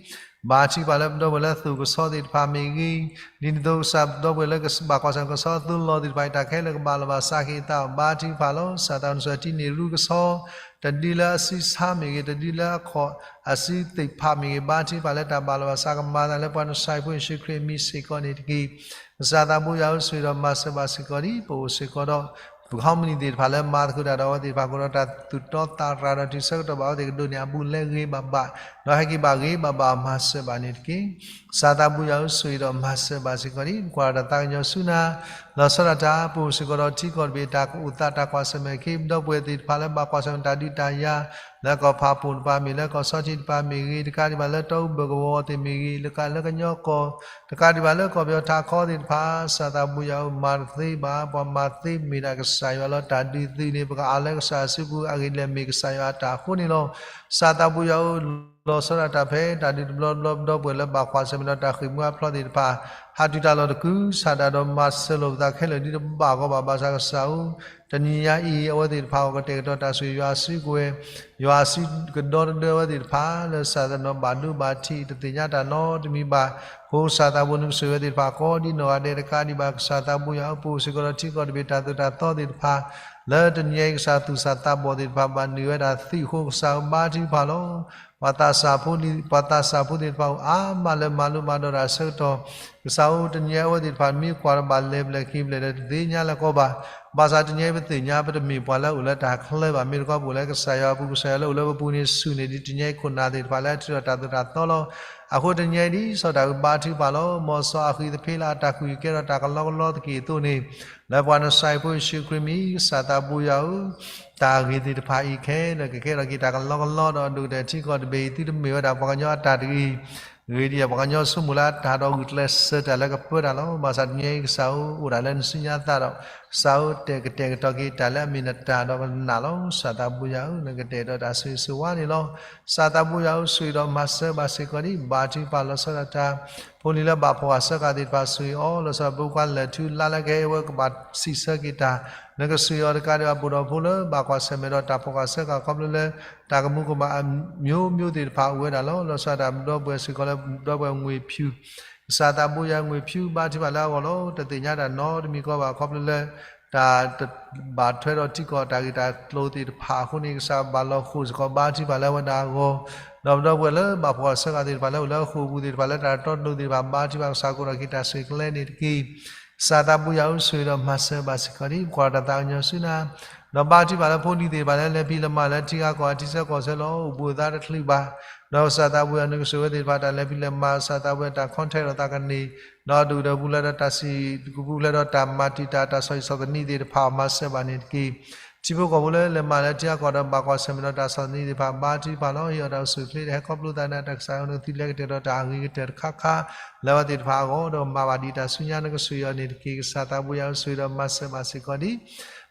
ဘါထုကဖၣ်လၢပဒီပုၢ်ဝဲၢ်လၢသူၣ်ကဆီသ့ၣ်တဖၣ်မ့ၢ်ဂ့ၤ, ဒ်န့ၣ်အသိးကစၢ်ပဒီပုၢ်ဝဲၢ်လၢကဘၣ်ကွၢ်ဆၢၣ်ကဆီအသိလီၤသ့ၣ်တဖၣ်အံၤ တၢ်ခဲလၢာ်ကဘၣ်လီၤဘၣ်စးက့ၤအသး ဘါထုကဖၣ်လီၤ. ကစၢ်သးဘိနကစၢ်တံန့ၢ်ရူကဆီ တဒုလၢအစုဆါမ့ၢ်ဂ့ၤ, တဒုလၢအခီၣ်အစုသ့ၣ်တဖၣ်မ့ၢ်ဂ့ၤ, ဘါထုကဖၣ်လၢတၢ်ဘၣ်လီၤဘၣ်စးကမၤအသးလၢပှၤနစၢ်ဖိယ့ၣ်ၡူးခရံာ်အမံၤစ့ၢ်ကီးန့ၣ်တက့ၢ်. ကစၢ်သးဘိယွၤဧၢ, ဆိၣ်ဂ့ၤဒီးမၤစၢၤဘၣ်စ့ၢ်ကီးဒံး ပအိၣ်စ့ၢ်ကီးဒီး ပကဟီမနံၤသ့ၣ်တဖၣ်လၢမၤသကိးတၢ်ဒီးအဝဲသ့ၣ်တဖၣ်အဃိဒီး တၢ်သူၣ်တီသးရၤဒီးတုၤဆၢကတီၢ်ဘၣ်အဝဲသ့ၣ်ကဒိးန့ၢ်အဘူးအလဲဂ့ၤဘၣ်ဘၣ်, ဒီးဟဲက့ၤဘၣ်ဂ့ၤဘၣ်ဘၣ် မၤစၢၤဘၣ်န့ၣ်တက့ၢ်. ကစၢ်သးဘိယွၤဧၢ, ဆိၣ်ဂ့ၤဒီးမၤစၢၤဘၣ်စ့ၢ်ကီးဒံး ပကွၢ်တၢ်သးကညီၤဆူနၤ, လီၤဆီဒၣ်တၢ် ပအိၣ်စ့ၢ်ကီးဒီးထံကီၢ်တဘ့ၣ် တၢ်ကအိၣ်သးတၢ်ကွၢ်ဆၢၣ်မဲာ်ခ့ ပဒီပုၢ်ဝဲၢ်သ့ၣ်တဖၣ်လၢဘၣ်ကွၢ်ဆၢၣ်မဲာ်တၢ်ဒုးတၢ်ယၤ လၢကီၢ်ဖးပိၣ်တဖၣ်မ့ၢ် လၢကီၢ်ဆီထံးတဖၣ်မ့ၢ်ဂ့ၤ, တကးဒံးဘၣ်လၢတီအူဘၢၣ်ကဝီၤသ့ၣ်မ့ၢ်ဂ့ၤ, လၢကလၢကညီကီၢ်, တကးဒံးဘၣ်လၢကီၢ်ပယီၤထးခီသ့ၣ်တဖၣ်, ကစၢ်သးဘိယွၤဧၢ, မၤတသ့ဘၣ်, ပှၤမၤသ့မ့ၢ်ဒၣ်ကစၢ်ယွၤလီၤ. တၢ်ဒုးသုးန့ၣ် ပကအးလၢကစၢ်စုပူၤ အဂ့ၢ်ဒ်လဲၣ်မ့ၢ်ကစၢ်ယွၤအတၢ်အဃိန့ၣ်လီၤ. ကစၢ်သးဘိယွၤဧၢ, လီၤဆီဒၣ်တၢ်ဖဲတၢ်ဒုးတဘျီတဘျီ ပဒီပုၢ်ဝဲၢ်လၢဘၣ်ကွၢ်ဆၢၣ်မဲာ်ဒီးတၢ်ဃ့ၢ်မှံဟးဖျိးသ့ၣ်တဖၣ် ဟးတုၤတၢ်လီၢ်တကုၤဆးဒးဒီး မၤစၢၤလိာ်ပသးခဲလၢာ်ဒ်တဘၣ်ဂီၢ်ဘၣ် ဘၣ်ဆၣ်ကစၢ်ဧၢ, တနံၤညါအံၤ အဝဲသ့ၣ်တဖၣ်အဂီၢ် ကတဲာ်ကတီၤတၢ်ဆိၣ်ဂ့ၤ ယွၤအစုကဝဲၤ, ယွၤအစုကဒီတဒၢအဝဲသ့ၣ်တဖၣ် လၢကစၢ်သးနီၣ်ဘၣ်ဒိဘၣ်ထံး တသ့ၣ်ညါတၢ်နီတမံၤဘၣ်. အဃိကစၢ်သးဘိနကဆိၣ်ဂ့ၤအဝဲသ့ၣ်တဖၣ်ကိးဒ်နီၢ်ဂၤဒဲး တကးဒံးဘၣ် ကစၢ်သးဘိယွၤဧၢ, ပအိၣ်စ့ၢ်ကီးဒီးထံကီၢ်တဘ့ၣ် တၢ်သိၣ်တၢ်သီသ့ၣ်တဖၣ် လၢတနံၤညါအံၤ ကစၢ်သူၣ်စၢ်သးဘီၣ်သ့ၣ်တဖၣ် ဘၣ်နုာ်ဝဲဒၣ်သံးအဃိ ကစၢ်ဧၢ ဘါထုကဖၣ်လီၤ. ပှၤသးစၢ်ဖိလံ, ပှၤသးစၢ်ဖိသ့ၣ်တဖၣ်အိၣ်အါမးလၢမၤလိမၤဒိးတၢ်ဆၢကတီၢ်, ကစၢ်ဧၢ တနံၤညါအဝဲသ့ၣ်တဖၣ် မ့ၢ်ကွၢ်ဒီးဘၣ်လဲၤဘျဲၣ်ခံဘျဲၣ်ဒီး တသ့ၣ်ညါလၢၤကီးဘၣ်. ဘၣ်ဆၣ်တနံၤအံၤပသ့ၣ်ညါ ပတမ့ၢ်ပှၤလၢအိၣ်လၢတၢ်ချၢဘၣ်, မ့ၢ်တခီပအိၣ်လၢကစၢ်ယွၤအပူၤ, ကစၢ်ယွၤလၢအိၣ်လၢပပူၤန့ၣ် စူၢ်န့ၢ်ဒံးတနံၤအံၤခိၣ်နၢ်သ့ၣ်တဖၣ်လၢအထုးထီၣ်တၢ်သိၣ်တၢ်သီလီၤ. အဃိတနံၤအံၤဒ်စီၤဒၤဝံးဘါထုကဖၣ်လီၤ. မ်စီၤအဃံးသဖ့လၢအတၢ်ကူၣ်ကဲထီၣ်တၢ်ကလီကလီသက့ၢ်အသိးန့ၣ် လၢပှၤနစၢ်ဖိယ့ၣ်ၡူးခရံာ်မံၤ ကစၢ်သးဘိယွၤဧၢ, တၢ်ဂ့ၢ်သ့ၣ်တဖၣ်အံၤခဲလၢာ် ကကဲထီၣ်က့ၤတၢ်ကလီကလီဒီး အဒိၣ်ကတၢၢ်ထံကီၢ်တဘ့ၣ်အံၤ သုတမ့ၢ်ဝဲဒၣ်ပှၤကညီအတၢ်တဂ့ၤ, ဂ့ၤဒ်အံၤ ပှၤကညီဆိကမိၣ်လၢအတၢ်ဒီးဂုာ်ကျဲးစၢးတၢ်လၢကပၢတၢ်လီၤ. ဘၣ်ဆၣ်တနံၤအံၤကစၢ်ဧၢ အိၣ်ဒၣ်လၢနစုညါသးဒီး ကစၢ်ဧၢ တဲာ်ကတဲာ်ကတီၤက့ၤတၢ်လၢအမ့ၢ်နတၢ်ဒီးနးလီၤ. ကစၢ်သးဘိယွၤဧၢ, နကတဲာ်ဒီးတၢ်ဆိၣ်ဂ့ၤဆိၣ်ဝါန့ၣ်လီၤ. ကစၢ်သးဘိယွၤဧၢ, ဆိၣ်ဂ့ၤဒီးမၤစၢၤဘၣ်စ့ၢ်ကီးဒံး ဘါထုကဖၣ်လီၤဆီဒၣ်တၢ် ဖိလံၤလၢဘၣ်ဖှီၣ်ဃာ်ဆၢဃာ်သ့ၣ်တဖၣ် ဆိၣ်ဂ့ၤအီၤ လီၤဆီဒၣ် ပဝဲပှၤလၢထူလၢ်လၢကဟဲဝဲကဘၣ်စံးဆၢက့ၤတၢ်, နကဆိၣ်ဂ့ၤအီၤတကးဒံးဘၣ် ပှၤဒီဖိလၢဘၣ်ကွၢ်ဆၢၣ်မဲာ်ဒီးတၢ်ဖှီၣ်ဃာ်ဆၢဃာ်ခီဖျိလၢ တၢ်ကမူကမၣ်အမျိုးမျိုးသ့ၣ်တဖၣ်အိၣ်ဝဲဒၣ်လီၤ. လီၤဆီဒၣ်တၢ်ပဒီပုၢ်ဝဲၢ်စ့ၢ်ကီးလၢပဒီပုၢ်ဝဲၢ်ငွေဖြူ ကစၢ်သးဘိယွၤ ငွေဖြူ ဘါထုကဖၣ်လၢအဂီၢ်လီၤ. တသ့ၣ်ညါတၢ်နီတမံၤကီးဘၣ် ခီဖျိလၢ တၢ်တဘၣ်ထွဲဒီးထံကီၢ်တၢ်ဂ့ၢ်တၢ်ကျိၤသ့ၣ်တဖၣ်အဃိန့ၣ် ကစၢ်ဘၣ်လီၤဃိာ်စ့ၢ်ကီး ဘါထုကဖၣ်လၢအဝဲဒၣ်အဂီၢ်, ဒီးပဒီပုၢ်ဝဲၢ်လၢဘၣ်ဖှီၣ်ဃာ်ဆၢဃာ်သ့ၣ်တဖၣ်လၢအိၣ်လၢဃိာ်ပူၤသ့ၣ်တဖၣ်လၢတၢ်တီတီလိၤလိၤသ့ၣ်တဖၣ် ဘါထုကဖၣ် ကစၢ်ကိးထီၣ်က့ၤတၢ်ဆိၣ်ဂ့ၤကျဲန့ၣ်တက့ၢ်. ကစၢ်သးဘိယွၤဧၢ, ဆိၣ်ဂ့ၤဒီးမၤစၢၤဘၣ်စ့ၢ်ကီးဒံး ပကွၢ်တၢ်သးကညီၤဆူနၤ, ဒီးဘါထုကဖၣ်လၢဖိလံၤသ့ၣ်တဖၣ်လၢလဲၤဖံးလဲၤမၤလၢထံဂၤကီၢ်ဂၤ ထံဆၢကီၢ်ဆၢလီၤ အိၣ်ဘူးအသးတချုးဘၣ်, ဒီးကစၢ်သးဘိယွၤ နကဆိၣ်ဂ့ၤအဝဲသ့ၣ်တဖၣ် တၢ်လဲၤဖံးလဲၤမၤ ကစၢ်သးဘိယွၤ တၢ်ခီထဲဒီးသးကန့ၢ်, ဒီးဒုၣ်ဒီးပူၤဖျဲးဒီးတၢ်စံၣ် ပူၤဖျဲးဒီးတၢ်မၤတံာ်တာ် တၢ်ဆီၣ်ဆံးဆီၣ်သနံးသ့ၣ်တဖၣ် မၤစၢၤဘၣ်န့ၣ်တက့ၢ်. ထံဖိကီၢ်ဖိလၢလဲၤမၤလၢထံဂၤကီၢ်ဂၤဒီး ဘၣ်ကွၢ်ဆၢၣ်မဲာ်ဒီးတၢ်ဆီၣ်သနံးသ့ၣ်တဖၣ် ဘါထုကဖၣ်လီၤ. ဟ့ၣ်အီၤတၢ်အိၣ်ဆူၣ်အိၣ်ချ့ တၢ်ဟဲခီဖျိသးန့ၣ် တၢ်ကစၢ်ယွၤ နကသုလဲၤကတၢၢ်ဒီးတၢ်အဂ့ၤကတၢၢ်တခါခါ လၢအဝဲသ့ၣ်တဖၣ်အဂီၢ် ဒီးမၤဘၣ်ဒံးတၢ်ဆူညါ နကဆိၣ်ဂ့ၤအီၤန့ၣ်တက့ၢ်. ကစၢ်သးဘိယွၤဧၢ, ဆိၣ်ဂ့ၤဒီးမၤစၢၤဘၣ်စ့ၢ်ကီးဒံး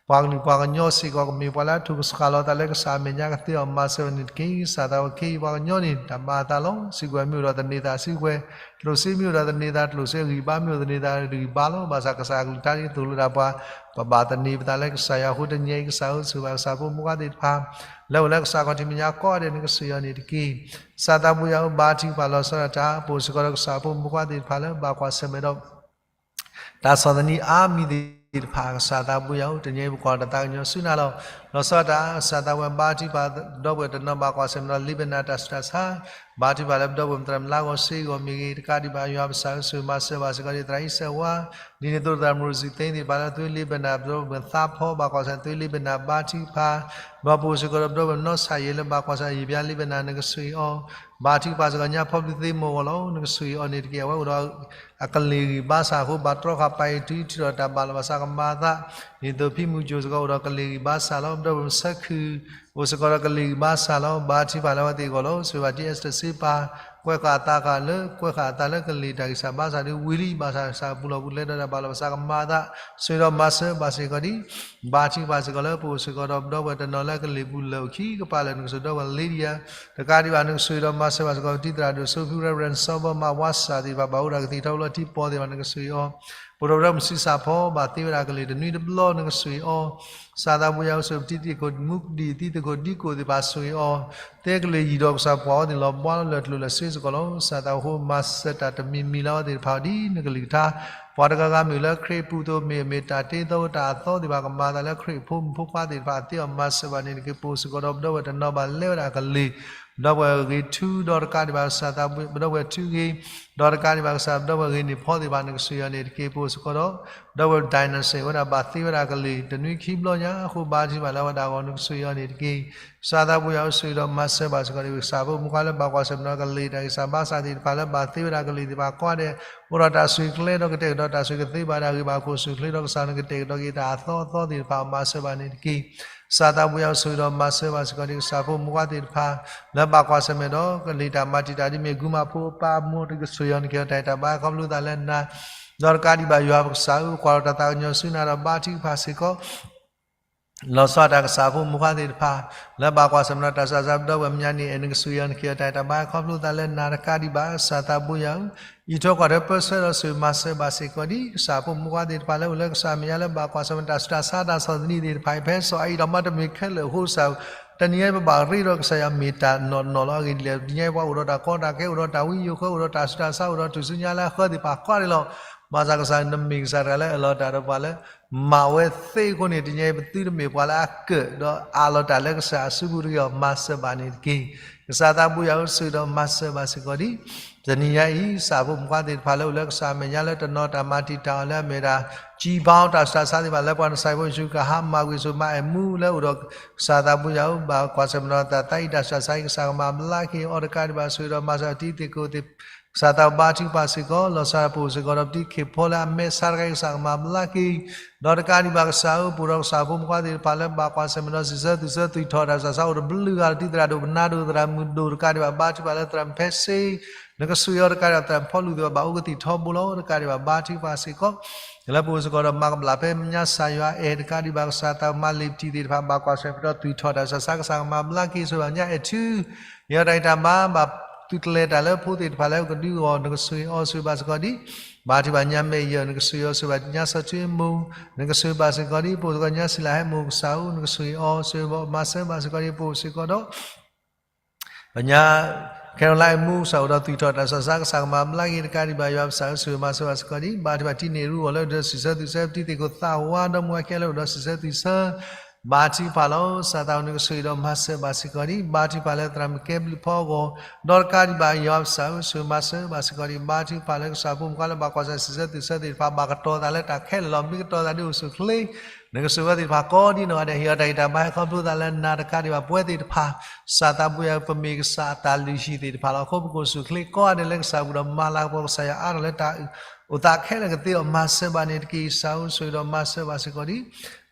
ပှၤကလုာ်ပှၤကညီစ့ၢ်ကီး ကမ့ၢ်ပှၤလၢအထိၣ်ကစှၤလီၤသးလၢကစၢ်အမဲာ်ညါ ကသ့အီၤ မၤစၢၤအီၤန့ၣ်တက့ၢ်. ကစၢ်သးဝဲ ခ့ယုၢ်ပှၤကညီန့ၣ် တၢ်ဘၣ်အသးလီၤ. စုကဝဲၤမ့ၢ်အိၣ်ဒီးသန့ၤသးစုကဝဲၤ, ကျိၣ်စ့မ့ၢ်အိၣ်ဒီးသန့ၤသးကျိၣ်စ့, ဂံၢ်ဘါမ့ၢ်အိၣ်သန့ၤသးဂံၢ်ဘါလီၤ. ဘၣ်ဆၣ်ကစၢ်အကလုၢ်ကထါဒ်သိးလိာ်ဒၣ်ပှၤ, ပဘၣ်သန့ၤပသးလၢကစၢ်ယွၤအဃိ တနံၤအံၤကစၢ်ဧၢ ဆိၣ်ဂ့ၤဘၣ်ကစၢ်ဖိမုၣ်ခွါသ့ၣ်တဖၣ် လၢအိၣ်လၢကစၢ်ခီၣ်ထံးမဲာ်ညါကိးဂၤဒဲး နကဆိၣ်ဂ့ၤအီၤန့ၣ်တက့ၢ်. ကစၢ်သးဘိယွၤဧၢ, ဘါထုကဖၣ်လီၤဆီဒၣ်တၢ် ပအိၣ်စ့ၢ်ကီးဒီးကစၢ်ဖိမုၣ်ခွါသ့ၣ်တဖၣ်လၢဘၣ်ကွၢ်ဆၢၣ်မဲာ်ဒီး တၢ်ဆီၣ်သနံးအါမံၤသ့ၣ်တဖၣ် ကစၢ်သးဘိယွၤဧၢ, တနံၤအံၤပကွၢ်တၢ်သးကညီၤဆူနၤလီၤ. လီၤဆီဒၣ်တၢ် ကစၢ်သးဝဲ ဘါထုကဖၣ် ဒီပုၢ်ဝဲၢ်တနီၤဘၣ်ကွၢ်ဆၢၣ်မဲာ်ဒီး လ့ဘနၤတၢ်ဆူးတၢ်ဆါ, ဘါထုကဖၣ်လၢပဒီပုၢ်ဝဲၢ်မတြဲၤမလါဂီၤစ့ဂီၤမ့ၢ်ဂ့ၤ, တကးဒံးဘၣ် ယွၤပကစၢ်ဧၢ ဆိၣ်ဂ့ၤမၤစၢၤဘၣ်စ့ၢ်ကီးဒံး သရၣ်အံၤစဲးဝါ, ဒ်န့ၣ်အသိး သရၣ်မုၣ်ရူၢ်စံၣ်သ့သ့ၣ်တဖၣ်လၢ သုလ့ဘနၤ ပဒီပုၢ်ဝဲၢ်သးဖီ ဘၣ်ကွၢ်ဆၢၣ်မဲာ် သုလ့ဘနၤ ဘါထုကဖၣ် ဒီးပအိၣ်စ့ၢ်ကီးဒီးပဒီပုၢ်ဝဲၢ်နီၢ်ဆၣ်ယဲၢ်လၢ ဘၣ်ကွၢ်ဆၢၣ်မဲာ် ယဘျါလ့ဘနၤ နကဆိၣ်ဂ့ၤအီၤ, ဘါထုကဖၣ်စ့ၢ်ကီးညါဖီဘုးသ့ၣ်မီၢ်ဂီၢ်လီၤ. နကဆိၣ်ဂ့ၤအီၤန့ၣ်တက့ၢ်. အဝဲအိၣ်ဒီး အကလ့ၢ်ဂံၢ်ဘါစၢ်အဃိ ဘၣ်တြီဃာ်ပာ်အံၤတုၤ ထုးထီၣ်တၢ်ဘၣ်လီၤဘၣ်စးကမၤအသး, ဒ်သိးဖံမုၢ်ကၠိၣ်စ့ၢ်ကီးအိၣ်ဒီးကလ့ၢ်ဂံၢ်ဘါစၢ်လီၤ. ပဒီပုၢ်ဝဲၢ်မုၣ်ဆၢခုၣ် အိၣ်စ့ၢ်ကီးဒီးကလ့ၢ်ဂံၢ်ဘါစၢ်လီၤ. ဘါထုကဖၣ်လၢအဝဲသ့ၣ်အဂီၢ်လီၤ. ဆိၣ်ဂ့ၤဘၣ်တံၢ် အ့စတၢၢ်စ့ပၢ် ကွဲးဃာ်အသးဃာ်လၢ ကွဲးဃာ်အသးလၢကလံၤတၢ်ဂံၢ်စၢ်ဘါစၢ်ဒီး ဝံၤလံဘၣ်ဆၣ် ကစၢ်ပူၤလီၢ်ပူၤလဲၤဒီးတၢ်ဘၣ်လီၤပသးကမၤအသး ဆိၣ်ဂ့ၤဒီးမၤစၢၤဘၣ်စ့ၢ်ကီးဒံး ဘါထုကဖၣ်စ့ၢ်ကီးလၢပအိၣ်စ့ၢ်ကီးဒီး ပဒီပုၢ်ဝဲၢ်တနီၤလၢကလံၤပူၤလၢာ်အိၣ်ခံကပၤလၢာ် နကဆိၣ်ဂ့ၤဒီးဝဲ Lydia တကးဒံးဘၣ် နကဆိၣ်ဂ့ၤဒီးမၤစၢၤဘၣ်စ့ၢ်ကီး တံၤသရၣ်ဒိၣ် Sophie Reverend စီၤဘီမး ဝါစၢ်သ့ၣ်တဖၣ် ဘၣ်အိၣ်ဒီးကသံၣ်ထီၣ်ဘိလီၤထံပီသ့ၣ်တဖၣ် နကဆိၣ်ဂ့ၤအီၤ ပဒိၣ်ပဒီမုၢ်ဆံးစၢ်ဖီ ဘၣ်သ့ဝဲဒၣ်ကလံၤတနွံတဘျီ နကဆိၣ်ဂ့ၤအီၤ ကစၢ်သးဘိယွၤအိၣ်ဆိၣ်ပတံၤသကိးမူကဒံၣ် သံသကိးဒံကိးသ့ၣ်တဖၣ်ဆိၣ်ဂ့ၤအီၤ သ့ကလံၤယံာ်ဒီးကစၢ်ပှၤအီသ့ၣ်လီၤ ဘှါလီၤလၢၢ်ကျိၤလၢၢ်စ့စ့ၢ်ကီးလီၤ. ကစၢ်သးဘိယွၤမၤစၢၤတၢ်တမံၤမံၤလၢအဝဲသ့ၣ်တဖၣ်ဒ်နကလုၢ်ကထါ ပှၤတဂၤဂၤမ့ၢ်လၢခရံာ်ပူၤသိးမ့ၢ် မ့ၢ်တၢ်တ့သီတၢ်အသီသ့ၣ်တဖၣ် ကမၤသးလၢခရံာ်ဖိမုၣ်ဖိခွါသ့ၣ်တဖၣ် အသ့အီၤမၤစၢၤဘၣ်န့ၣ်တက့ၢ် ပအိၣ်စ့ၢ်ကီးဒီးပဒီပုၢ်ဝဲၢ်တနီၤဘၣ်လဲၤဝဲဒၣ်ကလံၤ ပဒီပုၢ်ဝဲၢ်ဂ့ၤထူဒီးတကးဒံးဘၣ် ကစၢ်သးဘိယွၤ ပဒီပုၢ်ဝဲၢ်ထူဂ့ၤ ဒီးတကးဒံးဘၣ် ကစၢ်ပဒီပုၢ်ဝဲၢ်ဂ့ၤန့ၢ်ဖီသ့ၣ်တဖၣ် နကဆိၣ်ဂ့ၤအီၤန့ၣ်တက့ၢ် ပအိၣ်စ့ၢ်ကီးဒီး ပဒီပုၢ်ဝဲၢ် Dynasty ဝဲဒၣ်ဘၣ်သ့ဝဲဒၣ်ကလံၤ တနွံခံဘျီညါအဃိ ဘါထုကဖၣ်လၢအဝဲဒၣ်အဂီၢ် နကဆိၣ်ဂ့ၤအီၤန့ၣ်တက့ၢ်. ကစၢ်သးဘိယွၤအိၣ်ဆိၣ်ဂ့ၤဒီးမၤစၢၤဘၣ်စ့ၢ်ကီးန့ၣ် ကစၢ်ဖိမုၣ်ခွါလၢဘၣ်ကွၢ်ဆၢၣ်မဲာ်ဒီးကလံၤတၢ်ဂံၢ်စၢ်ဘါစၢ်သ့ၣ်တဖၣ်လၢဘၣ်သ့ဝဲဒၣ်ကလံၤသ့ၣ်တဖၣ်ကိးဂၤဒဲး အိၣ်ဒီးတၢ်ဆိၣ်ဂ့ၤကျဲဒီးကတဲာ်ကတီၤတၢ်ဆိၣ်ဂ့ၤကသ့ဘၣ်ဒၣ်ဂ့ၤဘၣ်ခိၣ် ဆိၣ်ဂ့ၤကျဲဒီးကစၢ်နကတဲာ်ကတီၤက့ၤတၢ်အသီအသီသ့ၣ်တဖၣ် မၤစၢၤဘၣ်န့ၣ်တက့ၢ်. ကစၢ်သးဘိယွၤအိၣ်ဆိၣ်ဂ့ၤဒီးမၤစၢၤဘၣ်စ့ၢ်ကီးန့ၣ် ကစၢ်ဖိမုၣ်ခွါသ့ၣ်တဖၣ် လၢဘၣ်ကွၢ်ဆၢၣ်မဲာ်ဒီးကလံၤတၢ်မၤတံာ်တာ်ဒ်မ့ၢ် ဂုၤမၤဖိအပၢ်အမိၢ် နကဆိၣ်ဂ့ၤအီၤ နကဟ့ၣ်အီၤတၢ်အဲၣ်တၢ်ဘါခီဖျိသးလၢနၤ ဒီးတကးဒံးဘၣ်ယွၤပကစၢ်ဧၢ ကွၢ်လီၤတၢ်သးကညီၤဆူနၤဒီးဘါထုကဖၣ်စ့ၢ်ကီး လီၤဆီဒၣ်တၢ်ကစၢ်ဖိမုၣ်ခွါသ့ၣ်တဖၣ် လၢဘၣ်ကွၢ်ဆၢၣ်မဲာ်ဒီးတၢ်ဆူးတၢ်ဆါ ပဒီပုၢ်ဝဲၢ်မဲာ်ညါန့ၣ် အဲၣ်နကဆိၣ်ဂ့ၤအီၤ နကဟ့ၣ်အီၤတၢ်အဲၣ်တၢ်ဘါခီဖျိသးလၢနၤတကးဒံးဘၣ် ကစၢ်သးဘိယွၤဧၢ အံးထွဲကွၢ်ထွဲပၢဆှၢဒီးဆိၣ်ဂ့ၤမၤစၢၤဘၣ်စ့ၢ်ကီးဒ် ကစၢ်ဖိမုၣ်ခွါသ့ၣ်တဖၣ်လၢအိၣ်လၢကစၢ်အမဲာ်ညါလၢဘၣ်ကွၢ်ဆၢၣ်မဲာ်တၢ်ဆူးတၢ်ဆါတၢ်ဆီၣ်သနံးသ့ၣ်တဖၣ်အံၤ ဖဲစီၤအၤဒၣ်မးတမ့ၢ်ခဲလၢာ်အဃိကစၢ် တနံၤညါပဘၣ်ရ့ဒီးကစၢ်ယွၤမ့ၢ်တၢ်နီၢ်နီၢ်လီၤ. အဂ့ၢ်ဒ်လဲၣ် တနံၤညါပှၤအိၣ်ဒီးတၢ်ကီတၢ်ခဲ အိၣ်ဒီးတၢ်ဝံယိၤဃၢ အိၣ်ဒီးတၢ်ဆူးတၢ်ဆါ အိၣ်ဒီးထူၣ်စုညါလၢအဃၢသ့ၣ်တဖၣ်ကိးဂၤဒဲးလီၤ. ဘၣ်ဆၣ်ကစၢ်နမ့ၢ်ကစၢ်တဂၤလၢအၢၣ်လီၤတၢ်ဒီးပှၤလၢ မၤဝဲသ့အဃိန့ၣ် တနံၤညါအံၤ ပသုတမ့ၢ်ပှၤလၢအကၢၣ်ဒီးအးလီၤတၢ်လၢကစၢ်အစုပူၤတဂ့ၤအီၤ မၤစၢၤဘၣ်န့ၣ်တက့ၢ်. ကစၢ်သးဘိယွၤဆိၣ်ဂ့ၤဒီးမၤစၢၤဘၣ်စ့ၢ်ကီးဒ် တနံၤညါအံၤ ကစၢ်ဖိမုၣ်ခွါသ့ၣ်တဖၣ်လၢအိၣ်လၢကစၢ်အမဲာ်ညါလၢတနီၤတၢ်မၤတံာ်တာ်အီၤလၢအမ့ၢ်ဒၣ် ကံဘါတၢ်ဆူးတၢ်ဆါသ့ၣ်တဖၣ်လၢပှၤနစၢ်ဖိယ့ၣ်ၡူးကဟါမၢ်ကွံာ်ဆိၣ်မၤအဲၣ်မူလၢအိၣ်ဒီး ကစၢ်သးဘိယွၤဧၢ ဘၣ်ကွၢ်ဆၢၣ်မဲာ်ဒီးတၢ်သးအံၤတၢ်ဆူးတၢ်ဆါအံၤ ကစၢ်ကမၤဘျါက့ၤအီၤတကးဒံးဘၣ် ဆိၣ်ဂ့ၤဒီးမၤစၢၤတံၤသကိးသ့ၣ် ကစၢ်သးဘိဘါထုကဖၣ်စ့ၢ်ကီး လီၤဆီဒၣ်တၢ်ပအိၣ်စ့ၢ်ကီးဒီးပတံၤခ့ၣ်ဖီလၢအမဲာ်ဆါတခါအံၤ ကစၢ်ကမၤဘျါက့ၤ ဒီးတကးဒံးဘၣ်ကစၢ်ဧၢ ပအိၣ်ဒီးကစၢ်ဖိမုၣ်ခွါသ့ၣ်တဖၣ်လၢဘၣ်ကွၢ်ဆၢၣ်မဲာ်ဒီးစံးဆၢသူၣ်ဆၢသူၣ်ထီၣ်တၢ်ဆူးတၢ်ဆါအိၣ်တဘျုးဂၤလၢတံၤသရၣ်ဒိၣ်ပနါဒိၣ်သရၣ်မုၣ်ဒိၣ်တကးဒံးဘၣ် ဘါထုကဖၣ်လၢသရၣ်မုၣ်ဖဲစ့ နကဆိၣ်ဂ့ၤအီၤတကးဒံးဘၣ် သရၣ်မုၣ်ဖီလူၤသ့ၣ်တဖၣ်ဘၣ်အိၣ်ကသံၣ်ထီဘိလီၤ တကးဒံးဘၣ်ဘါထုကဖၣ်စ့ၢ်ကီး လၢပအိၣ်စ့ၢ်ကီးဒီးမၤကဘျၣ်ဖဲမဲာ်ညါကစၢ်ယွၤအဲၣ်တကးဒံးဘၣ်ကစၢ်သးမၤလ့ၤပတံၤသ့ၣ်တဖၣ် ဘၣ်ကွၢ်ဆၢၣ်မဲာ်ဒီးသူၣ်ထီၣ်တၢ်ဆူးတၢ်ဆါ ကစၢ်ကမၤဘျါက့ၤ ဆိၣ်ဂ့ၤဘၣ်ညါအဲၣ်ထူ ယွၤတၢ်ဂံၢ်တၢ်ဘါ ဘၣ်သုးကျဲၤတၢ်လၢဖိသ့ၣ်တဖၣ်လၢကဒုးအီၤ နကဆိၣ်ဂ့ၤအီၤဆိၣ်ဂ့ၤဘၣ်စ့ၢ်ကီးဒ် ဘါထုကဖၣ်ညါမဲာ်ယၢၢ် နကဆိၣ်ဂ့ၤအီၤဆိၣ်ဂ့ၤဘၣ်ညါစီၤထွံအမိၢ် နကဆိၣ်ဂ့ၤဘၣ်စ့ၢ်ကီးဒ် ပအိၣ်စ့ၢ်ကီးညါစံလၢဟဲမိၢ်ကစၢ်ဧၢ နကဆိၣ်ဂ့ၤအီၤဆိၣ်ဂ့ၤဘၣ်မၤစၢၤဘၣ်စ့ၢ်ကီးဒ် ပအိၣ်စ့ၢ်ကီးဒီး ပညါ Caroline အမိၢ်ကစၢ်အိၣ်ဒီးသူၣ်ထီၣ်တၢ်ဆူးတၢ်ဆါ ကစၢ်ကမၤဘျါက့ၤတကးဒံးဘၣ် ယွၤပကစၢ်ဧၢ ဆိၣ်ဂ့ၤမၤစၢၤဘၣ်စ့ၢ်ကီးဒ် ဘါထုကဖၣ်တံၤန့ၢ်ရူအီၤလၢအိၣ်ဒီးစံးဆၢသူၣ်ဆၢ ပတံၤသ့ၣ်ကိးသးဝါဒီးမိၢ်အခဲလၢာ်အိၣ်ဒီးစံးဆၢသူၣ်ဆၢ ဘါထုကဖၣ်လီၤ ကစၢ်သးဘိနကဆိၣ်ဂ့ၤဒီးမၤစၢၤဘၣ်စ့ၢ်ကီးဒ် ဘါထုကဖၣ်လၢသရၣ်မုၣ်ကဲဘျုးဖီအဂီၢ် ဒီးတကးဒံးဘၣ် ယွၤပကစၢ်ဧၢ ဆိၣ်ဂ့ၤမၤစၢၤဘၣ်စ့ၢ်ကီးဒ် ဘါထုကဖၣ်လၢကစၢ်ဖိမုၣ်ခွါလၢဘၣ်ကွၢ်ဆၢၣ်မဲာ်စံးဆၢသူၣ်ဆၢသ့ၣ်တဖၣ် ဘၣ်ကတီၤသးလၢတၢ်ခဲလၢာ်လီၤ မ့ၢ်ကတီၤသးဒ်အိၣ်ဆူၣ်အိၣ်ချ့ နကဆိၣ်ဂ့ၤဝဲသ့ၣ်တဖၣ်ကိးဒ်နီၢ်ဂၤဒဲး ဟ့ၣ်အီၤတၢ်ဂံၢ်တၢ်ဘါဟဲခီဖျိသးလၢနၤတကးဒံးဘၣ် ပဝဲသ့ၣ်တဖၣ် ကစၢ်သးဘိယွၤဧၢ ပမ့ၢ်ကစၢ်အတၢ်လုၢ်ဟံၣ်သ့ၣ်တဖၣ်လီၤ. အဃိပကအိၣ်ဆူၣ်အိၣ်ချ့ကိးဂၤဒဲးလၢကစၢ်ပူၤဒီးမၤလၤကပီၤကစၢ်ယွၤအါထီၣ်လၢတၢ်အိၣ်သးခဲလၢာ်ကသ့အီၤ မၤစၢၤဘၣ်န့ၣ်တက့ၢ်. ကစၢ်ဧၢ ဆိၣ်ဂ့ၤဒီးမၤစၢၤဘၣ်စ့ၢ်ကီးဒ်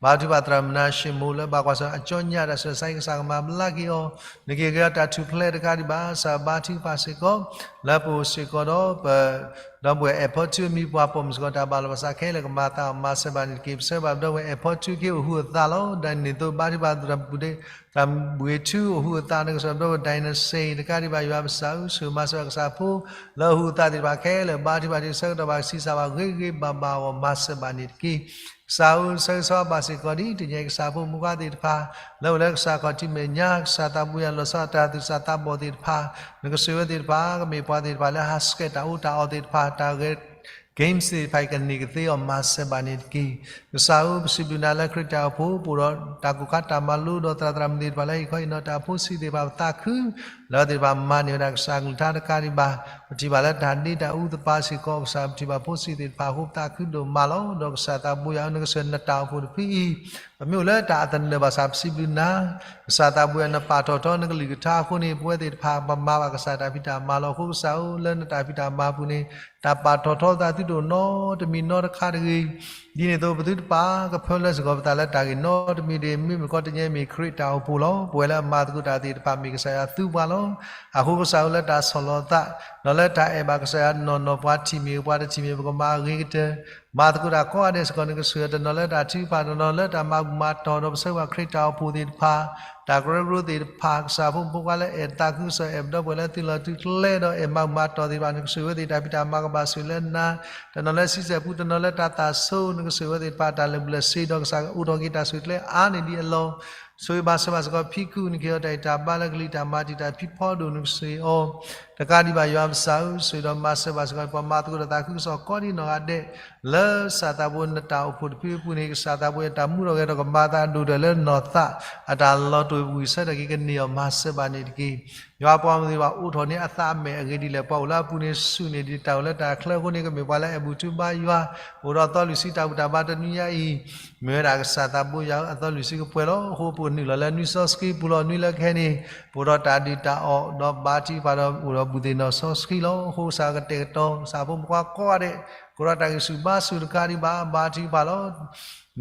ဘါထုကဖၣ်သရၣ်မုၣ်မနၤၡ့မိၢ်လၢဘၣ်ကွၢ်ဆၢၣ် အကၠီညၣ်တၢ်ဆူးတၢ်ဆါအံၤ ကစၢ်ကမၤဘျါက့ၤအီၤ နကဟ့ၣ်က့ၤအီၤတၢ်ထူၣ်ဖျဲးတကးဒံးဘၣ် ကစၢ်ဘါထုကဖၣ်စ့ၢ်ကီး လၢပအိၣ်စ့ၢ်ကီးဒီးပ ဒီပုၢ်ဝဲၢ်အဲၣ်ဖီထူအမံၤပှၢ်ပိာ်မုၣ်စ့ၢ်ကီး တၢ်ဘၣ်လီၤပသးခဲလၢာ်ကမၤသးအီၤ မၤစၢၤဘၣ်န့ၣ်တက့ၢ်. ပဆၢဘၣ်ပဒီပုၢ်ဝဲၢ်အဲၣ်ဖီထူခ့အိၣ်ဟူးအသးလီၤ. ဒ်န့ၣ်အသိးဘါထုကဖၣ်သရၣ်မုၣ် သရၣ်မုၣ်ဘှံးထူအိၣ်ဟူးအသး နကစၢ်ပဒီပုၢ်ဝဲၢ်ဒၣ်နစ့ၣ် တကးဒံးဘၣ် ယွၤပကစၢ်ဧၢ ဆိၣ်ဂ့ၤမၤစၢၤဘၣ်ကစၢ်ဖိ လၢအဟူးအသးသ့ၣ်တဖၣ်ခဲလၢာ် ဘါထုကဖၣ်ဒ်ဆၢကတီၢ်ဘၣ်ကဆံးစၢ်ဘၣ်ဂ့ၤဂ့ၤဘၣ်ဘၣ်အဂီၢ် မၤစၢၤဘၣ်န့ၣ်တက့ၢ်. ကစၢ်ဧၢ ဆၢဂ့ၤဆၢဝါဘၣ်စ့ၢ်ကီးဒ် တနံၤအံၤကစၢ်ဖိမုၣ်ခွါသ့ၣ်တဖၣ် လၢအိၣ်လၢကစၢ်ခီၣ်ထံးမဲာ်ညါ ကစၢ်သးဘိယွၤလီၤဆီဒၣ်တၢ်သူၣ်စၢ်သးဘီၣ်သ့ၣ်တဖၣ် နကဆိၣ်ဂ့ၤဝဲသ့ၣ်တဖၣ် ကမ့ၢ်ပှၤသ့ၣ်တဖၣ်လၢဟးဆှဲးတၢ်အီၣ်တၢ်အီသ့ၣ်တဖၣ် တၢ်ဂဲၤ games သ့ၣ်တဖၣ်အံၤကန့ၢ်ကသ့အီၤ မၤစၢၤဘၣ်န့ၣ်တက့ၢ်. ကစၢ်ဧၢ ပစံးဘျုးနၤလၢခရံာ်တၢ်အိၣ်ဖှိၣ် ပအိၣ်ဒီးတၢ်ကူၣ်ခါတၢ်မၤလိဒီးသရၣ်သရၣ်မုၣ်သ့ၣ်တဖၣ်လၢဟ့ၣ်ခီဟ့ၣ်နီၤတၢ်ဖိဆံးသ့ၣ်တဖၣ် ပသးခု လၢသ့ၣ်တဖၣ်မၤန့ၢ်ဝဲဒၣ်ကစၢ်ကလုၢ်ကထါတကးဒံးဘၣ် ပထံၣ်ဘၣ်လၢတၢ်ဒ့တၢ်အူသပှၢ်စ့ၢ်ကီး ကစၢ်ပထံၣ်ဘၣ်ဖိဆံးသ့ၣ်တဖၣ်အဃိ ပသးခုဒိၣ်မးလီၤ. ဒီးကစၢ်သးဘိယွၤဧၢ နကစၢၢ်နတၢ်အိၣ်ဖှိၣ်တဖုအံၤ ပမ့ၢ်အိၣ်လၢတၢ်အသနၢၣ်ဘၣ်ဆၣ် ပစံးဘျုးနၤ ကစၢ်သးဘိယွၤ နပာ်ထီၣ်ထီနကလုၢ်ကထါအဃိန့ၣ် ပဝဲသ့ၣ်တဖၣ် ပမၤဘၣ်ကစၢ်တၢ်ဖံးတၢ်မၤလီၤ. အဃိကစၢ်ဧၢ လၢနတၢ်ဖံးတၢ်မၤပူၤန့ၣ် တၢ်ပာ်ထီၣ်ထီသးသုဒိၣ်နီတမံၤနီတခါတဂ့ၤ ဒ်န့ၣ်အသိး ပသုတပာ်ကဖၢလၢစ့ၢ်ကီးပသးလၢတၢ်ဂ့ၢ်နီတမံၤတဂ့ၤ, မ့မ့ၢ်ကီးတနံၤအံၤမ့ၢ်ခရံာ်တၢ်အိၣ်ဖှိၣ်လီၤ. ပဝဲလၢအမၤသကိးတၢ်သ့ၣ်တဖၣ်မ့ၢ်ကစၢ်ယွၤသူပှၤလီၤ. အဃိကစၢ်ဧၢ လၢတၢ်ဆီၣ်လီၤသး, ဒီးလၢတၢ်အဲၣ်ဘၣ်ကစၢ်ယွၤနီၢ်နီၢ် ပှၤထံၣ်မ့ၢ်ဂ့ၤ ပှၤတထံၣ်မ့ၢ်ဂ့ၤ ပကမၤအဂ့ၤကတၢၢ် မၤသကိးတၢ်ကိးဂၤဒဲးစ့ၢ်ကီး နကစၢ်ဧၢ, တနီၤလၢတၢ်ထုကဖၣ်, တနီၤလၢတၢ်မၤဘူၣ်မၤတီၢ်, ဒီးပဆၢဂ့ၤဘၣ်ခရံာ်တၢ်အိၣ်ဖှိၣ်သ့ၣ်တဖၣ်, တၢ်ကရၢကရိသ့ၣ်တဖၣ်, ကစၢ်ဖိမုၣ်ဖိခွါလၢအဲၣ်သးခုကစီၣ် အဲၣ်ပဒီပုၢ်ဝဲၢ်လၢသုးလီၢ်သုးကျဲ ဒီးအဲၣ်မၤဘူၣ်မၤတီၢ်သ့ၣ်တဖၣ် နကစၢ်ဧၢ ဝဲသ့ၣ်တၢ်ဖံးတၢ်မၤကဘၣ်ဆိၣ်ဂ့ၤလၢနၤ, တနီၤလၢဆံဆဲၣ်ပူၤ, တနီၤလၢတၢ်သးဆိ, နကစၢ်ဧၢ ဝဲသ့ၣ်တဖၣ် တၢ်လၢာ်ဘူၣ်လၢာ်စ့ဒီး ကစၢ်အိးထီၣ်က့ၤတၢ်ဆိၣ်ဂ့ၤကျဲအါန့ၢ်ဒံးအလီၢ် ဆိၣ်ဂ့ၤဘၣ်စၢၤဘၣ်စ့ၢ်ကီး ဖံးကုာ်နခ့အီၤ တၢ်အံးတၢ်ဘါလၢကလံၤတၢ်မၤတံာ်တာ်ဖံးဖီဒိၣ် နကစၢ်ဧၢ, တကးဒံးဘၣ်ယွၤပကစၢ်ဧၢ, ဆိၣ်ဂ့ၤဒီးမၤစၢၤဘၣ်စ့ၢ်ကီး ပှၤမၤသကိးတၢ်သးခုကစီၣ်ကိးဒံးနီၢ်ဂၤဒဲး လၢကစၢ်သးဘိနတၢ်အိၣ်ဖှိၣ်တဖုအပူၤန့ၣ် ကစၢ်သးဘိအတၢ်မူထီၣ်ဂဲၤထီၣ် ကမၤသးဒိၣ်ထီၣ်လၢနီၢ်သး အတၢ်လီၤတိာ်ဝံၤဆၢထၢၣ်က့ၤကန့ၢ်အီၤ မၤစၢၤဘၣ်န့ၣ်တက့ၢ်. ယွၤပှၤမၤသ့ၣ်တဖၣ်အိးထီၣ်န့ၢ်အသးအမဲာ်အဂ့ၢ်ဒ်လဲၣ်, ပှၤအိၣ်လၢအပူၤန့ၣ် စူၢ်န့ၢ်ဒံးတၢ်အိၣ်လၢတၢ်ချၢအဃိန့ၣ် ကမ့ၢ်ပှၤလၢအအဲၣ်ဘူၣ်ထုဘါယွၤ, အိၣ်ဒီးအသီလွံၢ်ဆံတၢ်ဘူၣ်တၢ်ဘါတနွံညါအံၤ, မ့ၢ်ဝဲဒၣ်ကစၢ်သးဘိယွၤဧၢ အသီလွံၢ်ဆံကပှဲၤလီၤ. အဃိပကနုာ်လီၤလၢနွံစီဆှံပူၤလီၤ. နွံလၢကဟဲန့ၣ် ပအိၣ်ဒီးတၢ်ဒုၣ်တၢ်အီၣ် ဒီးဘါထုကဖၣ်ဒီးအိၣ်ဒီးဘူၣ်သ့ၣ်နီၣ်စီဆှံလီၤ. အဃိကစၢ်ကတဲာ်ကတီၤ ကစၢ်ဖိမုၣ်ဖိခွါကိးဂၤဒဲး ကအိၣ်ဒီးတၢ်ဂံၢ်ဆူၣ်ဘါဆူၣ်တကးဒံးဘၣ် ဘါထုကဖၣ်လီၤ.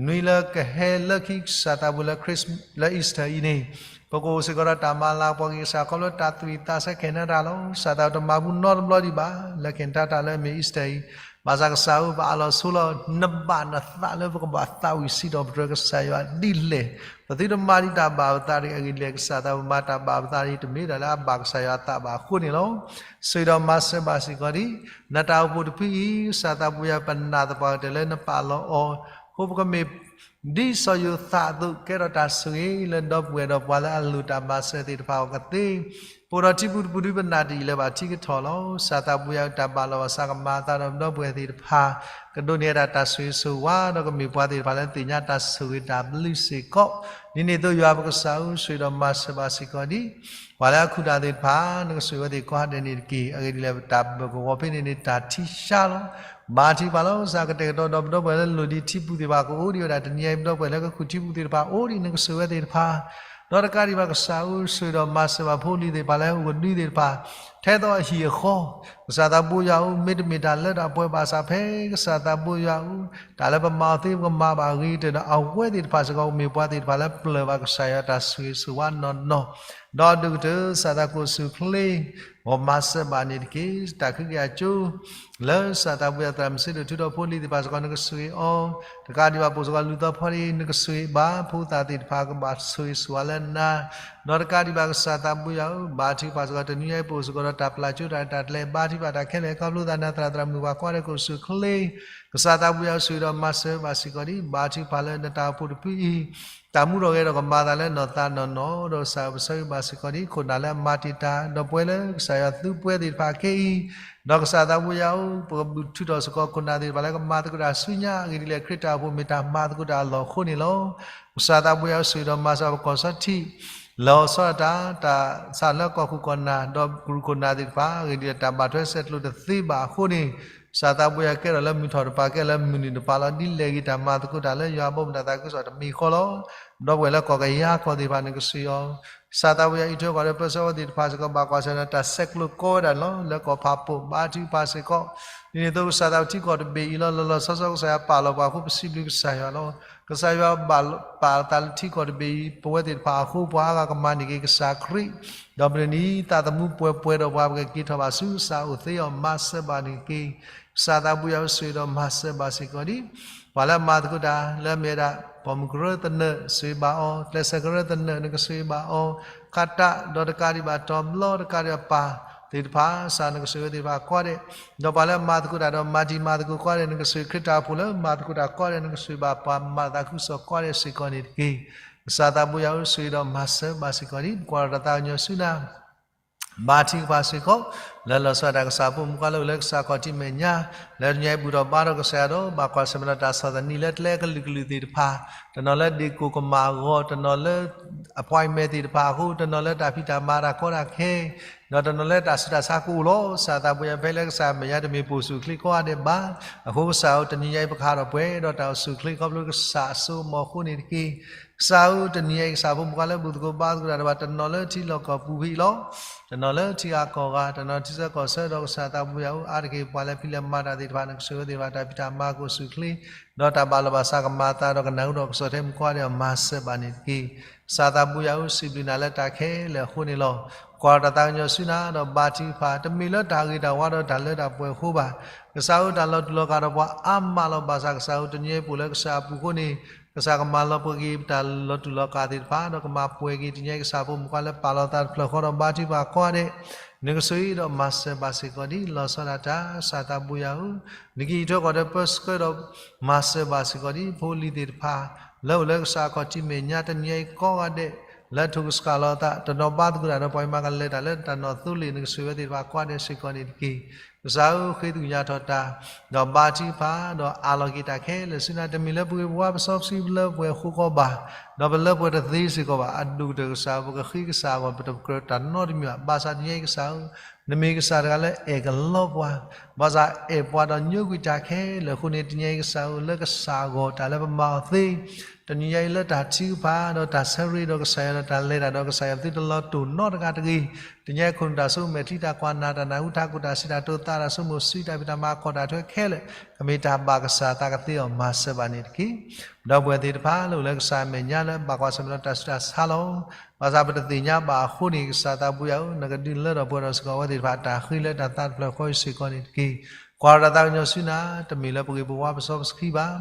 နွံလၢကဟဲလၢခံကစၢ်သးဘိလၢ Christ လၢ Easter အံၤန့ၣ်, ပကအိၣ်စ့ၢ်ကီးဒီးတၢ်မၤလၤကပီၤက့ၤကစၢ်ခီဖျိတၢ်သူၣ်ဝံၣ်သးဆၢ ခဲနံၤတၢ်လီၤ. ကစၢ်သးဘိတမၤဘူးနီတဘျီဒံးဘၣ် လၢခဲနံၤတၢ်လၢအမ့ၢ် Easter အံၤ, ဘၣ်ဆၣ်ကစၢ်ဧၢ ပအးလီၤဆိလီၤ နဘၣ်နသးလၢပကဘၣ်သးဝံၣ်စံးထီၣ်ပတြၢၤကစၢ်ယွၤဒ်လဲၣ်. ပသုတမၤဒံးတၢ်ဘၣ်ပသးတဂ့ၤ, အဂ့ၢ်ဒ်လဲၣ် ကစၢ်သးဘိမၤတၢ်ဘၣ်ပသးန့ၣ် တမ့ၢ်တၢ်လၢအဘၣ်ကစၢ်ယွၤအသးဘၣ်အဃိန့ၣ်လီၤ. ဆိၣ်ဂ့ၤဒီးမၤစၢၤဘၣ်စ့ၢ်ကီးဒံး နတၢ်အိၣ်ဖှိၣ်တဖုအံၤ, ကစၢ်သးဘိယွၤ ပနာ်သပှၢ်ကတၢၢ်လၢနပာ်လီၤအီၤ, အဃိပကမ့ၢ် ဒ်စီၤယိၤသးအသိး ကဲထီၣ်တၢ်ဆိၣ်ဂ့ၤလၢဒီပုၢ်ဝဲၢ်ဒီးပှၤလၢအလိၣ်တၢ်မၤစၢၤသ့ၣ်တဖၣ်အဂီၢ်ကသ့, ပအိၣ်ဒီးထံပူၤတပူၤဒု ပနာ်တယံာ်လၢၤဘၣ် ထံကထီၣ်လီၤ. ကစၢ်သးဘိယွၤ တၢ်ဘၣ်လီၤဘၣ်စးကမၤအသးဒီးဒီပုၢ်ဝဲၢ်သ့ၣ်တဖၣ်, ကဒိးန့ၢ်တၢ်တၢ်ဆိၣ်ဂ့ၤဆိၣ်ဝါ ဒီးကမ့ၢ်ပှၤသ့ၣ်တဖၣ်လၢသ့ၣ်ညါတၢ်ဆိၣ်ဂ့ၤတၢ်ဘျုးစ့ၢ်ကီး, ဒ်န့ၣ်အသိးယွၤပကစၢ်ဧၢ ဆိၣ်ဂ့ၤဒီးမၤစၢၤဘၣ်စ့ၢ်ကီးဒံး ပှၤလၢအခူၣ်တၢ်သ့ၣ်တဖၣ် နကဆိၣ်ဂ့ၤဝဲသ့ၣ်ကိးဂၤဒဲးန့ၣ်တက့ၢ်. အဂ့ၢ်ဒ်လဲၣ် တၢ်ဘၢၣ်ကဝီၤဖဲန့ၣ်န့ၣ် တၢ်ထံၣ်ဆါလီၤ. ဘါထုကဖၣ်လီၤ. ကစၢ်ကတဲာ်ကတီၤဒီးပဒီပုၢ်ဝဲၢ်လၢလိၣ်ဒံးထံပူၤသ့ၣ်တဖၣ် ကအိၣ်ဒံးဝဲဒၣ်တနံၤအံၤ ပဒီပုၢ်ဝဲၢ်လၢကခူၣ်ထံပူၤသ့ၣ်တဖၣ် အိၣ်ဒံး နကဆိၣ်ဂ့ၤဝဲသ့ၣ်တဖၣ်, ဒီးတကးဒံးဘၣ်ကစၢ်ဧၢ ဆိၣ်ဂ့ၤဒီးမၤစၢၤဘၣ်ဖိလံၤသ့ၣ်တဖၣ်လၢဟဲအိၣ်ကဒုသ့ၣ်တဖၣ် ထဲသိးအဟံၣ်အဃီ, ကစၢ်သးဘိယွၤဧၢ မ့တမ့ၢ်တၢ်လၢတၢ်ပှဲၤဘၣ်ဆၣ် ဖဲကစၢ်သးဘိယွၤဧၢ တၢ်လၢပမၤအီၤသ့ ပကမၤဘၣ်အဂ့ၤကတၢၢ်ဒီး အဝဲသ့ၣ်တဖၣ်စ့ၢ်ကီး ကမ့ၢ်ပှၤသ့ၣ်တဖၣ်လၢပျၢ်ဘၣ်ကစၢ်ယွၤတၢ်ဆိၣ်ဂ့ၤဆိၣ်ဝါနီၢ်နီၢ်, ဒီးအဒိၣ်ကတၢၢ် ကစၢ်သးဘိယွၤဧၢ ဆိၣ်ဂ့ၤ ဂီၤမၤစၢၤဘၣ်န့ၣ်တက့ၢ်. တၢ်ခုက့ၤအကၠိ လၢကစၢ်သးဘိယွၤသရၣ်မုၣ်စ့ဒိၣ် ထုးထီၣ်ဖိလံၤသ့ၣ်တဖၣ်စ့ၢ်ကီး နကဆိၣ်ဂ့ၤအီၤ, တကးဒံးဘၣ် ပအိၣ်စ့ၢ်ကီးလူၤသီဖီဒံး နကဆိၣ်ဂ့ၤဘၣ် ဖိသၣ်သ့ၣ်တဖၣ် ကဘၣ်ဆိၣ်ဂ့ၤဆိၣ်ဝါလၢနၤ, ဒီးတကးဒံးဘၣ် ကစၢ်သးဘိယွၤဧၢ ဘါထုကဖၣ်စ့ၢ်ကီး တနံၤအံၤ ပအိၣ်စ့ၢ်ကီးဒီးတၢ်ပျၢ်ကၠိ တၢ်ရဲၣ်တၢ်ကျဲၤ ဘါထုကဖၣ်တၢ်ခဲလၢာ် ခီဖျိသးနၤသရၣ်သရၣ်မုၣ်ပှၤကိးဂၤဒဲး ကအိၣ်ဆူၣ်အိၣ်ချ့ ကစၢ်သးဘိယွၤ ဆိၣ်ဂ့ၤဒီးမၤစၢၤဘၣ်စ့ၢ်ကီးဒံး ဘါထုကဖၣ်လၢနတၢ်အိၣ်ဖှိၣ်တဖုအံၤ တၢ်မူထီၣ်ဂဲၤထီၣ်ကမၤအသးလၢနီၢ်သးနီၢ်နီၢ်, ဒီးကစၢ်ဧၢ ပဆၢဂ့ၤဘၣ်စ့ၢ်ကီးဒံး ခိၣ်နၢ်လၢအမၤတံာ်တာ် ဒီးပှဲၤလၢကစၢ်ယွၤသူပှဲၤသ့ၣ်တဖၣ်ခဲအံၤ, ဒီးကစၢ်သးဘိယွၤဧၢ ပကဘုၣ်ထုးထီၣ်စ့ၢ်ကီး ခိၣ်နၢ်သ့ၣ်တဖၣ်လၢကမၤသကိးတၢ်ဆူညါ အဂ့ၢ်ဒ်လဲၣ် ခရံာ်တၢ်အိၣ်ဖှိၣ်မ့ၢ်တၢ်မၤသကိးတၢ်အလီၢ်အဃိန့ၣ်လီၤ. ကစၢ်သးဘိယွၤဧၢ ဆိၣ်ဂ့ၤဒီးမၤစၢၤပကီၢ်စီထံး လီၤဆီဒၣ်တၢ် တၢ်ဆၣ်လၢကီၢ်ခိၣ်ကီၢ်နၢ် ဒီးကရူၢ်ခိၣ်နၢ်သ့ၣ်တဖၣ် အဂ့ၢ်ဒ်လဲၣ် တၢ်ဘၣ်ထွဲဆဲးကျိးတသ့ဘၣ်အဃိန့ၣ်, ကစၢ်သးဘိယွၤကဲထီၣ်လၢမုၢ်ထီၣ်တပၤ ကဲလၢမုၢ်နုာ်တပၤလီၤ. ဒ်လဲၣ်ဂ့ၤ တၢ်မၤသကိးတၢ်လၢယွၤအဘီမုၢ်တၢ်သးခုကစီၣ်တမံၤဃီလီၤ. ဒီပုၢ်ဝဲၢ်လၢကီၢ်ကယၤကီၢ်သ့ၣ်တဖၣ် နကဆိၣ်ဂ့ၤအီၤ, ကစၢ်သးဘိယွၤ အံးထွဲကွၢ်ထွဲပၢဆှၢဝဲသ့ၣ်တဖၣ်စ့ၢ်ကီး ဘၣ်ကွၢ်ဆၢၣ်မဲာ်ဒီးတၢ်ဆဲးကျိးကိးဝဲဒၣ်န့ၣ်လီၤ. လၢကီၢ်ဖးပိၣ် ဘါထုကဖၣ်စ့ၢ်ကီး, ဒ်န့ၣ်အသိး ကစၢ်သးဘိထံကီၢ်တဘ့ၣ်အံၤလီၤ. လီၤလီၤဆီဆီ ကစၢ်ယွၤပာ်လီၤပှၤအဃိ ပစံးဘျုးကစၢ်ယွၤလီၤ. ကစၢ်ယွၤပာ်အသးလၢထံကီၢ်တဘ့ၣ်အံၤ ပဝဲသ့ၣ်တဖၣ်အဃိ ပှၤအါဂၤကမၤန့ၢ်က့ၤကစၢ်ခရံာ်, ဒီးပတနံၤသးသမူပှဲၤပှဲၤဒီးပှၤ ပကက့ၤထီၣ်ဘၣ်ဆူကစၢ်အအိၣ်သ့အီၤ မၤစၢၤဘၣ်န့ၢ်က့ၤ ကစၢ်သးဘိယွၤဧၢ ဆိၣ်ဂ့ၤဒီးမၤစၢၤဘၣ်စ့ၢ်ကီးဒံး ပှၤလၢအမၤသကိးတၢ် လၢအမ့ၢ်ဝဲဒၣ် ပိာ်မုၣ်ကရၢသနၢၣ် ဆိၣ်ဂ့ၤဘၣ်အီၤ, ကျဲးစၢးကရၢသနၢၣ် နကဆိၣ်ဂ့ၤဘၣ်အီၤ, ခးတး ဒီးတကးဒံးဘၣ် တီၤဘျီ တကးဒံးဘၣ် ပၢ်သ့ၣ်တဖၣ် ကစၢ်နကဆိၣ်ဂ့ၤဝဲသ့ၣ်တဖၣ်ကိးဂၤဒဲး, ဒီးပှၤလၢအမၤသကိးတၢ်ဒီး မၤတံၤမၤသကိးကိးဂၤဒဲး နကဆိၣ်ဂ့ၤ ခရံာ်တၢ်အိၣ်ဖှိၣ်လၢမၤသကိးတၢ်ကိးဂၤဒဲး နကဆိၣ်ဂ့ၤဘၣ်ပှၤမၤသးခုကစီၣ်ကိးဂၤဒဲးစ့ၢ်ကီးန့ၣ်တက့ၢ်. ကစၢ်သးဘိယွၤဧၢ ဆိၣ်ဂ့ၤဒီးမၤစၢၤဘၣ်စ့ၢ်ကီးဒံး ပကွၢ်ဒီးတၢ်သးကညီၤဆူနၤ ဘါထုကဖၣ်စ့ၢ်ကီး လၢလီၤဆီဒၣ်တၢ် ကစၢ်ဖိမုၣ်ဖိခွါလၢအိၣ်လၢကစၢ်ခီၣ်ထံးမဲာ်ညါ, လၢတနံၤအံၤဘူၣ်ထီၣ်ဘါထီၣ်ကစၢ်ယွၤဒီး ဘၣ်ကွၢ်ဆၢၣ်မဲာ်ဒီးတၢ်ဆီၣ်သနံးလၢကျဲကလုာ်ကလုာ်သ့ၣ်တဖၣ်, တနီၤလၢဒ့ၣ်ကိၢ်ကမၣ်အဂီၢ်, တနီၤလၢ appointment သ့ၣ်တဖၣ်အဃိ, တနီၤလၢတၢ်ဖံးတၢ်မၤတၢ်ကီတၢ်ခဲ, ဒီးတနီၤလၢတၢ်ဆူးတၢ်ဆါကအိၣ်လီၤ. ကစၢ်သးဘိယွၤ ဖဲလၢကစၢ်မဲာ်ညါတမ့ၢ်ပအိၣ်ဆူၣ်အိၣ်ချ့ကိးဂၤဒဲးဘၣ်. အဃိကစၢ်ဧၢ တနံၤညါအံၤ ပကဟးထီၣ်ပှဲၤဒီးတၢ်အိၣ်ဆူၣ်အိၣ်ချ့ ခီဖျိကစၢ်အစိအမီၤအဃိန့ၣ်တက့ၢ်. ကစၢ်ဧၢ တနံၤညါအံၤ ကစၢ်ဖိမုၣ်ဖိခွါလၢဘူၣ်သကိးဘါသကိးတၢ်ဒီးဘၣ် တနီၤလၢထံလီၢ်ကီၢ်ပူၤဖဲအံၤလီၤ. တနီၤလၢထံဂၤကီၢ်ဂၤ, တနီၤထံဆၢကီၢ်ဆၢဒီး ကစၢ်သးဘိယွၤဧၢ အါတက့ၢ် ပှၤလၢဖံးလဲၤမၤတၢ်သ့ၣ်တဖၣ် နကဆိၣ်ဂ့ၤဝဲသ့ၣ်တဖၣ် တၢ်ဖံးတၢ်မၤကအိၣ်ဆူၣ်အိၣ်ချ့ ဒီးတၢ်ဘၣ်လီၤဘၣ်စးကမၤအသးဒီးကနၢ်ဟူဒီးကဆီၣ်ထွဲမုၣ်ခွါဒီးမၤစၢၤဘၣ်န့ၣ်တက့ၢ်. ကစၢ်သးဘိယွၤဧၢ, စံးဘျုးနၤလၢတၢ်ခဲလၢာ်အဃိန့ၣ်လီၤ. ကွၢ်တၢ်သးကညီၤဆူနၤဒီးဘါထုကဖၣ် တမ့ၢ်လၢတၢ်ဂ့ၤတၢ်ဝါဒီးတၢ်လၢတၢ်ပှဲၤအဃိဘၣ်. ကစၢ်ဧၢ, တၢ်လီၤတူာ်လီၤကာ်ဒီးပှၤအါမးလီၤ. ဘၣ်ဆၣ်ကစၢ်ဧၢ, တနံၤအံၤပအိၣ်လၢကစၢ်အပူၤအဃိန့ၣ်, ကစၢ်ကမၤလီၤပှီၢ်က့ၤပတၢ်လီၤတူာ်လီၤကာ်သ့ၣ်တဖၣ် ဒီးကမၤပှဲၤက့ၤတနံၤအံၤကစၢ်ဖိမုၣ်ခွါလၢပာ်လီၤသးတဖျၢၣ်ဃီဒီးဘါထုကဖၣ်ကိးဂၤဒဲး, နကဆိၣ်ဂ့ၤဒီးမၤစၢၤဘၣ်စ့ၢ်ကီးဒ်လီၤဆီဒၣ်တၢ်. ကစၢ်သးဘိယွၤဧၢ, နကဟံးထွဲကွၢ်ထွဲပၢဆှၢဒီး မၤစၢၤဘၣ်စ့ၢ်ကီးဒ်ဖိလံၤသ့ၣ်တဖၣ် လၢအိၣ်လၢကစၢ်အခီၣ်ထံးမဲာ်ညါတနံၤအံၤကိးဂၤဒဲး လၢထိၣ်ကစှၤလီၤအသး တနီၤဘါသကိးတၢ်ဒီးပှၤကမၤကလဲၤတၢ်လၢတၢ်နီၣ်သိလ့ၣ် နကဆိၣ်ဂ့ၤဝဲသ့ၣ်တဖၣ်ကိးဂၤဒဲးစ့ၢ်ကီးန့ၣ်တက့ၢ်. ကစၢ်ဧၢ, ဃ့သကွံၢ်ညါထီၣ်တၢ် ဒီးဘါထုကဖၣ် ဒီးအးလီၤက့ၤတၢ်ခဲလၢာ်ဆူနၤ တမ့ၢ်လၢပဂ့ၤပဝါပစီပဆှံပလၢပှဲၤအဃိကီးဘၣ်, ဒီးပလၢပှဲၤတသ့စ့ၢ်ကီးဘၣ်. အဒိၣ်ကတၢၢ်ကစၢ်ဧၢ, ပကဃ့ကစၢ်အဂီၢ် ပတကြၢးတၢ်နီတမံၤဘၣ်. ဘၣ်ဆၣ်တနံၤအံၤကစၢ်ဧၢ, နမ့ၢ်ကစၢ်တဂၤလၢအဲၣ်ကလီပှၤ, ဘၣ်ဆၣ်အဲၣ်ပှၤဒီးညိကွံာ်တၢ်ခဲလၢာ်အဃိန့ၣ် တနံၤအံၤကစၢ်ဧၢ, လၢကစၢ်အဂီၢ်တၢ်လၢပမၤအီၤသ့ တနံၤညါအံၤလၢတၢ်ထုကဖၣ်ဒီးတၢ်ဆၢဂ့ၤဒီးကစၢ်ယွၤဒီးတၢ်လဲၤတၢ်ဒီးကစၢ်ယွၤ သုတလီၤတိာ်နီတဂၤတဂ့ၤ. တနံၤအံၤခိၣ်နူာ်တၢ်ဆိကမိၣ်မဲာ်ချံတၢ်ကွၢ်နၢ် တၢ်နၢ်ဟူထးခိၣ် တၢ်စံးတၢ်တိၤသး တၢ်ဆိကမိၣ်ဆှံ တၢ်ဖံးတၢ်မၤ အခီၣ်တၢ်ထွဲခဲလၢာ် ကမ့ၢ်တၢ်ဘၣ်ကစၢ်သးကသ့အီၤ မၤစၢၤဘၣ်န့ၣ်တက့ၢ်. ဒီပုၢ်ဝဲၢ်သ့ၣ်တဖၣ်လၢအိၣ်လၢကစၢ်မဲာ်ညါလၢဘၣ်ကွၢ်ဆၢၣ်မဲာ်ဒီးတၢ်ဆူးတၢ်ဆါလီၤ. ဘၣ်ဆၣ်ပတသ့ၣ်ညါဘၣ်အဃိန့ၣ် ကစၢ်သးဘိယွၤဧၢ, နကဒုးလၢထီၣ်ပှဲၤထီၣ်စ့ၢ်ကီးအဝဲသ့ၣ်တဖၣ်တၢ်ဃံလၢတၢ်သးတဖျၢၣ်ဃီအံၤစ့ၢ်ကီးန့ၣ်တက့ၢ်. ကွၢ်ဒီးတၢ်သးကညီၤဆူနၤ တမ့ၢ်လၢပဂ့ၤပဝါပစီပဆှံဘၣ်.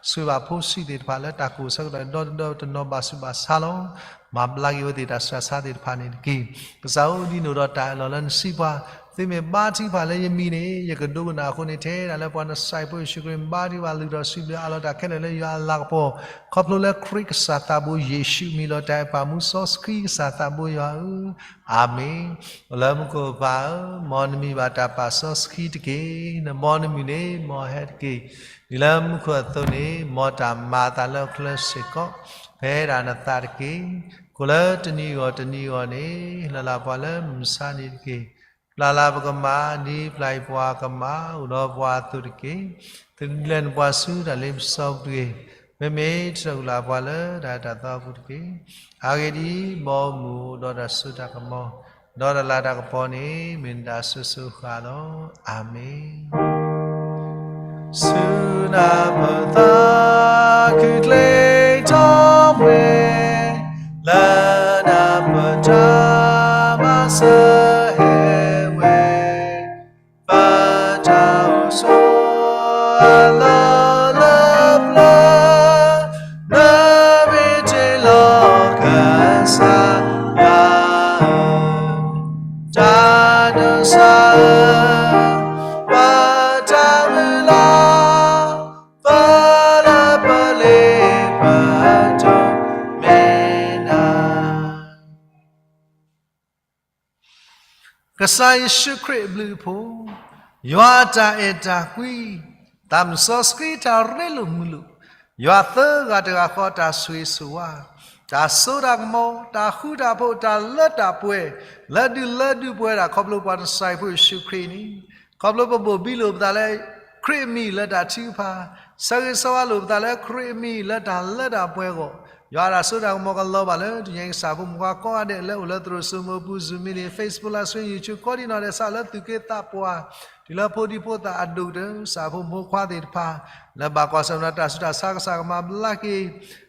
ဆိၣ်ဂ့ၤဘၣ်ဖိဆံးသ့ၣ်တဖၣ်လၢတၢ်ကိၢ်ဆၢကတီၢ်ဒီတဒီတနီၤဘၣ်ဆူးဘၣ်ဆါလီၤ. မၤဘျါက့ၤအဝဲသ့ၣ်တၢ်ဆူးတၢ်ဆါသ့ၣ်တဖၣ်န့ၣ်တက့ၢ်. ကစၢ်ဧၢ, ဒ်နအိၣ်ဒီးတၢ်အၢၣ်လီၤလၢနစံးပှၤ, သုမ့ၢ်ဘါထုကဖၣ်လၢယမံၤန့ၣ် ယကဒိကနၣ်အဃိန့ၣ် ထဲဒၣ်လၢပှၤနစံးဖိယ့ၣ်ၡူးခရံာ် ဘါထုကဖၣ်လုၢ်ထီၣ်စံးဘျုးအးလီၤတၢ်ခဲလၢာ်လၢယွၤအလၤကပီၤ, ခီဖျိလၢခရံာ်ကစၢ်သးဘိယ့ၣ်ၡူးမံၤလီၤတၢ်အဲၣ်ပာ်မူစီဆှံကစၢ်သးဘိယွၤဧၢ, အၤမ့ၣ်. အိၣ်လၢမူခိၣ်ပၢ်ဧၢ, မ်နမံၤဘၣ်တၢ်ပာ်စီဆှံတက့ၢ်. နဘီနမုၢ်န့ၣ်မ်ဟဲတက့ၢ်. ဒ်လၢမူခိၣ်အသိးန့ၣ် မ်တၢ်မၤအသးလၢဟီၣ်ခိၣ်ချၢစ့ၢ်ကီး, ဖဲဒၣ်နသးတက့ၢ်. ကိၣ်လၢတနံၤအဂီၢ်တနံၤအဂီၢ်န့ၣ် လၢ်လၢ်ပှၤလၢမုၢ်မဆါန့ၣ်တက့ၢ်. ပျၢ်လၢ်ပကမၣ် ဒ်ပျၢ်အံၤပှၤကမၣ် အိၣ်ဒီးပှၤအသိးတက့ၢ်. သုးကျဲၤနပှၤဆူတၢ်လ့ပစီပူၤတဂ့ၤ. မ့မ့ၢ်တၢ်အုၣ်လၢ်ပှၤလၢတၢ်အဲၣ်တၢ်သီအပူၤတက့ၢ်. အဂ့ၢ်ဒ်အံၤ, ဘီမုၢ်အိၣ်ဒီးတၢ်စိတၢ်ကမီၤ, ဒီးတၢ်လၤတၢ်ကပီၤန့ၣ် မ့ၢ်နတၢ်စိၤစိၤဃၣ်ဃၣ်လီၤ. အၤမ့ၣ်. ဆူနၢ်ပၢၢ်သးခုချ့ထီၣ်ဝဲ, လၢနၢ်ပၢၢ်တၢ်မၤစၢၤဟဲဝဲ, ဘၣ်တၢ်အိၣ်ဆိးအလီၢ်လၢပျၢၤ, နမ့ၢ်တ့လီၤကစၢ်ယွၤဧၢ, တၢ်ဒိးစၢ်ဧၢ, ဘၣ်တၢ်မုၢ်လၢ်, ပလၢပလ့ပတိၢ်မ့ၢ်နၤ. ကစၢ်ယ့ၣ်ၡူးခရံာ်အဘျုးအဖှိၣ်, ယွၤအတၢ်အဲၣ်တၢ်ကွံ, သးစီဆှံတၢ်ရ့လိာ်မုာ်လိာ်, ယွၤသၢဂၤတဂၤဃီတၢ်ဆိၣ်ဂ့ၤဆိၣ်ဝါ, တၢ်စိတၢ်ကမီၤ, တၢ်ဃူတၢ်ဖိး, တၢ်လၢတၢ်ပှဲၤ, လၢဒုးလၢဒုးပှဲၤဒၣ် ခီဖျိပှၤနစံးဖိယ့ၣ်ၡူးခရံာ်န့ၣ်, ခီဖျိပဘိၣ်ဘံလိာ်ပသးလၢ ခရံာ်အမံၤလၢတၢ်ထုကဖၣ်, ဆၢဂ့ၤဆၢဝါလိာ်ပသးလၢခရံာ်အမံၤလၢတၢ်လၢတၢ်ပှဲၤအဂီၢ်, ယွၤတၢ်စိတၢ်ကမီၤကလီၤဘၣ်လၢတနံၤအံၤကစၢ်ဖိမုၣ်ခွါကိးဂၤဒဲးလၢအိၣ်လၢသရိာ်စိမိၤပူၤ Zoom meeting, Facebook live stream, YouTube ကိးဒံနီၢ်ဒဲး စးလၢသူၣ်က့သးပှၢ်, တုၤလၢဖိဒံဖိသၣ်အဒိၣ်ကတၢၢ် ကစၢ်ဖိမုၣ်ဖိခွါသ့ၣ်တဖၣ်, လၢဘၣ်ကွၢ်ဆၢၣ်မဲာ်ဒီးတၢ်ဆူးတၢ်ဆါ ကစၢ်ကမၤဘျါက့ၤ,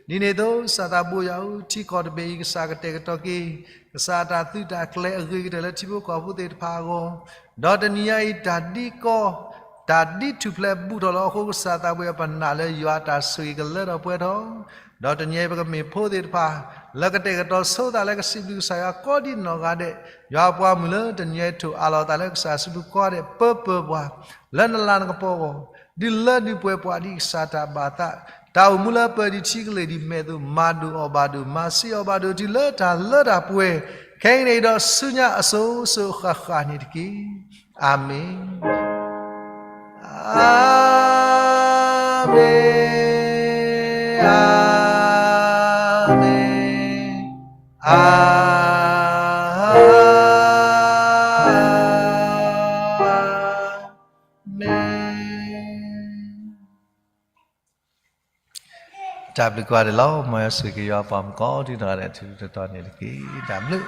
ဒ်န့ၣ်အသိး ကစၢ်သးဘိယွၤဧၢ, ထံကီၢ်တဘ့ၣ်အံၤ ကစၢ်ကတဲာ်ကတီၤက့ၤ ကစၢ်အတၢ်သုးတၢ်ကျဲၤအဂ့ၤကတၢၢ်လၢထံဖိကီၢ်ဖိသ့ၣ်တဖၣ်အဂီၢ်, ဒီးတနံၤညါအံၤတၢ်ဒ်ကီ, တၢ်ဒ်ထူၣ်ဖျဲးဘူးထီၣ်လီၤအဃိ ကစၢ်သးဘိယွၤပနာ်လၢယွၤအတၢ်ဆိၣ်ဂ့ၤကလၢထီၣ်ပှဲၤထီၣ်, ဒီးတနံၤအံၤပကမ့ၢ်ဖိသ့ၣ်တဖၣ် လၢကတဲာ်ကတီၤဆိသးလၢကစံးဘျုးကစၢ်ယွၤကိးဒံနီၢ်ဂၤဒဲး, ယွၤပှၤမုၢ်လၢတနံၤအံၤထိၣ်အးလီၤသးလၢကစၢ်စုပူၤကိးဂၤဒဲး ပၢပၢၤပှၤ လၢနလၤနကပီၤအဂီၢ်, ဒုးလၢဒုးပှဲၤပှၤဒ်ကစၢ်တၢ်ဘၣ်သး, တၢ်အိၣ်မူလၢပၢၤဒံးထံကလ့ၢ်ဒံးမဲာ်သိး မၤဒိၣ်အီၣ်ဘၣ်ဒိၣ် မၤဆံးအီၣ်ဘၣ်ဒိၣ်တုၤလၢတၢ်လၢတၢ်ပှဲၤ, ခဲကနံၣ်အံၤဒီးဆူညါအစိၤစိၤဃၣ်ဃၣ်န့ၣ်တက့ၢ်. အၤမ့ၣ်, အၤမ့ၣ်, အၤမ့ၣ်, အၤ မ့ၣ်. တၢ်ဘျုးကိးဂၤဒဲးလီၤ. မ်ယွၤဆိၣ်ဂ့ၤက့ၤယွၤအပှၤမုၣ်ကိးဒံနီၢ်ဂၤဒဲး ထူးထူးတီၤတီၤန့ၣ်တက့ၢ်. တၢ်ဘျုး